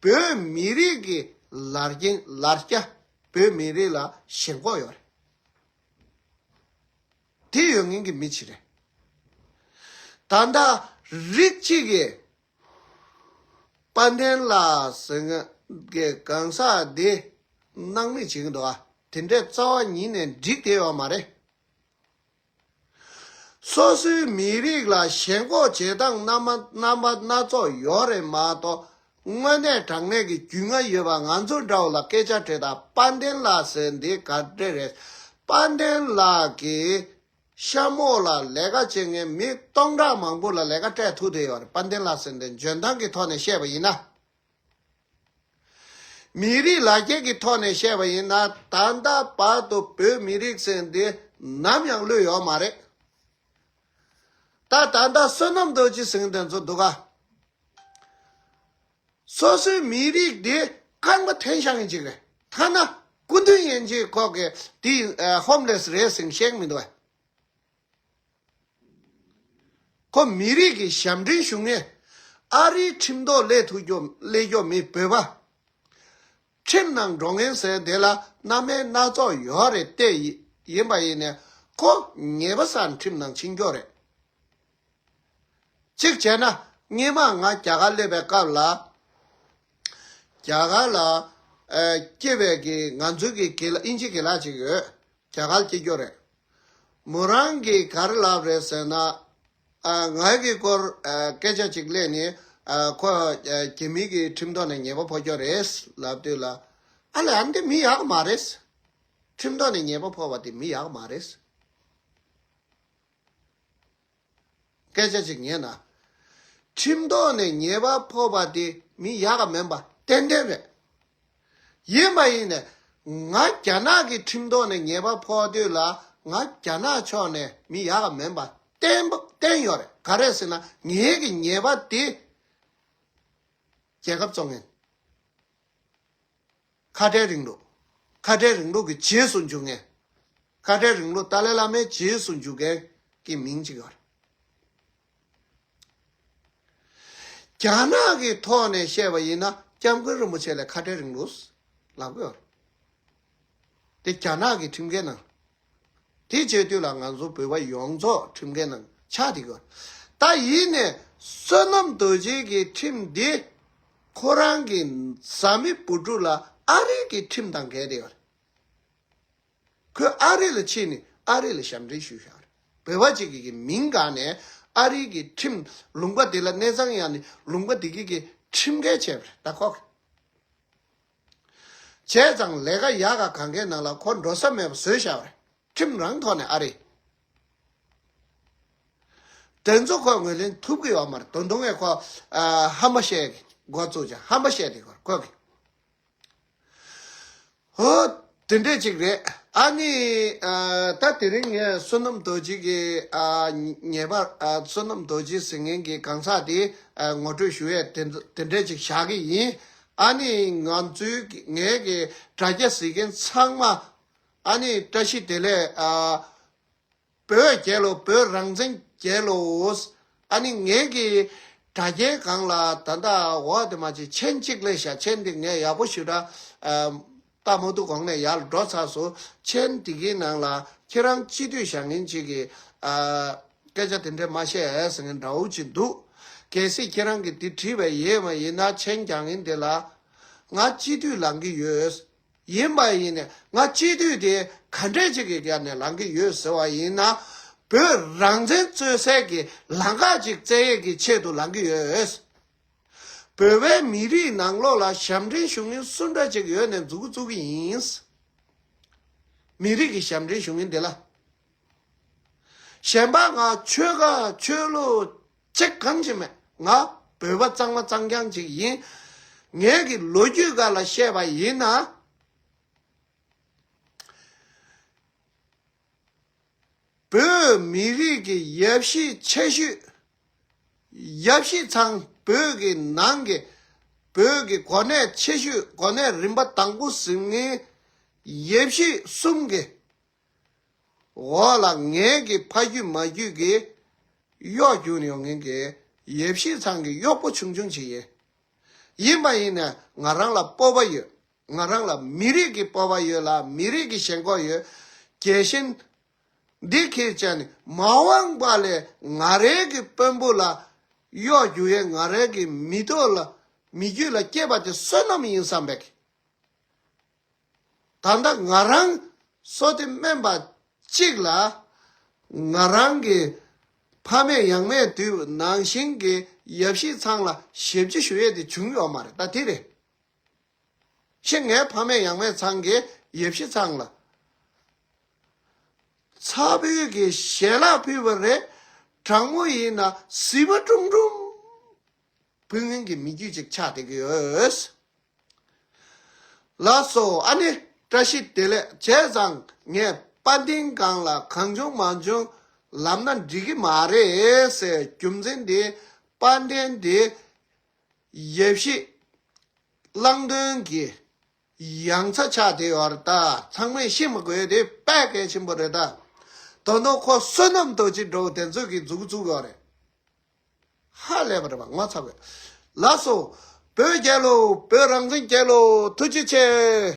བོད་མི་རིགས་ཀྱི་ལར་རྒྱན་ལར་རྒྱ། བོད་མི་རིགས་ལ་ཞེན་ཁོག་ཡོད་རེད། དེ་ཡོད་མཁན་གྱི་མི་ཅིག་རེད། ད་ལྟ་རིགས་གཅིག་གིས་དཔལ་ལྡན་ལགས་ཟེར་མཁན་གྱི་གང་ཟག་འདི་སྣང་མེད་བྱེད་ཀྱི་འདུག་ཨ། དེ་འདྲའི་རྩ་བ་ཉིད་ནས་འགྲིག་བསྡད་ཡོད་མ་རེད། སོ་སོའི་མི་རིགས་ལ་ཞེན་ཁོག་བྱེད་སྟངས་རྣམ་པ་རྣམ་པ་སྣ་ཚོགས་ཡོད་རེད་མ་གཏོགས། དངོས་གནས་དྲང་གནས་ཀྱི་རྒྱུས་མངའ་ཡོད་པ་ང་ཚོ་འདྲ་བོ་ལ་སྐད་ཆ་དྲིས་དང་། དཔལ་ལྡན་ལགས་ཟེར་འདི་ག་འདྲ་རེད། དཔལ་ལྡན་ལགས་ཀྱི་ཤ་མོག་ལ་ལས་ཀ་བྱེད་མཁན་མི་སྟོང་ཕྲག་མང་པོ་ལ་ལས་ཀ་སྤྲད་ཐུབ་བསྡད་ཡོད་རེད། དཔལ་ལྡན་ལགས་ཟེར་འདི་འཇོན་ཐང་གི་ཐོག་ནས་བཤད་པ་ཡིན་ན། མི་རིགས་ལ་རྒྱ་གི་ཐོག་ནས་བཤད་པ་ཡིན་ན། ད་ལྟ་བར་དུ་བོད་མི་རིགས་ཟེར་འདི་ནམ་ཡང་བློས་ཡོད་མ་རེད། ད་ད་ལྟ་བསོད་ནམས་རྡོ་རྗེ་ཟེར་མཁན་དེ་ཚོ་འདུག་ག་སོ་སོའི་མི་རིགས་དེ་རྐང་པ་འཐེན་བཞག་མཁན་ཅིག་རེད། ཐ་ན་སྐུ་མདུན་ཡན་ཆད་ཁོག་གི་དེ་ཧོམ་ལེས་རེད་ཟེར་བཤད་མི་འདུག་བས། ཁོ་མི་རིགས་ཀྱི་ཞབས་འདྲེན་ཞུ་མཁན། ཨ་རིའི་ཁྲིམས་ཐོག་སླེབས་ཐུབ་རྒྱུ་སླེབས་རྒྱུ་མི་བོད་པ། ཁྲིམས་ནང་འགྲོ་མཁན་ཟེར་དེ་ལ་རྣམ་སྨིན་སྣ་ཚོགས་ཡོད་རེད་དེ། ཡིན་པ་ཡིན་ནས་ཁོ་ཉེས་པ་བསགས་ཁྲིམས་ནང་ཕྱིན་རྒྱུ་རེད། གཅིག་བྱས་ན་སྔོན་མ་ང་རྒྱ་གར་སླེབས་པའི་སྐབས་ལ། རྒྱ་གར་ལ་ཨ་སྐྱེས་པའི་གི་ང་ཚོའི་གི་དགེ་ལགས་དབྱིན་ཇི་དགེ་ལགས་ཅིག་ཡོད། རྒྱ་གར་སྐྱེས་རྒྱུ་རེད། མོ་རང་གིས་ག་རེ་ལབ་རེད་ཟེར་ན། ཨ་ང་གི་སྐོར་ཨ་སྐད་ཆ་ཅིག་སླེབས་ནས། ཨ་ཁོ་ཨ་རྒྱ་མི་གི་ཁྲིམས་ཐོག་ནས་ཉེས་པ་ཕོག་རྒྱུ་རེད་ལབ་དུས་ལ། ཨ་ལས་ཨ་འདི་མི་ཡག་མ་རེད། ཁྲིམས་ཐོག་ནས་ཉེས་པ་ཕོག་པ་དེ་མི་ཡག་མ་རེད། སྐད་ཆ་ཅིག་ཉན་ན། ཁྲིམས་ཐོག་ནས་ཉེས་པ་ཕོག་པ་དེ་མི་ཡག་ག་མིན་པ་ཏན་ཏན་རེད། ཡིན་པ་ཡིན་ནས་ང་རྒྱ་ནག་གི་ཁྲིམས་ཐོག་ནས་ཉེས་པ་ཕོག་དུས་ལ་ང་རྒྱ་ནག་ཕྱོགས་ནས་མི་ཡག་ག་མིན་པ་བསྟན་པ་བསྟན་ཡོད་རེད། ག་རེ་ཟེར་ན་ངའི་གི་ཉེས་པ་དེ་རྒྱལ་ཁབ་བཙོང་མཁན། ཁ་བྲལ་རིང་ལུགས། ཁ་བྲལ་རིང་ལུགས་ཀྱི་རྗེས་སུ་འཇུག་མཁན། ཁ་བྲལ་རིང་ལུགས་ཏཱ་ལའི་བླ་མའི་རྗེས་སུ་འཇུག་མཁན་གྱི་མིང་ཅིག་ཡོད་རེད། རྒྱ་ནག་གི་ཐོག་ནས་བཤད་པ་ཡིན་ན་སྐྱབས་མགོན་རིན་པོ་ཆེ་ལ་ཁ་བྲལ་རིང་ལུགས་ལབ་ཀྱི་ཡོད་རེད། དེ་རྒྱ་ནག་གི་ཁྲིམས་འགལ་ནང་། དེ་བྱེད་དུས་ལ་ང་ཚོ་བོད་པ་ཡོངས་རྫོགས་ཁྲིམས་འགལ་ནང་ཆགས་བསྡད་ཀྱི་ཡོད་རེད། ད་ཡིན་ནས་བསོད་ནམས་རྡོ་རྗེ་གི་ཁྲིམས་འདི་ཁོ་རང་གི་བཟའ་མི་བུ་ཕྲུག་ལ་ཨ་རི་གི་ཁྲིམས་དང་འགལ་བསྡད་ཡོད་རེད། ཁོས་ཨ་རི་ལ་ཕྱིན་ནས་ཨ་རི་ལ་ཞབས་འདྲེན་ཞུས་བཞག་རེད། བོད་པ་གཅིག་གི་གི་མིང་སྒང་ནས་ཨ་རི་གི་ཁྲིམས་ལུང་པ་དེ་ལ་གནས་ཚང་ཡང་ནས་ལུང་པ་དེ་གི་གི་ཁྲིམས་འགལ་བྱས་པ་རེད། ད་ཁོ་བྱས་ཙང་ལས་ཀ་ཡག་ག་གང་གའི་ནང་ལ་ཁོ་འགྲོ་ས་མེད་པ་བཟོས་བཞག་པ་རེད། ཁྲིམས་རང་ཐོག་ནས་ཨ་རི། དེ་ཚོ་ཁོས་ངོས་ལེན་ཐུབ་ཀྱི་ཡོད་མ་རེད། ད་དུང་ངས་ཁོ་ཨ་ཧམ་པ་བཤད་ཀྱི་འགོ་བཙུགས་ཀྱང་ཧམ་པ་བཤད་དེ་ཁོ་ཁོ་གི། ཧོ། དེ་འདྲས་ཅིག་རེད། ཨ་ནི་ཨ་ད་དེ་རིང་ངས་བསོད་ནམས་རྡོ་རྗེ་གི་ཨ་ཉེས་པ་ཨ་བསོད་ནམས་རྡོ་རྗེ་ཟེར་མཁན་གྱི་གང་ཟག་དེ་ཨ་ངོ་སྤྲོད་ཞུ་ཡས་དེ་དེ་འདྲས་ཅིག་བཞག་གི་ཡིན། ཨ་ནི་ང་ཚོའི་ངའི་གི་དྲ་རྒྱ་གཟིགས་མཁན་ཚང་མ་ཨ་ནི་བཀྲ་ཤིས་བདེ་ལེགས། ཨ་བོད་རྒྱལ་ལོ། བོད་རང་བཙན་རྒྱལ་ལོ། ཨ་ནི་ངའི་གི་དྲ་རྒྱའི་སྒང་ལ་ད་ལྟ་འོ་དེ་མ་ཅིག་མཆན་གཅིག་སླེབས་ཤག་མཆན་དེ་ངས་ཡག་པོ་ཞེ་དྲག་ཨ་ལྟ་མ་ཐུབ་གོང་ནས་ཡར་འགྲོ་ཚར་སོང་། མཆན་དེ་གི་ནང་ལ་ཁྱེད་རང་སྤྱི་འཐུས་བཞེངས་མཁན་ཅིག་གིས་ཨ་སྐད་ཆ་དེ་འདྲས་མ་བཤད་ཟེར་མཁན་འདྲ་བོ་ཅིག་འདུག་གལ་སྲིད་ཁྱེད་རང་གིས་དེ་བྲིས་པ་ཡོད་པ་ཡིན་ན། མཆན་རྒྱག་མཁན་དེ་ལ་ང་སྤྱི་འཐུས་ལངས་ཀྱི་ཡོད། ཡིན་པ་ཡིན་ནས་ང་སྤྱི་འཐུས་དེ་ག་འདྲས་ཅིག་གི་སྒང་ནས་ལངས་ཀྱི་ཡོད་ཟེར་བ་ཡིན་ན། བོད་རང་བཙན་རྩོད་སའི་གི་ལམ་ཁ་ཅིག་བཙལ་ཡས་ཀྱི་ཆེད་དུ་ལངས་ཀྱི་ཡོད། བོད་པའི་མི་རིགས་ནང་ལོགས་ལ་ཞབས་འདྲེན་ཞུ་མཁན་སུ་འདྲ་ཅིག་ཡོད་ནས་འཛུགས་བཙུགས་ཀྱི་ཡིན། མི་རིགས་ཀྱི་ཞབས་འདྲེན་ཞུ་མཁན་དེ་ལ། གཞན་པ་ང་ཆོལ་ཁ་ཆོས་ལུགས་ཅིག་གང་ཅི་མེད། ང་བོད་པ་གཙང་མ་གཙང་རྐྱང་ཅིག་ཡིན། ངའི་གི་ལོ་རྒྱུས་སྒང་ལ་བཤད་པ་ཡིན་ན། བོད་མི་རིགས་ཀྱི་ཡབ་གཞིས་ཆེ་ཤོས། ཡབ་གཞིས་ཚང་བོད་ཀྱི་ནང་གི་བོད་ཀྱི་གོ་གནས་ཆེ་ཤོས། གོ་གནས་རིམ་པ་དང་པོ་ཟིན་མཁན་ཡབ་གཞིས་གསུམ་གྱི་འོག་ལ་ངའི་གི་ཕ་རྒྱུད་མ་རྒྱུད་ཀྱི་གཡོག་རྒྱུགས་ཡོང་མཁན་གྱི་ཡབ་གཞིས་ཚང་གི་གཡོག་པོ་ཆུང་ཆུང་ཅིག་ཡིན། ཡིན་པ་ཡིན་ན་ང་རང་ལ་སྤོབས་པ་ཡོད། ང་རང་ལ་མི་རིགས་ཀྱི་སྤོབས་པ་ཡོད་ལ། མི་རིགས་ཀྱི་ཞེན་ཁོག་ཡོད། རྒྱལ་ཞེན་འདི་ཁྱེར་བྱས་ནས་མ་འོངས་པ་ལ་ང་རའི་གི་དཔོན་པོ་ལ་གཡོག་རྒྱུགས་ཡས། ང་རའི་གི་མི་ཐོག་ལ་མི་རྒྱུད་ལ་སྐྱེས་པ་དེ་བསོད་ནམས་ཡིན་བསམ་པའི། ད་ལྟ་ང་རང་སོ་ཏི་སྨན་པ་གཅིག་ལ་ང་རང་གི་ཕ་མེས་ཡང་མེས་དུས་ནང་བཞིན་གྱི་ཡབ་གཞིས་ཚང་ལ་ཞབས་ཕྱི་ཞུ་ཡས་དེ་བྱུང་ཡོད་མ་རེད། ད་དེ་རེད། ཤི་ངའི་ཕ་མེས་ཡང་མེས་ཚང་གི་ཡབ་གཞིས་ཚང་ལ་ཚ་བོའི་གི་ཞལ་ལག་ཕུལ་བ་རེད། དྲང་མོ་ཡིན་ན་བཟི་བ་ཀྲུང་ཀྲུང་ཕུལ་མཁན་གྱི་མི་རྒྱུད་ཅིག་ཆགས་བསྡད་ཀྱི་ཡོད། ལགས་སོ། ཨ་ནི་བཀྲ་ཤིས་བདེ་ལེགས། བྱས་ཙང་ངས་དཔལ་ལྡན་སྒང་ལ་གང་བྱུང་མང་བྱུང་ལབ་ན་འགྲིག་གི་མ་རེད་ཟེར། རྒྱུ་མཚན་དེ་དཔལ་ལྡན་དེ་ཡབ་གཞིས་གླང་མདུན་གྱི་ཡང་ཚ་ཆགས་བསྡད་ཡོད་རེད། ད་ཚང་མས་ཤེས་མི་དགོས་དེ་དཔེ་གལ་ཆེན་པོ་རེད། ད་དོ་ནོ་ཁོ་བསོད་ནམས་རྡོ་རྗེ་འགྲོ་དེ་ཚོ་གིས་འཛུགས་བཙུགས་ཡོད་རེད། ཧ་ལས་པ་རེད་པ། ངོ་ཚ་བས། ལགས་སོ། བོད་རྒྱལ་ལོ། བོད་རང་བཙན་རྒྱལ་ལོ། ཐུགས་རྗེ་ཆེ།